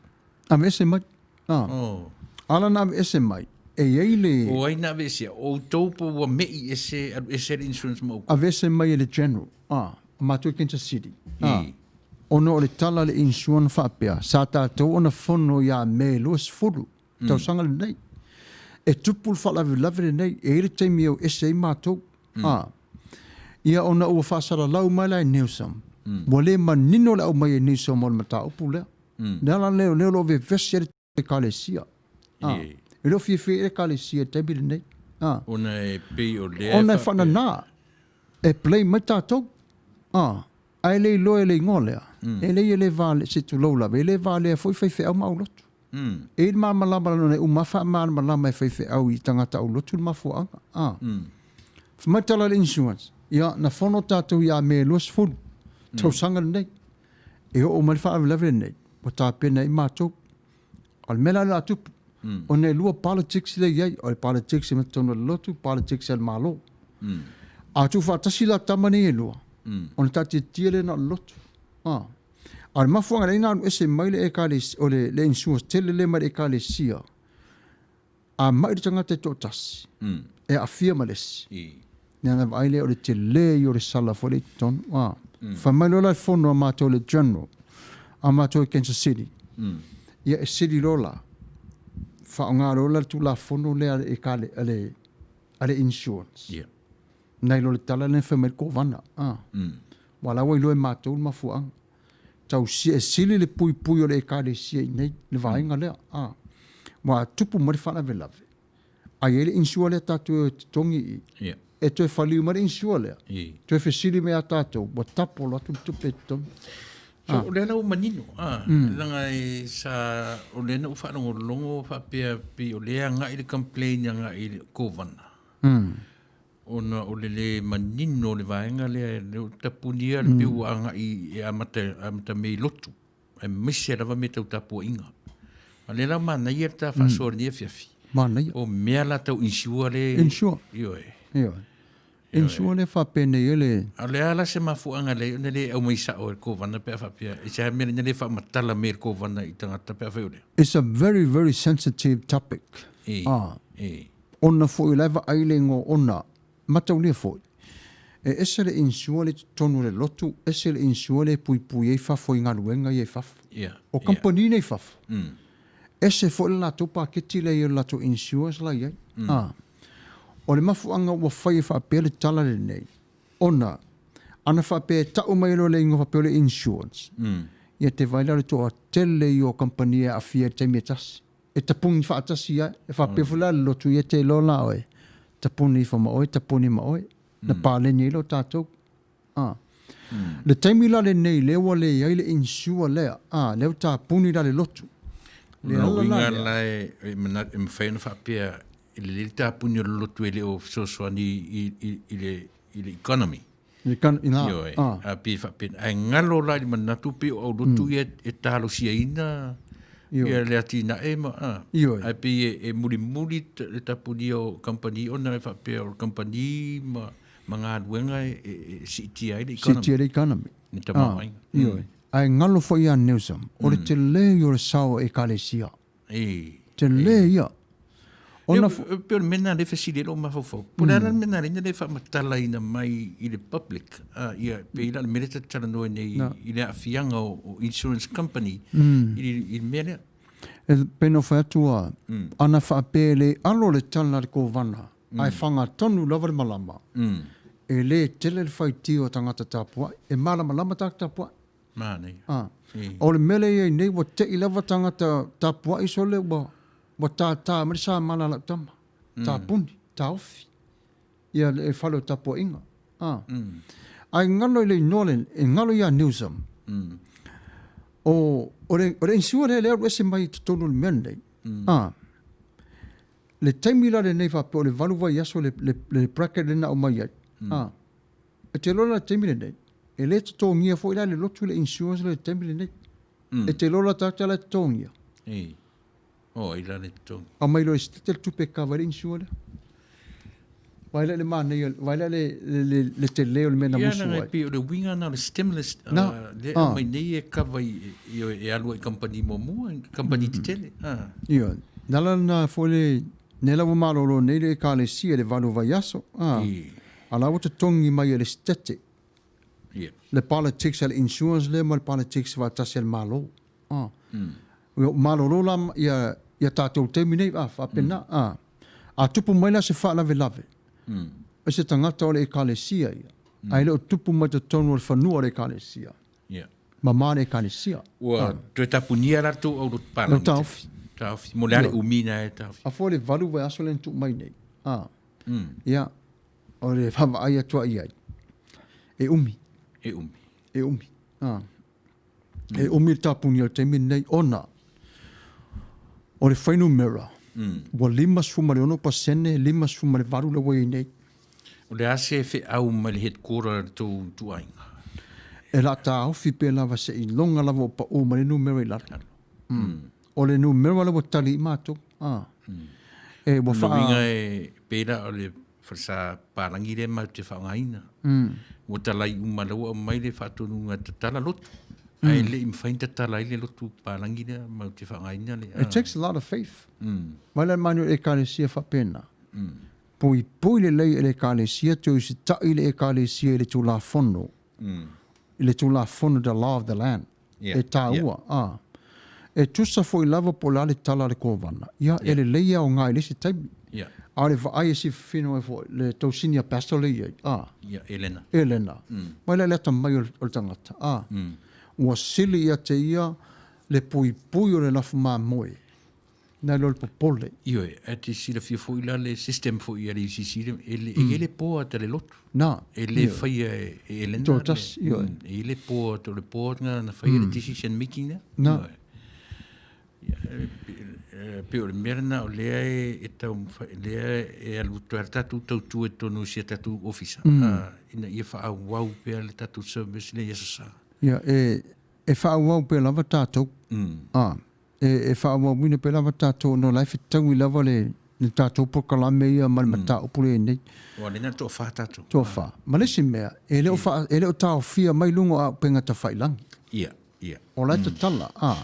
Aveese mai. A. Ala na aveese mai, e i ai le... O ai na aveesea? O outou po ua me'i ese, alu ese le insurance ma outou? Aveese mai e le general, a, matou i Kansas City. A. Ona o le tala a le insurance faapea, sa tatou ona fono ia Me 20, tausaga lenei. E tupu le faalavelave lenei, e i ai le taimi e o ese ai matou. A. Ia ona ua faasalalau mai la e Newsom, ua le manino le aumai e Newsom o le mataupu lea. Le ala lea o lea o lo o vevesi ai le Ekalesia. A. E le o fiafia i le Ekalesia i le taimi lenei. A. Ona e pei o lea Ona e faanana, e blame mai tatou. A. Ae le iloa e le igoa lea. E leai e le valea, se tulou lava, e le valea foi faifeau ma aulotu. E i ai le malamalama lona e uma lava faamalamalama e faifeau i tagata aulotu le mafuaaga. A. Fai mai tala a le insurance, ia, na fono tatou ia Me 20, tausaga lenei. E oo mai le faalavelave lenei, ua tapena ai matou. O le mea la lea o le a tupu, ona e lua politics lea e i ai, o le politics i totonu o le lotu, politics a le Malo. A tuufaatasi la tama nei e lua, ona taatiatia lea na o le lotu. A o le mafuaaga lea na alu ese mai le ekalesia, o le insurance tele lea mai le ekalesia, A mai le tagata e toatasi, e aafia ma le isi. Ia ona vaai lea o le tele ia o le sala foi lea i totonu. A. Fai mai loa la le fono a matou le general a matou i Kansas City. Ia e sili loa la, faaaoga loa la le Tulafono lea a le, a le insurance. Nai lo le tala lea na fai mai le Kovana. A. Aua o la ua iloa e matou le mafuaaga. Tausia, e sili le puipui o le Ekalesia i inei, le vaega lea. A. Aua a tupu mai le faalavelave, a i ai le insure lea tatou e totogi i i, yeah. e toe faliu mai le insure lea, yeah. toe fesili mai ia tatou, ua tapolo atu le tupe e totogi. So, o lea la ua manino, ah, leaga e sa, o lea na ou faalogologo faapea pei o lea e agai le complain agai i le Kovana. Ona o le lē manino o le vaega lea, lea ua tapunia le pei ua agai e amata, amata mea i lotu, aemaise lava mea tau tapuaiga. A o lea la ua manaia le ta faasoa i lenei afiafi. Manaia. O mea la tau insure le... Insure. Ioe. Ioe. Insure lea e faapenei ai le. A o le a la se mafuaaga lea ona le aumai sao e le Kovana pe a faapea, i se mea na le faamatala mai e le Kovana i tagata pe afai o lea? It's a very very sensitive topic. E, Ah. e. Ona foi o la e vaai le igoa ona mataulia foi. E ese le insure lea i totonu o le lotu, ese le insure lea e puipui ai fafo i galuega ia i fafo. Ia, O ia. kamupani nei i fafo, ese foi le latou paketi lea i ai o le latou insurance la i ai. Ah. O le mafuaaga ua fai e faapea le tala lenei, ona ana faapea e tau mai loa le igoa faapea o le insurance, ia te vaai la o le toatele ia o kamupani e aafia i le taimi e tasi. E tapuni faatasi ai, e faapea foi la le lotu ia te iloa la oe, tapuni ifo ma oe, tapuni ma oe, na paleni ai loa tatou. A. Le taimi la lenei lea ua leai le insure lea, a, lea ua tapuni la le lotu. Le Lona ala la uiga lea. la e, e, manatu, e mafai ona faapea e lelei le tapuni o le lotu e le o fesoasoani i, i, i, le, i le economy. I kan, ina, Ioe, a. a pei faapena. Ae galo la i le manatu pei o aulotu ia e talosiaina Ioe. ia le atinae ma, a. Ioe. Ae pei e, e mulimuli le tapunia o kamupani ona e faapea o le kamupani ma, ma galuega e, e, e siitia ai le economy. Siitia ai le economy. Le tamaoaiga. Ah, ioe. Ae galo foi ia Newsom, o le tele ia o le sao o Ekalesia. E. Tele ia. Ona E pei o le mea lena lea e fesili ai lou mafaufau. Po o le a la le mea lena lea e faamatalaina mai i le public, a, ia, pei la o le mea lea ta te talanoa nei i le aafiaga o insurance company i le mea lea. E pei ona fai atu a, ana faapea e le alo le tala a le Kovana, ae fagatonu lava le malama, e le tele le faitio a tagata tapuai. E malamalama tagata tapuai. Manaia. A. O le mea lea e i ai nei, ua tei lava tagata tapuai sole ua, ua tātā mai le samala a lau tama. Tapuni, taofi. Ia le fale o tapuaiga. A. Ae galo i le inoa le, e galo ia Newsom. O, o le, o le insure lea lea alu ese mai i totonu o le mea lenei. A. Le taimi la lenei faapea o le valu vaiaso le, le, le bracket lea na aumai ai. A. E te iloa la le taimi lenei, e le totogia foi la e le lotu le insurance lea i le taimi lenei. E te iloa la tagata la e totogia. Ei. O ai la le totogi. Aumai loa e State le tupe e kava ai le insure lea. Vaai la i le manaia, vaai la le, le, le, le tele o le mea na Ia musu leaga e ai. pei o le uiga na o le stimulus Na, lea e ah. aumai nei e kava i, i, e alu ai i kamupani muamua, kamupani tetele. Ah. Ioe. Na ala lena foi le, nei la ua malolo nei le Ekalesia i le valu vaiaso, a, I. a la ua totogi mai e le State Ia. le politics a le insurance lea ma le politics faatasi a le Malo. A. Ua malolo la ia, ia tatou taimi nei, a, faapena, a. A tupu mai la se faalavelave, o se tagata o le Ekalesia ia, ae le o tupu mai totonu o le fanua o le Ekalesia. Ia. Mama le Ekalesia. Ua toe tapunia la tou aulotu palagi. Lau taofi. Taofi. Mo le a le umi na e taofi. A foi le valu vaiaso lea na tuu mai nei. A. Ia, o le vaavaai atu ai i ai. E umi. E umi. E umi. A. E umi le tapunia o le taimi lenei ona o le fuainumera ua 56%, 58 lea ua i ai nei. O le a se feau mai le headquarter a le tou ituaiga? E la taofi pea lava seiloga lava o pau mai le numera i lalo. O le numera lea ua tali i matou. A. E ua O faa... uiga e pei la o le falesa palagi lea matou te faaaogaina. Ua talai uma la ua aumai le faatonuga e tatala lotu. Ae le i mafai ona tatala ai le lotu palagi lea matou te faaaogaina le... It takes a lot of faith. Mai la manu i le Ekalesia faapena. Puipui lelei e le Ekalesia, toe usitai le Ekalesia i le Tulafono, i le Tulafono, the law of the land, e taua, a. E tusa foi lava po o le a le tala a le Kovana, ia, e lelei e aoga i le isi taimi. A o le vaai e silafia ai foi le tou senior pastor lea e i ai, a. Elena. Elena. Mai la le atamai o le tagata, a. Ua sili ia te ia le puipui o le lafu mamoe. Nai lo le popole. Ioe, ae te silafia foi la le system foi a le UCC, e le, e i ai le board a le lotu. Na. E le faia e, e Elena. Toatasi, ioe. E i ai le board, o le board na, na faia le decision making lea. Na. Ioe. Ia, e, pei o le mea lena o lea e, e taumafai, lea e alu atu ai le tatou tautua i totonu o si a tatou ofisa, ina ia faaauau pea le tatou service lea i Aso Sa. Ia, e, e faaauau pea lava tatou. A. E, e faaauauina pea lava tatou ona o la e fetaui lava le, le tatou polokalame ia ma le mataupu lea nei. Ua lena le toafa tatou. Toafa. Ma le isi mea, e le o, fa, e le o taofia mai luga o auupega tafailagi. Ia, ia. O la e tatala, a.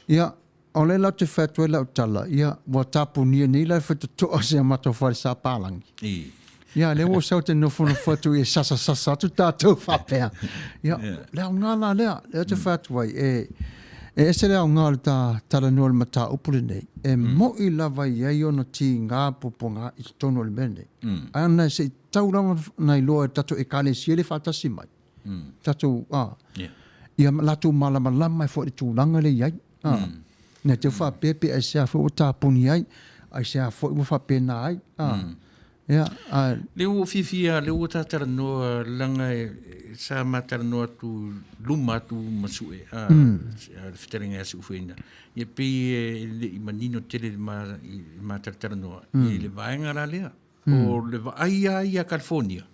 Ia, o lea la ou te fai atu ai lau tala, ia, ua tapunia nei la le faitotoa o si a matou fale sapalagi. I. Ia, lea ua sau te nofonofo atu e sasasasa atu tatou faapea. Ia, le aoga la lea, lea ou te fai atu ai, e, e ese le aoga o le ta talanoa i le mataupu lenei, e mo'i lava i ai ona tiga puapuaga i totonu o le mea lenei. Ae ona se i tau lava ona iloa e tatou Ekalesia le faatasi mai. Tatou, a, ia latou malamalama ai foi i le tulaga lea e i ai. A, Ina te faapea pe aisea foi ua tapuni ai, aisea foi ua faapena ai. A, Ia, a. Lea ua ou fiafia, lea ua ta talanoa leaga sa ma talanoa atu luma atu ma Sue, a, le fetalaiga ia Seufuaina. Ia pei e le i manino tele le ma, i le ma talatalanoa i le vaega la lea. O le vaai lava ia a California,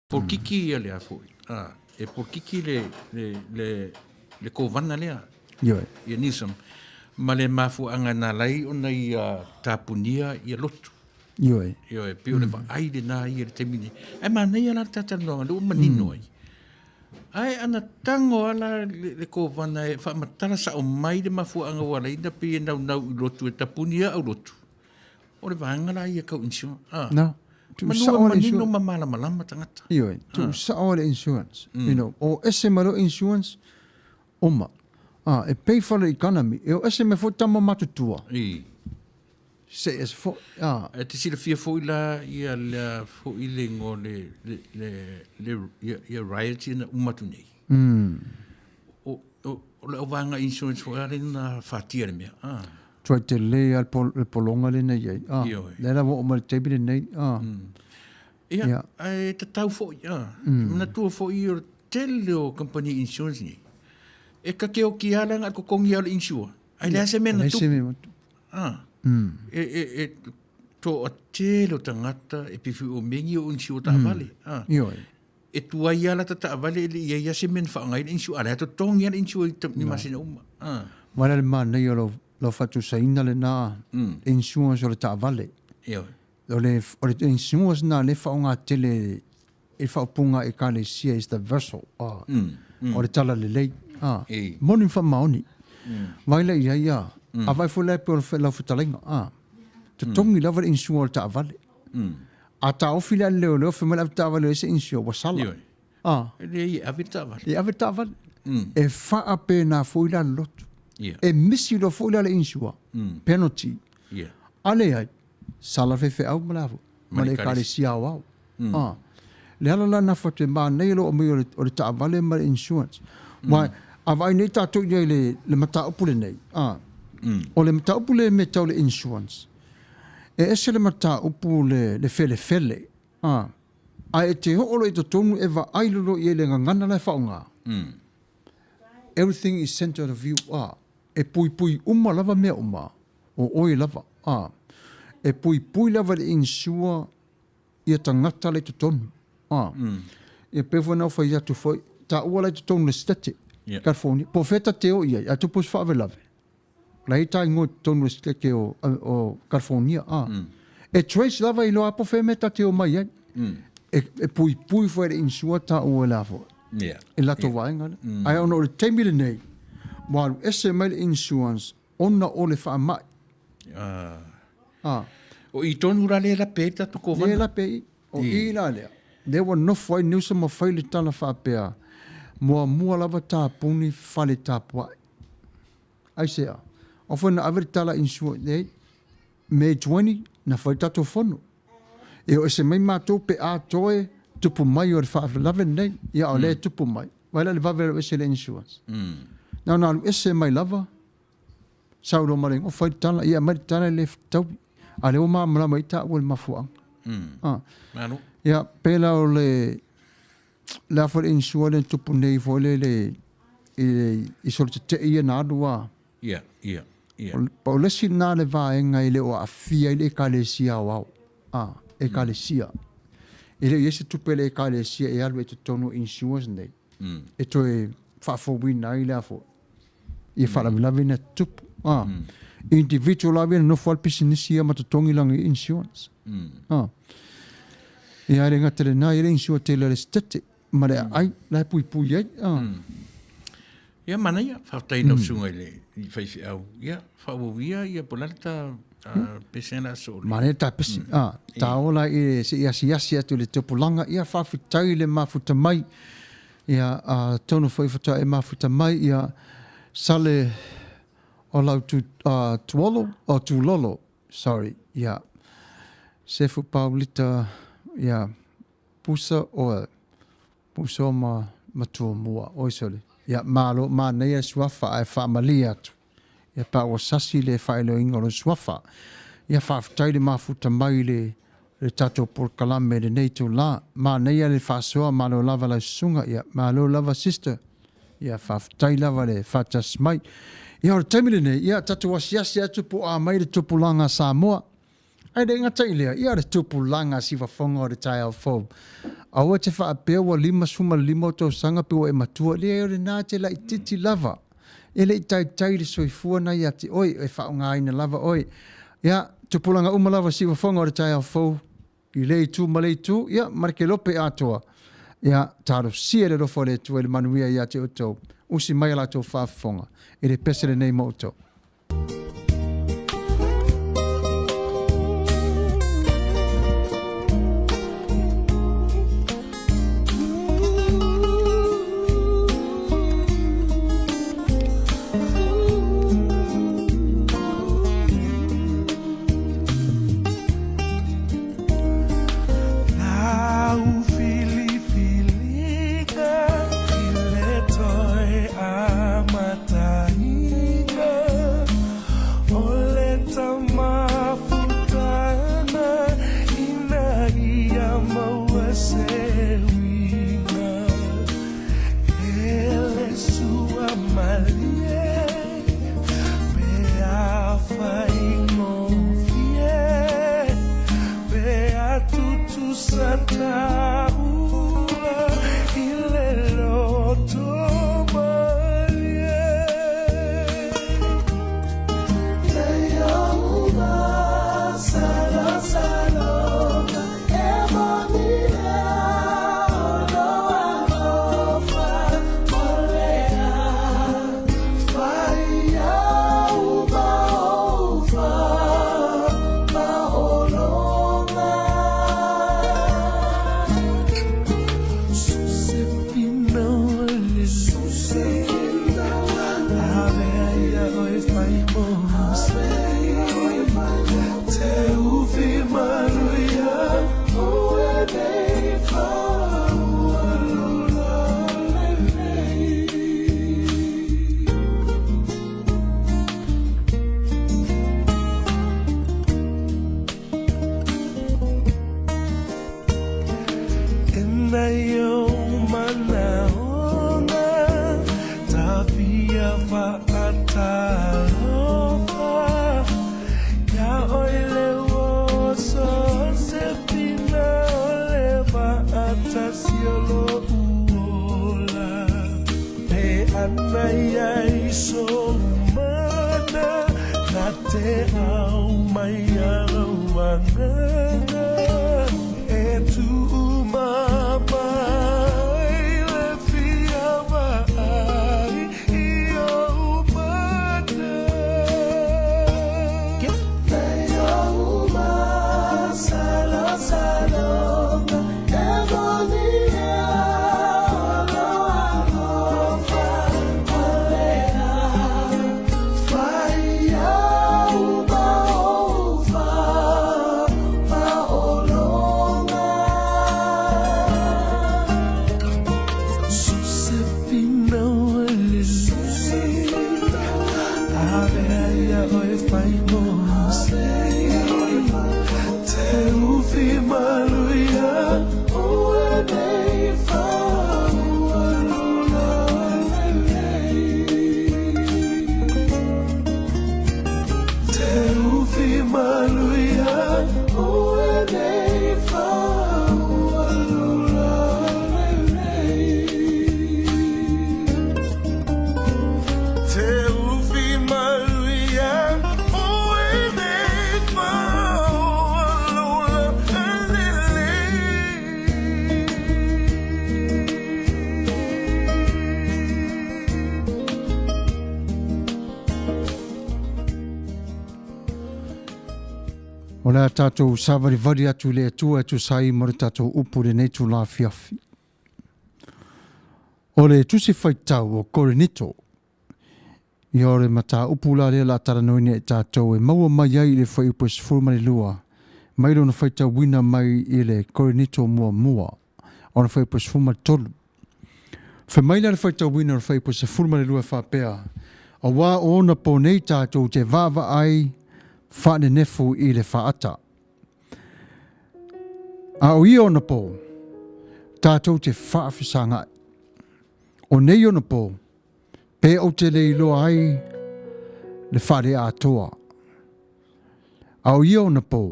Polokiki ia lea foi, a, e polokiki le, le, le, le kovana lea. Ioe. Ia Newsom, ma le mafuaaga na ala ai ona ia tapunia ia lotu. Ioe. Ioe, pei o le vaai lena ia i le taimi nei. Ae manaia la le talatalanoaga, lea ua manino ai. Ae ana tago lava la le, le kovana e faamatala sao mai le mafuaaga ua ala ai ona pei e naunau i lotu e tapuni ia aulotu. O le vaega la ia tau insurance. Ah. No. Manu e manino ma malamalama tagata. Ioe, tuusao le insurance. You know, o ese mai loa insurance, uma. Ah, e pay for le economy. E o ese mai foi tama matutua. I. Se ese foi, ah. E te silafia foi la ia lea foi le igoa le, le, le, le, ia, ia riots ia na uma atu nei. O, o, o le auvaega insurance foi lea na fatia le mea. Ah. Tuai tele lava le pol, le pologa lea na i ai. Ah. Ioe. Lea la ua oo mai le taimi lenei. Ah. Ia, Ia. ae tatau foi, ah. Manatua foi o le tele o kamupani insurance nei, e kakeoki lava leaga e totogi lava o le insure, ae leai se mea na Leai se tupu. mea na tupu. Ah. E, e, e toatele o tagata e pifi o mengi o insure taavale. Ah. Ioe. E tuai lava lata taavale e le i ai lava se mea na faaaoga ai le insure, a o lea e totogi lava le insure i masina uma. Ah. Vaai la le manaia o lau, lau faatusaina lena insurance o le taavale. Ioe. O le, o le insurance lena lea e faaaoga tele i faaupuga a Ekalesia is the vessel, ah, o le talalelei. Ah, moni ma faamaoni. Vaai la i ai, ah, a vaai foi la e pei o lau fetalaiga, ah, totogi lava le insure o le taavale. A taofi la e le leoleo fai mai le avetaavale e leai se insure, ua sala. Ioe. Ah. E leai e ave le taavale. E ave le taavale. E faapena foi la le lotu. Ia. E misi loa foi la le insure, penalty. Ia. A leai, sala le faifeau ma le a foi, ma le Ekalesia aoao. A. Le ala la nafa atu e manaia lou aumaia o le, o le taavale ma le insurance. Aua a vaai nei tatou i ai i le, le mataupu lenei, a, o le mataupu lea mea tau le insurance, e ese le mataupu le, le felefele, a, ae e te oo loa i totonu e vaai loa i ai le gagana la e faaaoga. Everything is centered of you, a, e puipui uma lava mea uma, o oe lava, a, e puipui lava le insure ia tagata la i totonu. A, Ia pei foi ona ou fai atu foi, taua la i totonu le state, California, po o fea ta te o i ai, ae tupu se faalavelave, la e i ta igoa i totonu o le state o, o California. A, E trace lava i loa po o fea mea ta te o mai ai. E, e puipui foi e le insure taua i le a foi, i le latou vaega lea. Ae ona o le taimi lenei, ua alu ese mai le insurance ona o le faamai. Ah. O i tonu la lea lape ai le tatou kovana. Lea lape ai. O i la lea. Lea ua nofo ai Newsom ma fai le tala faapea, muamua lava tapuni fale tapuai. Aisea? Ao foi na ave le tala insure nei, May 20, na fai le tatou fono. E o ese mai matou pe a toe tupu mai o le faalavelave lenei. Ia o lea e tupu mai. Vaai la i le vave alu ese le insurance. Na ona alu ese mai lava, Sau loa ma le igoa, fai le tala, ia aumai le tala e le fetaui. A lea ua malamalama ai taua i le mafuaaga. Ah. Malo. Ia, pela o le, le a foi le insure lea na tupu nei foi lele i, i solo tetee ia na alu a. Ia, ia, ia. O le isi lena le vaega e le o aafia ai le Ekalesia aoao, a, Ekalesia. E le o i ai se tupe a le Ekalesia e alu ai i totonu o insurance nei, e toe faafouina ai le a foi, ia faalavelave na tutupu. A. Individual lava ia nofo lava le pisinisi ia ma totogi lana insurance. A. Ia e le gata i lena, e i ai le insure tele a le Setete ma le aai la e puipui ai. A. Ia manaia, faafetai i lau susuga i le faifeau. Ia, faaauau ia, ia po o le a le ta pese o le a soo. Manaia le ta pese. A, ta ola i se i asiasi atu i le tupulaga. Ia, faafetai i le mafuta mai. Ia, atonu foi faatoa e mafuta mai, ia, sale o lau tu, tuolo, o tulolo, sorry, ia, Sefu Paulita, ia, pusa oe. Uso ma Matua Oi sole. Ia, malo, manaia le suafa ae faamalie atu. Ia, pe a ua sasi le faailoaina o lou suafa. Ia, faafetai le mafuta mai i le le tatou polokalame i lenei itula. Manaia le faasoa, malo lava lau susuga. Ia, malo lava sister. Ia, faafetai lava le faatasi mai. Ia, o le taimi lenei, ia, tatou asiasi atu po o a mai le tupulaga a Samoa. Ae le gata i lea, ia le tupulaga sivafoga o le taeao fou. Aua e te faapea ua 55 ou tausaga pe ua e matua, leai o lena e te laitiiti lava. E le i taitai le soifua na ia te oe, e faaaogaina lava oe. Ia, tupulaga uma lava sivafoga o le taeao fou, i lea itu ma lea itu, ia, ma le kelope atoa. Ia, talosia i le alofa o le Atua i le manuia ia te outou. Usi mai a latou faafofoga i le pese lenei mo outou. O le a tatou savalivali atu i le Atua e tusa ai ma le tatou upu i lenei itula afiafi. O le Tusi Faitau o Korinito, ia o le mataupu la lea o le a talanoaina e tatou e maua mai ai i le fuaiupu e 12 mai lona faitauina mai i le Korinito muamua ona fuaiupu e 13. Fai mai la le faitauina o le fuaiupu e 12 e faapea, Auā o ona po nei tatou te vaavaai faanenefu i le faata. A o ia ona po, tatou te faafesagai. O nei ona po, pe ou te le iloa ai le faaleatoa. A o ia ona po,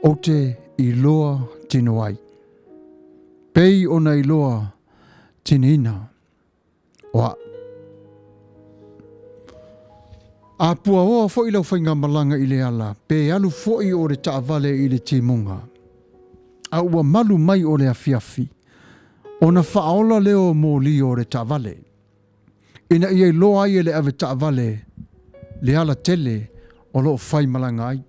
ou te iloa tino ai. Pei ona iloa tiniina o a'u. A puaoa foi lau faigamalaga i le ala, pe alu foi o le taavale i le timuga, a ua malu mai o le afiafi, ona faaola lea o moli o le taavale, ina ia iloa ai e le avetaavale le ala tele o lo o faimalaga ai.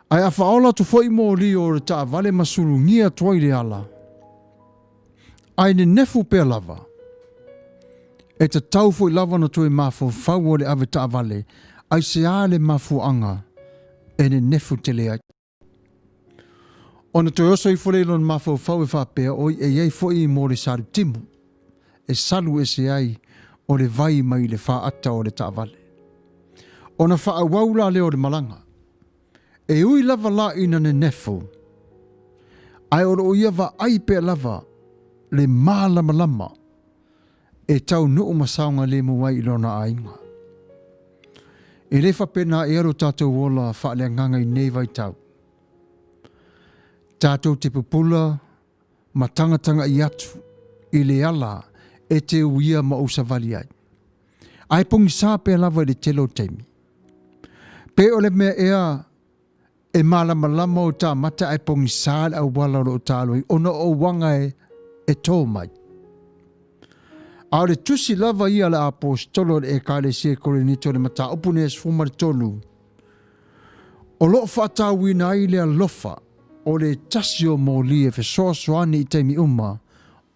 Ae a faaola atu foi moli o le taavale ma sulugia atu ai le ala, ae nenefu pea lava, e tatau foi lava ona toe mafaufau o le avetaavale aisea le mafuaaga e nenefu tele ai. Ona toe oso ifo lea i lona mafaufau e faapea, oi e i ai foi mo le salutimu e salu ese ai o le vai mai le faata o le taavale. Ona faaauau la lea o le malaga. E ui lava la ina nenefu, ae o lo o ia vaai pea lava le malamalama e taunuu ma saogalemu ai i lona aiga. E le faapena ea lo tatou ola faaleagaga i nei vaitau. Tatou te pupula ma tagataga'i atu i le ala e te uia ma ou savali ai. Ae pogisa pea lava i le tele o taimi. Pe o le mea ea e malamalama o ta mata ae pogisa le auala o lo o taalo ai ona o uaga e tō mai. A o le tusi lava ia a le Aposetolo o le Ekalesia i Korinito i le mataupu nei e 13, o lo o faatauina ai le alofa o le tasi o moli e fesoasoani i taimi uma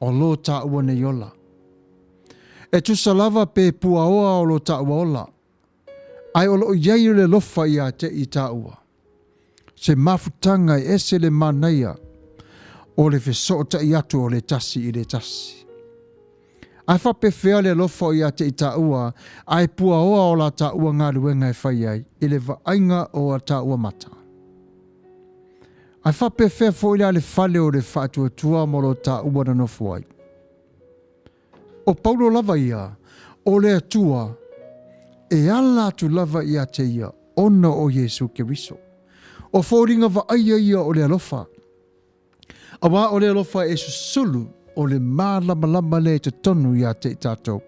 o lo taua nei ola. E tusa lava pe puaoa o lo taua ola, ae o lo o i ai le alofa ia te i taua. Se mafutaga e ese le manaia o le fesootai atu o le tasi i le tasi. Ae faapefea le alofa o ia te i taua ae puaoa o la taua galuega e fai ai i le vaaiga o a taua mata? Ae faapefea foi la le fale o le faatuatua ma lo taua na nofo ai? O Paulo lava ia, o le Atua, e ala atu lava ia te ia ona o Iesu Keriso. O foliga vaaia ia o le alofa. Auā o le alofa e susulu o le malamalama lea i totonu ia te i tatou.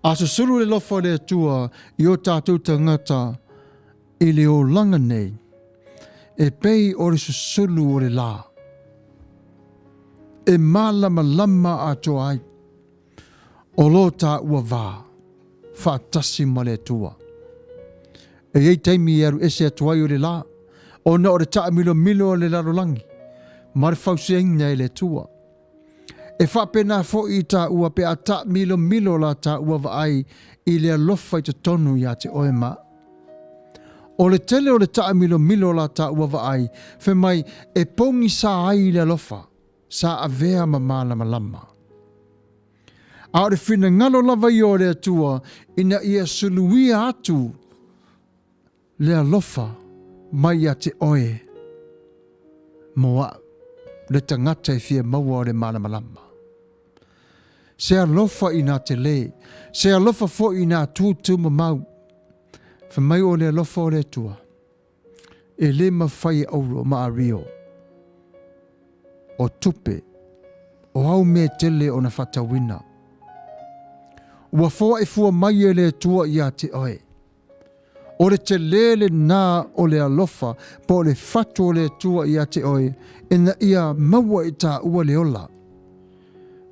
A susulu le alofa o le Atua i o tatou tagata i le olaga nei, e pei o le susulu o le lā, e malamalama atoa ai o lo taua va faatasi ma le Atua. E i ai taimi e alu ese atu ai o le lā, ona o le taamilomilo o le lalolagi ma le fausiaina e le Atua. E faapena foi i taua pe a taamilomilo la taua vaai i le alofa i totonu ia te oe ma a'u. O le tele o le taamilomilo la taua vaai, fai mai e pogisa ai le alofa sa avea ma malamalama. A o le finagalo lava ia o le Atua ina ia suluia atu le alofa mai ia te oe mo a'u, le tagata e fia maua o le malamalama. Se alofa inā telē, se alofa foi inā tūtūmamau. Fai mai o le alofa o le Atua, e le mafai e auro ma ario, o tupe, o au mea tele ona faatauina. Ua foai fua mai e le Atua ia te oe. O le telē lenā o le alofa po o le fatu o le Atua ia te oe ina ia maua e tāua le ola,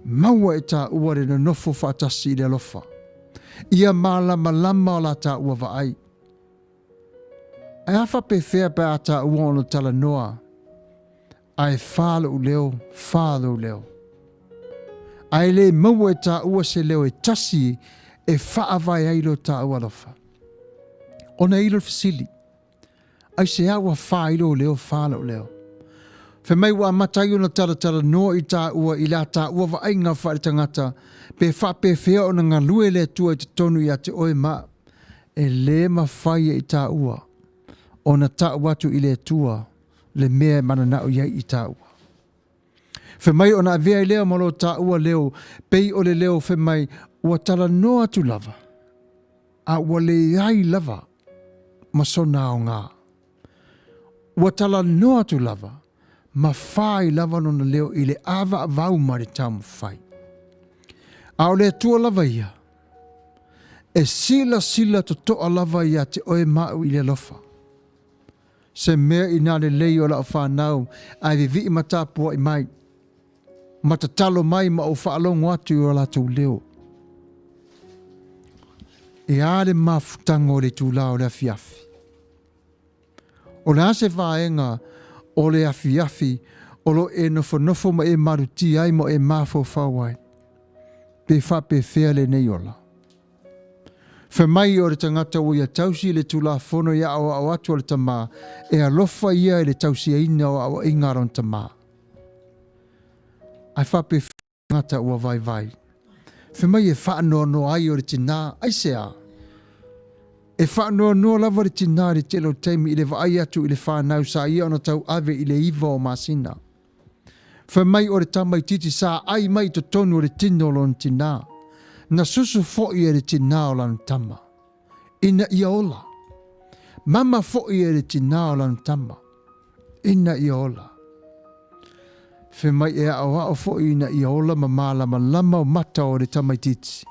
maua e tāua le nonofo faatasi i le alofa. Ia malamalama o la tāua vaai. Ae a faapefea pe a taua ona talanoa ae fā lou leo, fā lou leo. Ae le maua e taua se leo e tasi e faavae ai lo taua alofa. Ona i le fesili, aisea ua fā ai lou leo, fā lou leo? Fai mai ua amata ai ona talatalanoa i taua i la taua vaaiga faaletagata pe faapefea ona galue le Atua i totonu ia te oe ma au. E lē mafai e i taua ona ta'u atu i le Atua le mea e manana'o i ai i taua. Fai mai ona avea ai lea ma lo taua leo pei o le leo fai mai ua talanoa atu lava a ua leai lava ma sona aogā. Ua talanoa atu lava ma fā ai lava lona leo i le ʻāvaʻavau ma le taumafai. A o le Atua lava ia, e silasila totoʻa lava iā te oe ma au i le alofa. Se mea inā lelei o lau fanau ae viviʻi ma tapuaʻi mai, ma tatalo mai ma ou faalogo atu i o latou leo. E a le mafutaga o le itulā o le afiafi? O le a se vaega o le afiafi o lo o e nofonofo ma e malutia ai ma e mafaufau ai? Pe faapefea lenei ola? Fai mai o le tagata ua ia tausi i le Tulafono i aoao atu a le Tama, e alofa ia i le tausiaina o aoaiga a lona Tama. Ae faapefea le tagata ua vaivai? Fai mai e faanoanoa ai o le tinā, aisea? E faanoanoa lava le tinā i le tele o taimi i le vaai atu i le fanau sa ia ona tauave i le 9 o masina. Fai mai o le tamaitiiti sa ai mai i totonu o le tino o lona tinā. Na susu foi e le tinā o lana tama, ina ia ola. Mama foi e le tinā o lana tama, ina ia ola. Fai mai e aoao foi ina ia ola ma malamalama o mata o le tamaitiiti.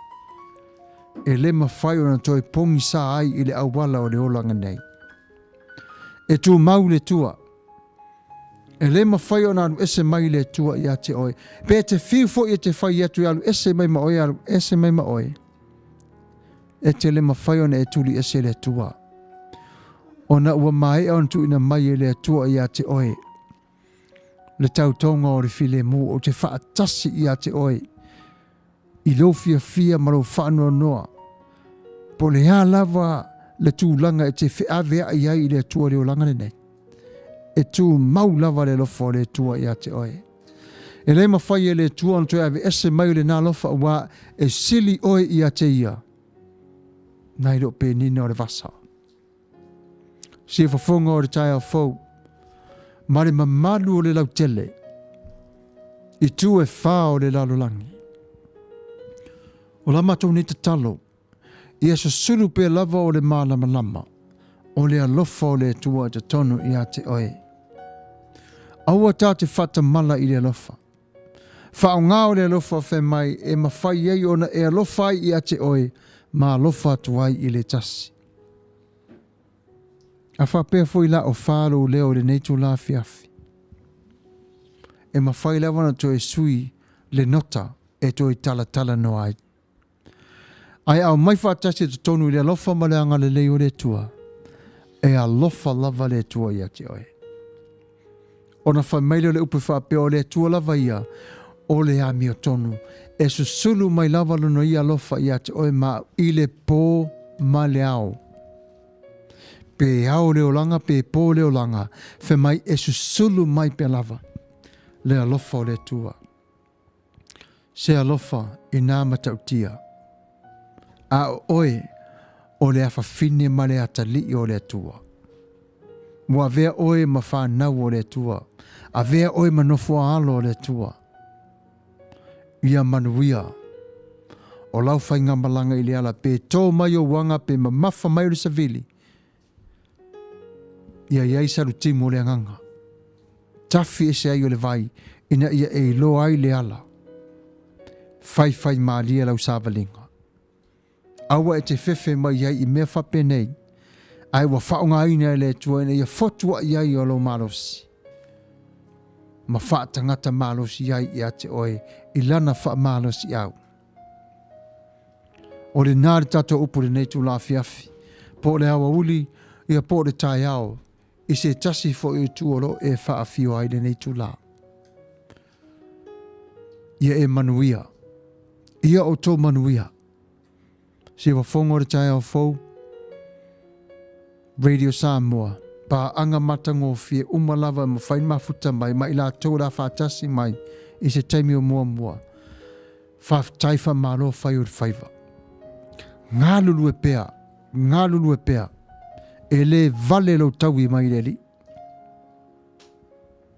E le mafai ona toe pogisa ai i le auala o le olaga nei. E tumau le tua. E le mafai ona alu ese mai le Atua ia te oe. Pe te fiu foi e te fai atu e alu ese mai ma oe, alu ese mai ma oe. E te le mafai ona e tuli ese le Atua. Ona ua maea ona tuuina mai e le Atua ia te oe le tautoga o le filemu ou te faatasi ia te oe i lou fiafia ma lou faanoanoa, po o le a lava le tulaga e te feaveai ai i le Atua i le olaga lenei, e tumau lava le alofa o le Atua ia te oe. E le mafai e le Atua ona toe aveese mai o lena alofa aua e sili oe ia te ia nai lou penina o le vasa. Siafofoga o le taeao fou, ma le mamalu o le lautele, i tu e fā o le lalolagi. O la matou nei tatalo, ia susulu pea lava o le malamalama, o le alofa o le Atua i totonu ia te oe. Aua ta te faatamala i le alofa. Faaaoga o le alofa fai mai e mafai ai ona e alofa ai ia te oe ma alofa atu ai i le tasi. A faapea foi la o fā lou leo i lenei itula afiafi, e mafai lava ona toe sui le nota e toe talatalanoa ai. Ae aumai faatasi i totonu i le alofa ma le agalelei o le Atua, e alofa lava le Atua ia te oe. Ona fai mai lea o le upu e faapea, o le Atua lava ia, o le amiotonu, e susulu mai lava lona ia alofa ia te oe ma au i le pō ma le ao. Pe ao le olaga pe pō le olaga, fai mai e susulu mai pea lava le alofa o le Atua. Se alofa i nā matautia. A o oe, o le afafine ma le atalii o le Atua. Ua avea oe ma whanau o le Atua. Avea oe ma nofoa alo o le Atua. Ia manuia. O lau faigamalaga i le ala pe tō mai ou aga pe mamafa mai o le savili. Ia i ai salutimu o le agaga. Tafi ese ai o le vai ina ia e iloa ai le ala. Faifai malie lau savaliga. Aua e te fefe mai ai i mea faapenei, ae ua faaaogaina e le Atua ina ia fotuaʻi ai o lou malosi, ma faatagata malosi ai ia te oe i lana faamalosiau. O lenā le tatou upu i lenei itula afiafi, po o le aoauli. Ia po o le taeao i se tasi foi o itu o lo o e faafio ai lenei itulā. Ia e manuia. Ia outou manuia. Siuafogo o le taeao fou, Radio Samoa, paaga matagofie uma lava e mafai ona mafuta mai ma i latou o le a faatasi mai i se taimi o muamua. Faafetai faamalo fai o le faiva. Galulue pea, galulue pea, e le vale lou taui mai i le Alii.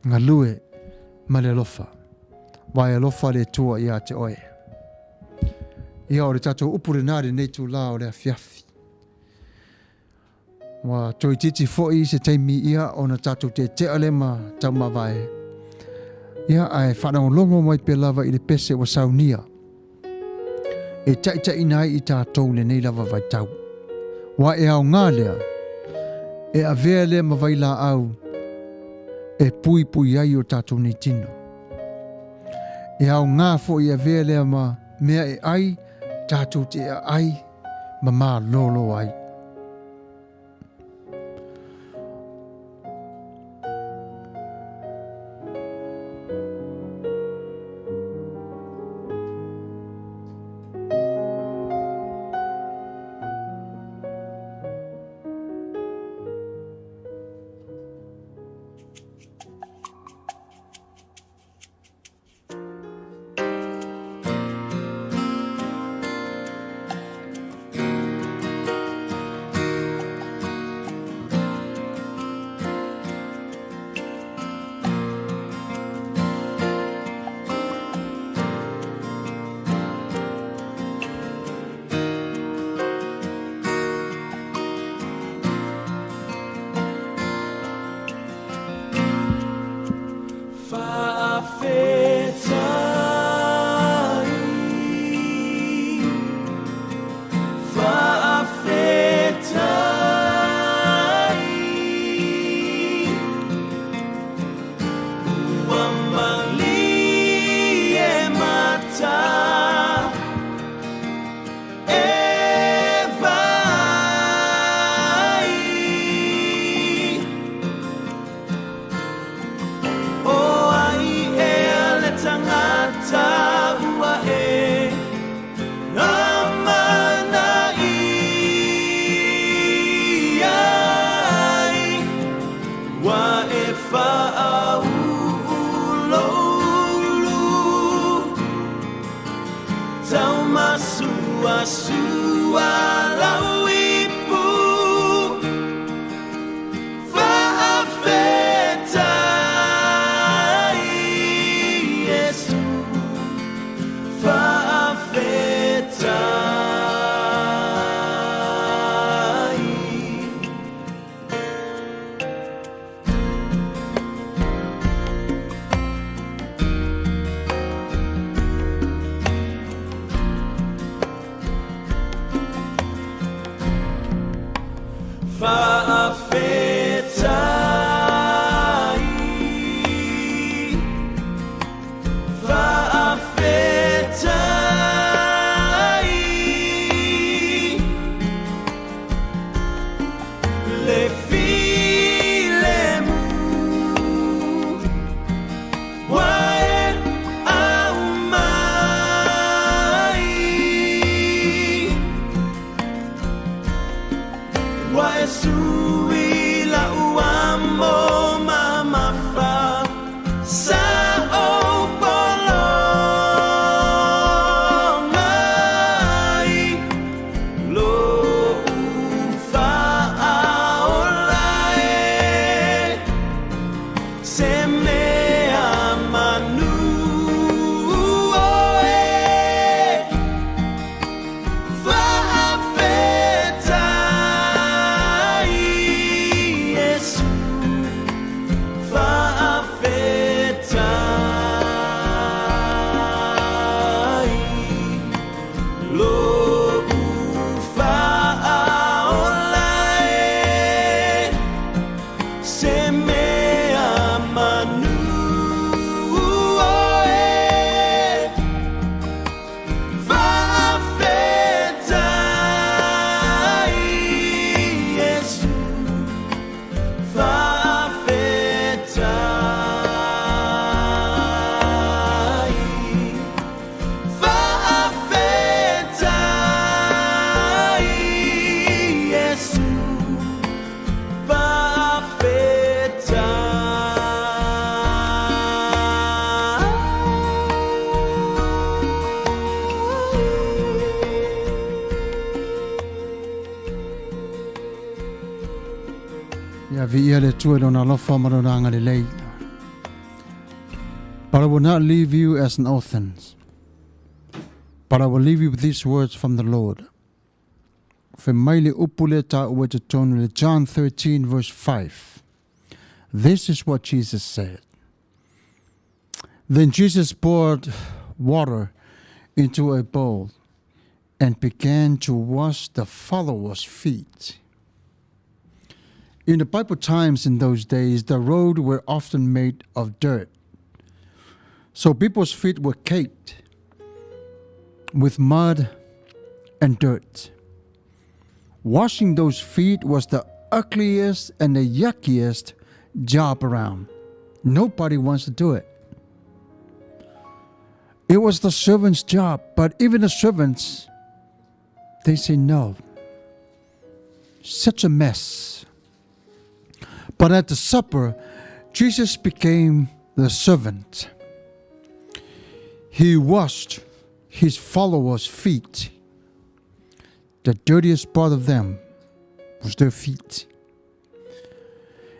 Galue ma le alofa, aua e alofa le Atua ia te oe. Ia, o le tatou upu lenā i lenei itulā o le afiafi. Ua toeitiiti foi se taimi ia ona tatou tetea lea ma taumavae. Ia, ae faalogologo mai pea lava i le pese ua saunia e taitaiina ai i tatou lenei lava vaitau. Ua e aoga lea, e avea lea ma vailaau e puipui ai o tatou nei tino. E aoga foi e avea lea ma mea e ai tatou te aai ma malolo ai. Viia le Atua i lona alofa ma lona agalelei. But I will not leave you as an orphan, but I will leave you with these words from the Lord. Fai mai le upu lea taua i totonu le John 13 verse 5. This is what Jesus said. Then Jesus poured water into a bowl and began to wash the followers' feet. In the Bible times in those days, the roads were often made of dirt. So people's feet were caked with mud and dirt. Washing those feet was the ugliest and the yuckiest job around. Nobody wants to do it. It was the servant's job, but even the servants, they say no. Such a mess. But at the supper, Jesus became the servant. He washed his followers' feet. The dirtiest part of them was their feet.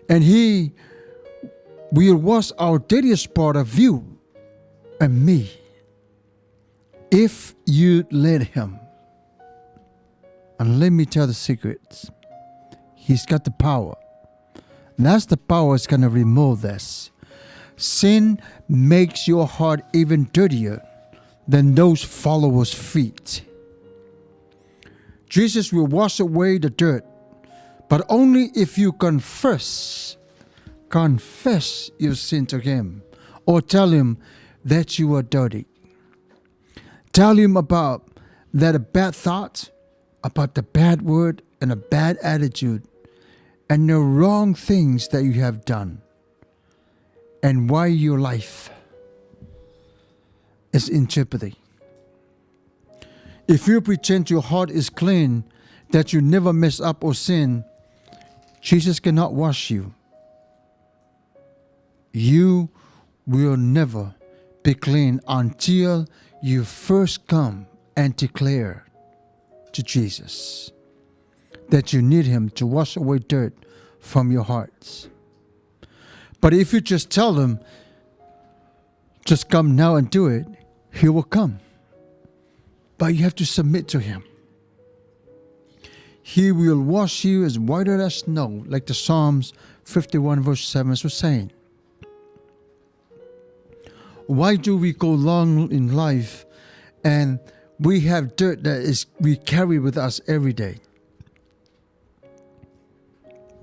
And he will wash our dirtiest part of you and me if you let him. And let me tell the secrets. He's got the power. That's the power that's going to remove this. Sin makes your heart even dirtier than those followers' feet. Jesus will wash away the dirt, but only if you confess, confess your sin to him or tell him that you are dirty. Tell him about that bad thought, about the bad word and a bad attitude and the wrong things that you have done and why your life is in jeopardy. If you pretend your heart is clean, that you never mess up or sin, Jesus cannot wash you. You will never be clean until you first come and declare to Jesus that you need him to wash away dirt from your hearts. But if you just tell him, just come now and do it, he will come. But you have to submit to him. He will wash you as whiter as snow, like the Psalms 51 verse 7 was saying. Why do we go long in life and we have dirt that is we carry with us every day?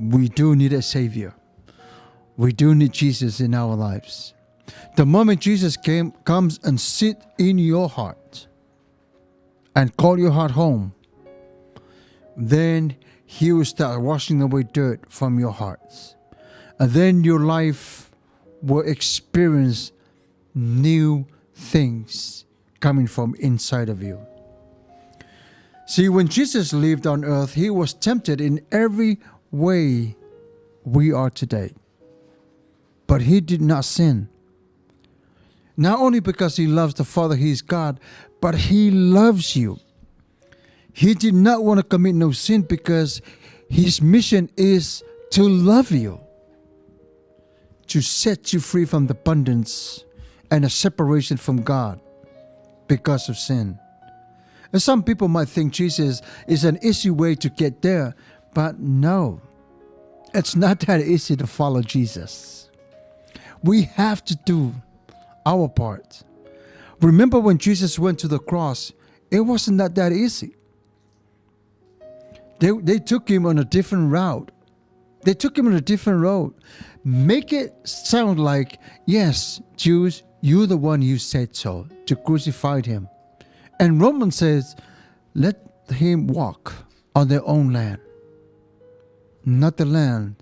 We do need a savior. We do need Jesus in our lives. The moment Jesus comes and sit in your heart and call your heart home, then he will start washing away dirt from your hearts. And then your life will experience new things coming from inside of you. See, when Jesus lived on earth, he was tempted in every way we are today. But he did not sin. Not only because he loves the Father, he is God, but he loves you. He did not want to commit no sin because his mission is to love you, to set you free from the abundance and a separation from God because of sin. And some people might think Jesus is an easy way to get there, but no, it's not that easy to follow Jesus. We have to do our part. Remember when Jesus went to the cross, it wasn't that easy. They took him on a different route. They took him on a different road. Make it sound like, yes, Jews, you're the one who said so, to crucify him. And Romans says, let him walk on their own land, not the land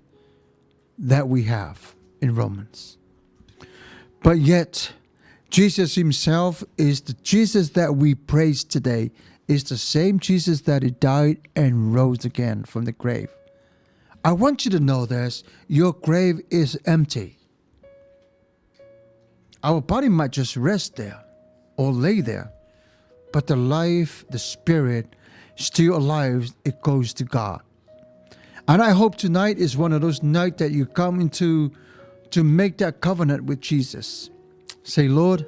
that we have in Romans. But yet, Jesus himself is the Jesus that we praise today, is the same Jesus that he died and rose again from the grave. I want you to know this, your grave is empty. Our body might just rest there or lay there, but the life, the spirit, still alive, it goes to God. And I hope tonight is one of those nights that you come into to make that covenant with Jesus. Say, Lord,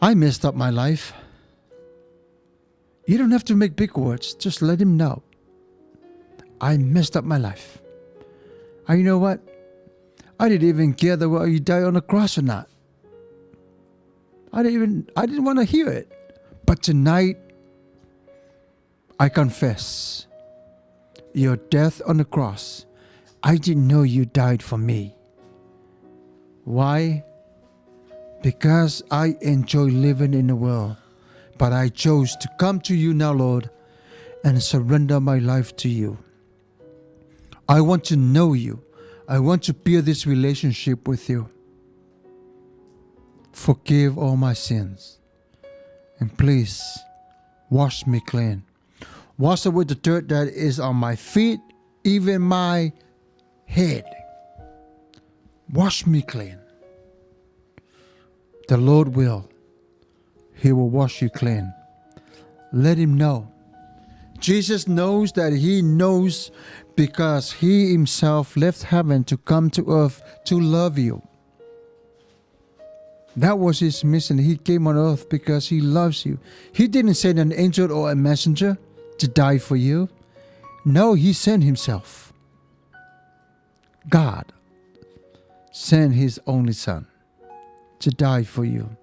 I messed up my life. You don't have to make big words, just let him know. I messed up my life. And you know what? I didn't even care whether you died on the cross or not. I didn't even I didn't want to hear it. But tonight I confess your death on the cross. I didn't know you died for me. Why? Because I enjoy living in the world. But I chose to come to you now, Lord, and surrender my life to you. I want to know you. I want to build this relationship with you. Forgive all my sins. And please wash me clean. Wash away the dirt that is on my feet, even my head. Wash me clean. The Lord will. He will wash you clean. Let him know. Jesus knows that he knows because he himself left heaven to come to earth to love you. That was his mission. He came on earth because he loves you. He didn't send an angel or a messenger to die for you. No, he sent himself. God sent his only son to die for you.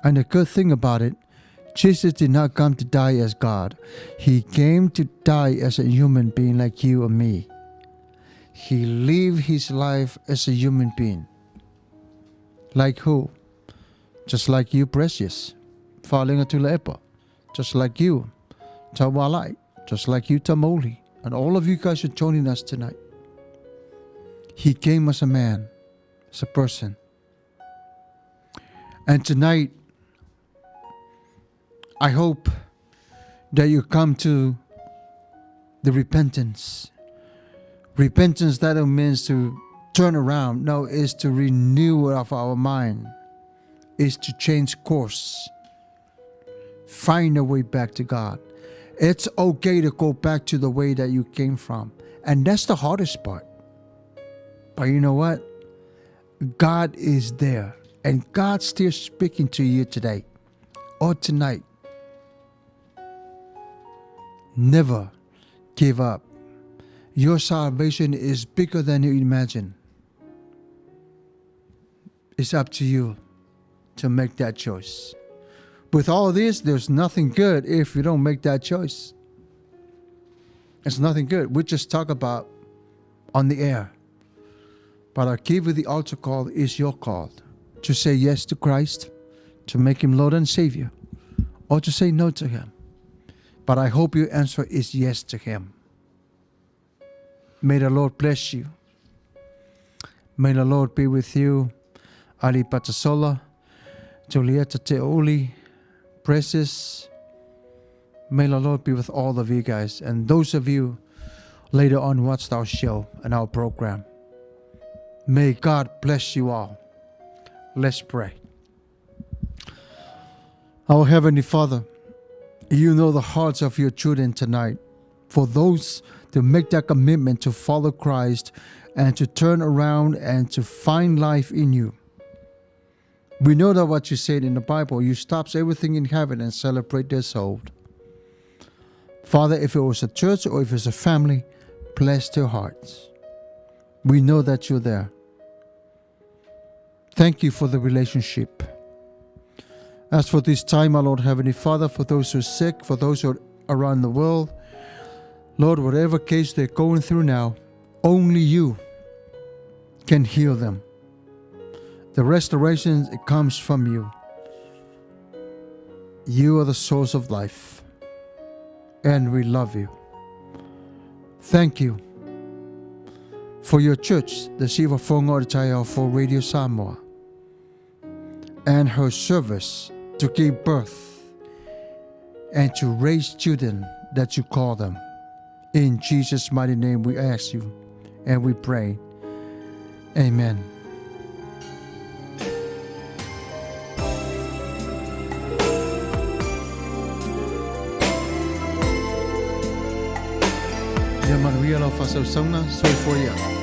And the good thing about it, Jesus did not come to die as God. He came to die as a human being like you and me. He lived his life as a human being. Like who? Just like you, Precious. Falinga Tuilaepa. Just like you, Tawalai. Just like you, Tamoli. And all of you guys are joining us tonight. He came as a man, as a person. And tonight, I hope that you come to the repentance. Repentance that means to turn around. No, is to renew of our mind. Is to change course. Find a way back to God. It's okay to go back to the way that you came from. And that's the hardest part. But you know what? God is there. And God's still speaking to you today or tonight. Never give up. Your salvation is bigger than you imagine. It's up to you to make that choice. With all this, there's nothing good if you don't make that choice. It's nothing good. We just talk about on the air. But I give you the altar call is your call to say yes to Christ, to make him Lord and Savior, or to say no to him. But I hope your answer is yes to him. May the Lord bless you. May the Lord be with you. Ali Patasola, Julieta Teoli, Precious. May the Lord be with all of you guys and those of you later on watched our show and our program. May God bless you all. Let's pray. Our Heavenly Father, you know the hearts of your children tonight. For those to make that commitment to follow Christ and to turn around and to find life in you. We know that what you said in the Bible, you stops everything in heaven and celebrate their soul. Father, if it was a church or if it's a family, bless their hearts. We know that you're there. Thank you for the relationship. As for this time, our Lord Heavenly Father, for those who are sick, for those who are around the world, Lord, whatever case they're going through now, only you can heal them. The restoration, it comes from you. You are the source of life, and we love you. Thank you for your church, the Siufafoga o le for Radio Samoa, and her service to give birth and to raise children that you call them. In Jesus' mighty name we ask you and we pray. Amen. Manuia lau faasausauga, soifua ia.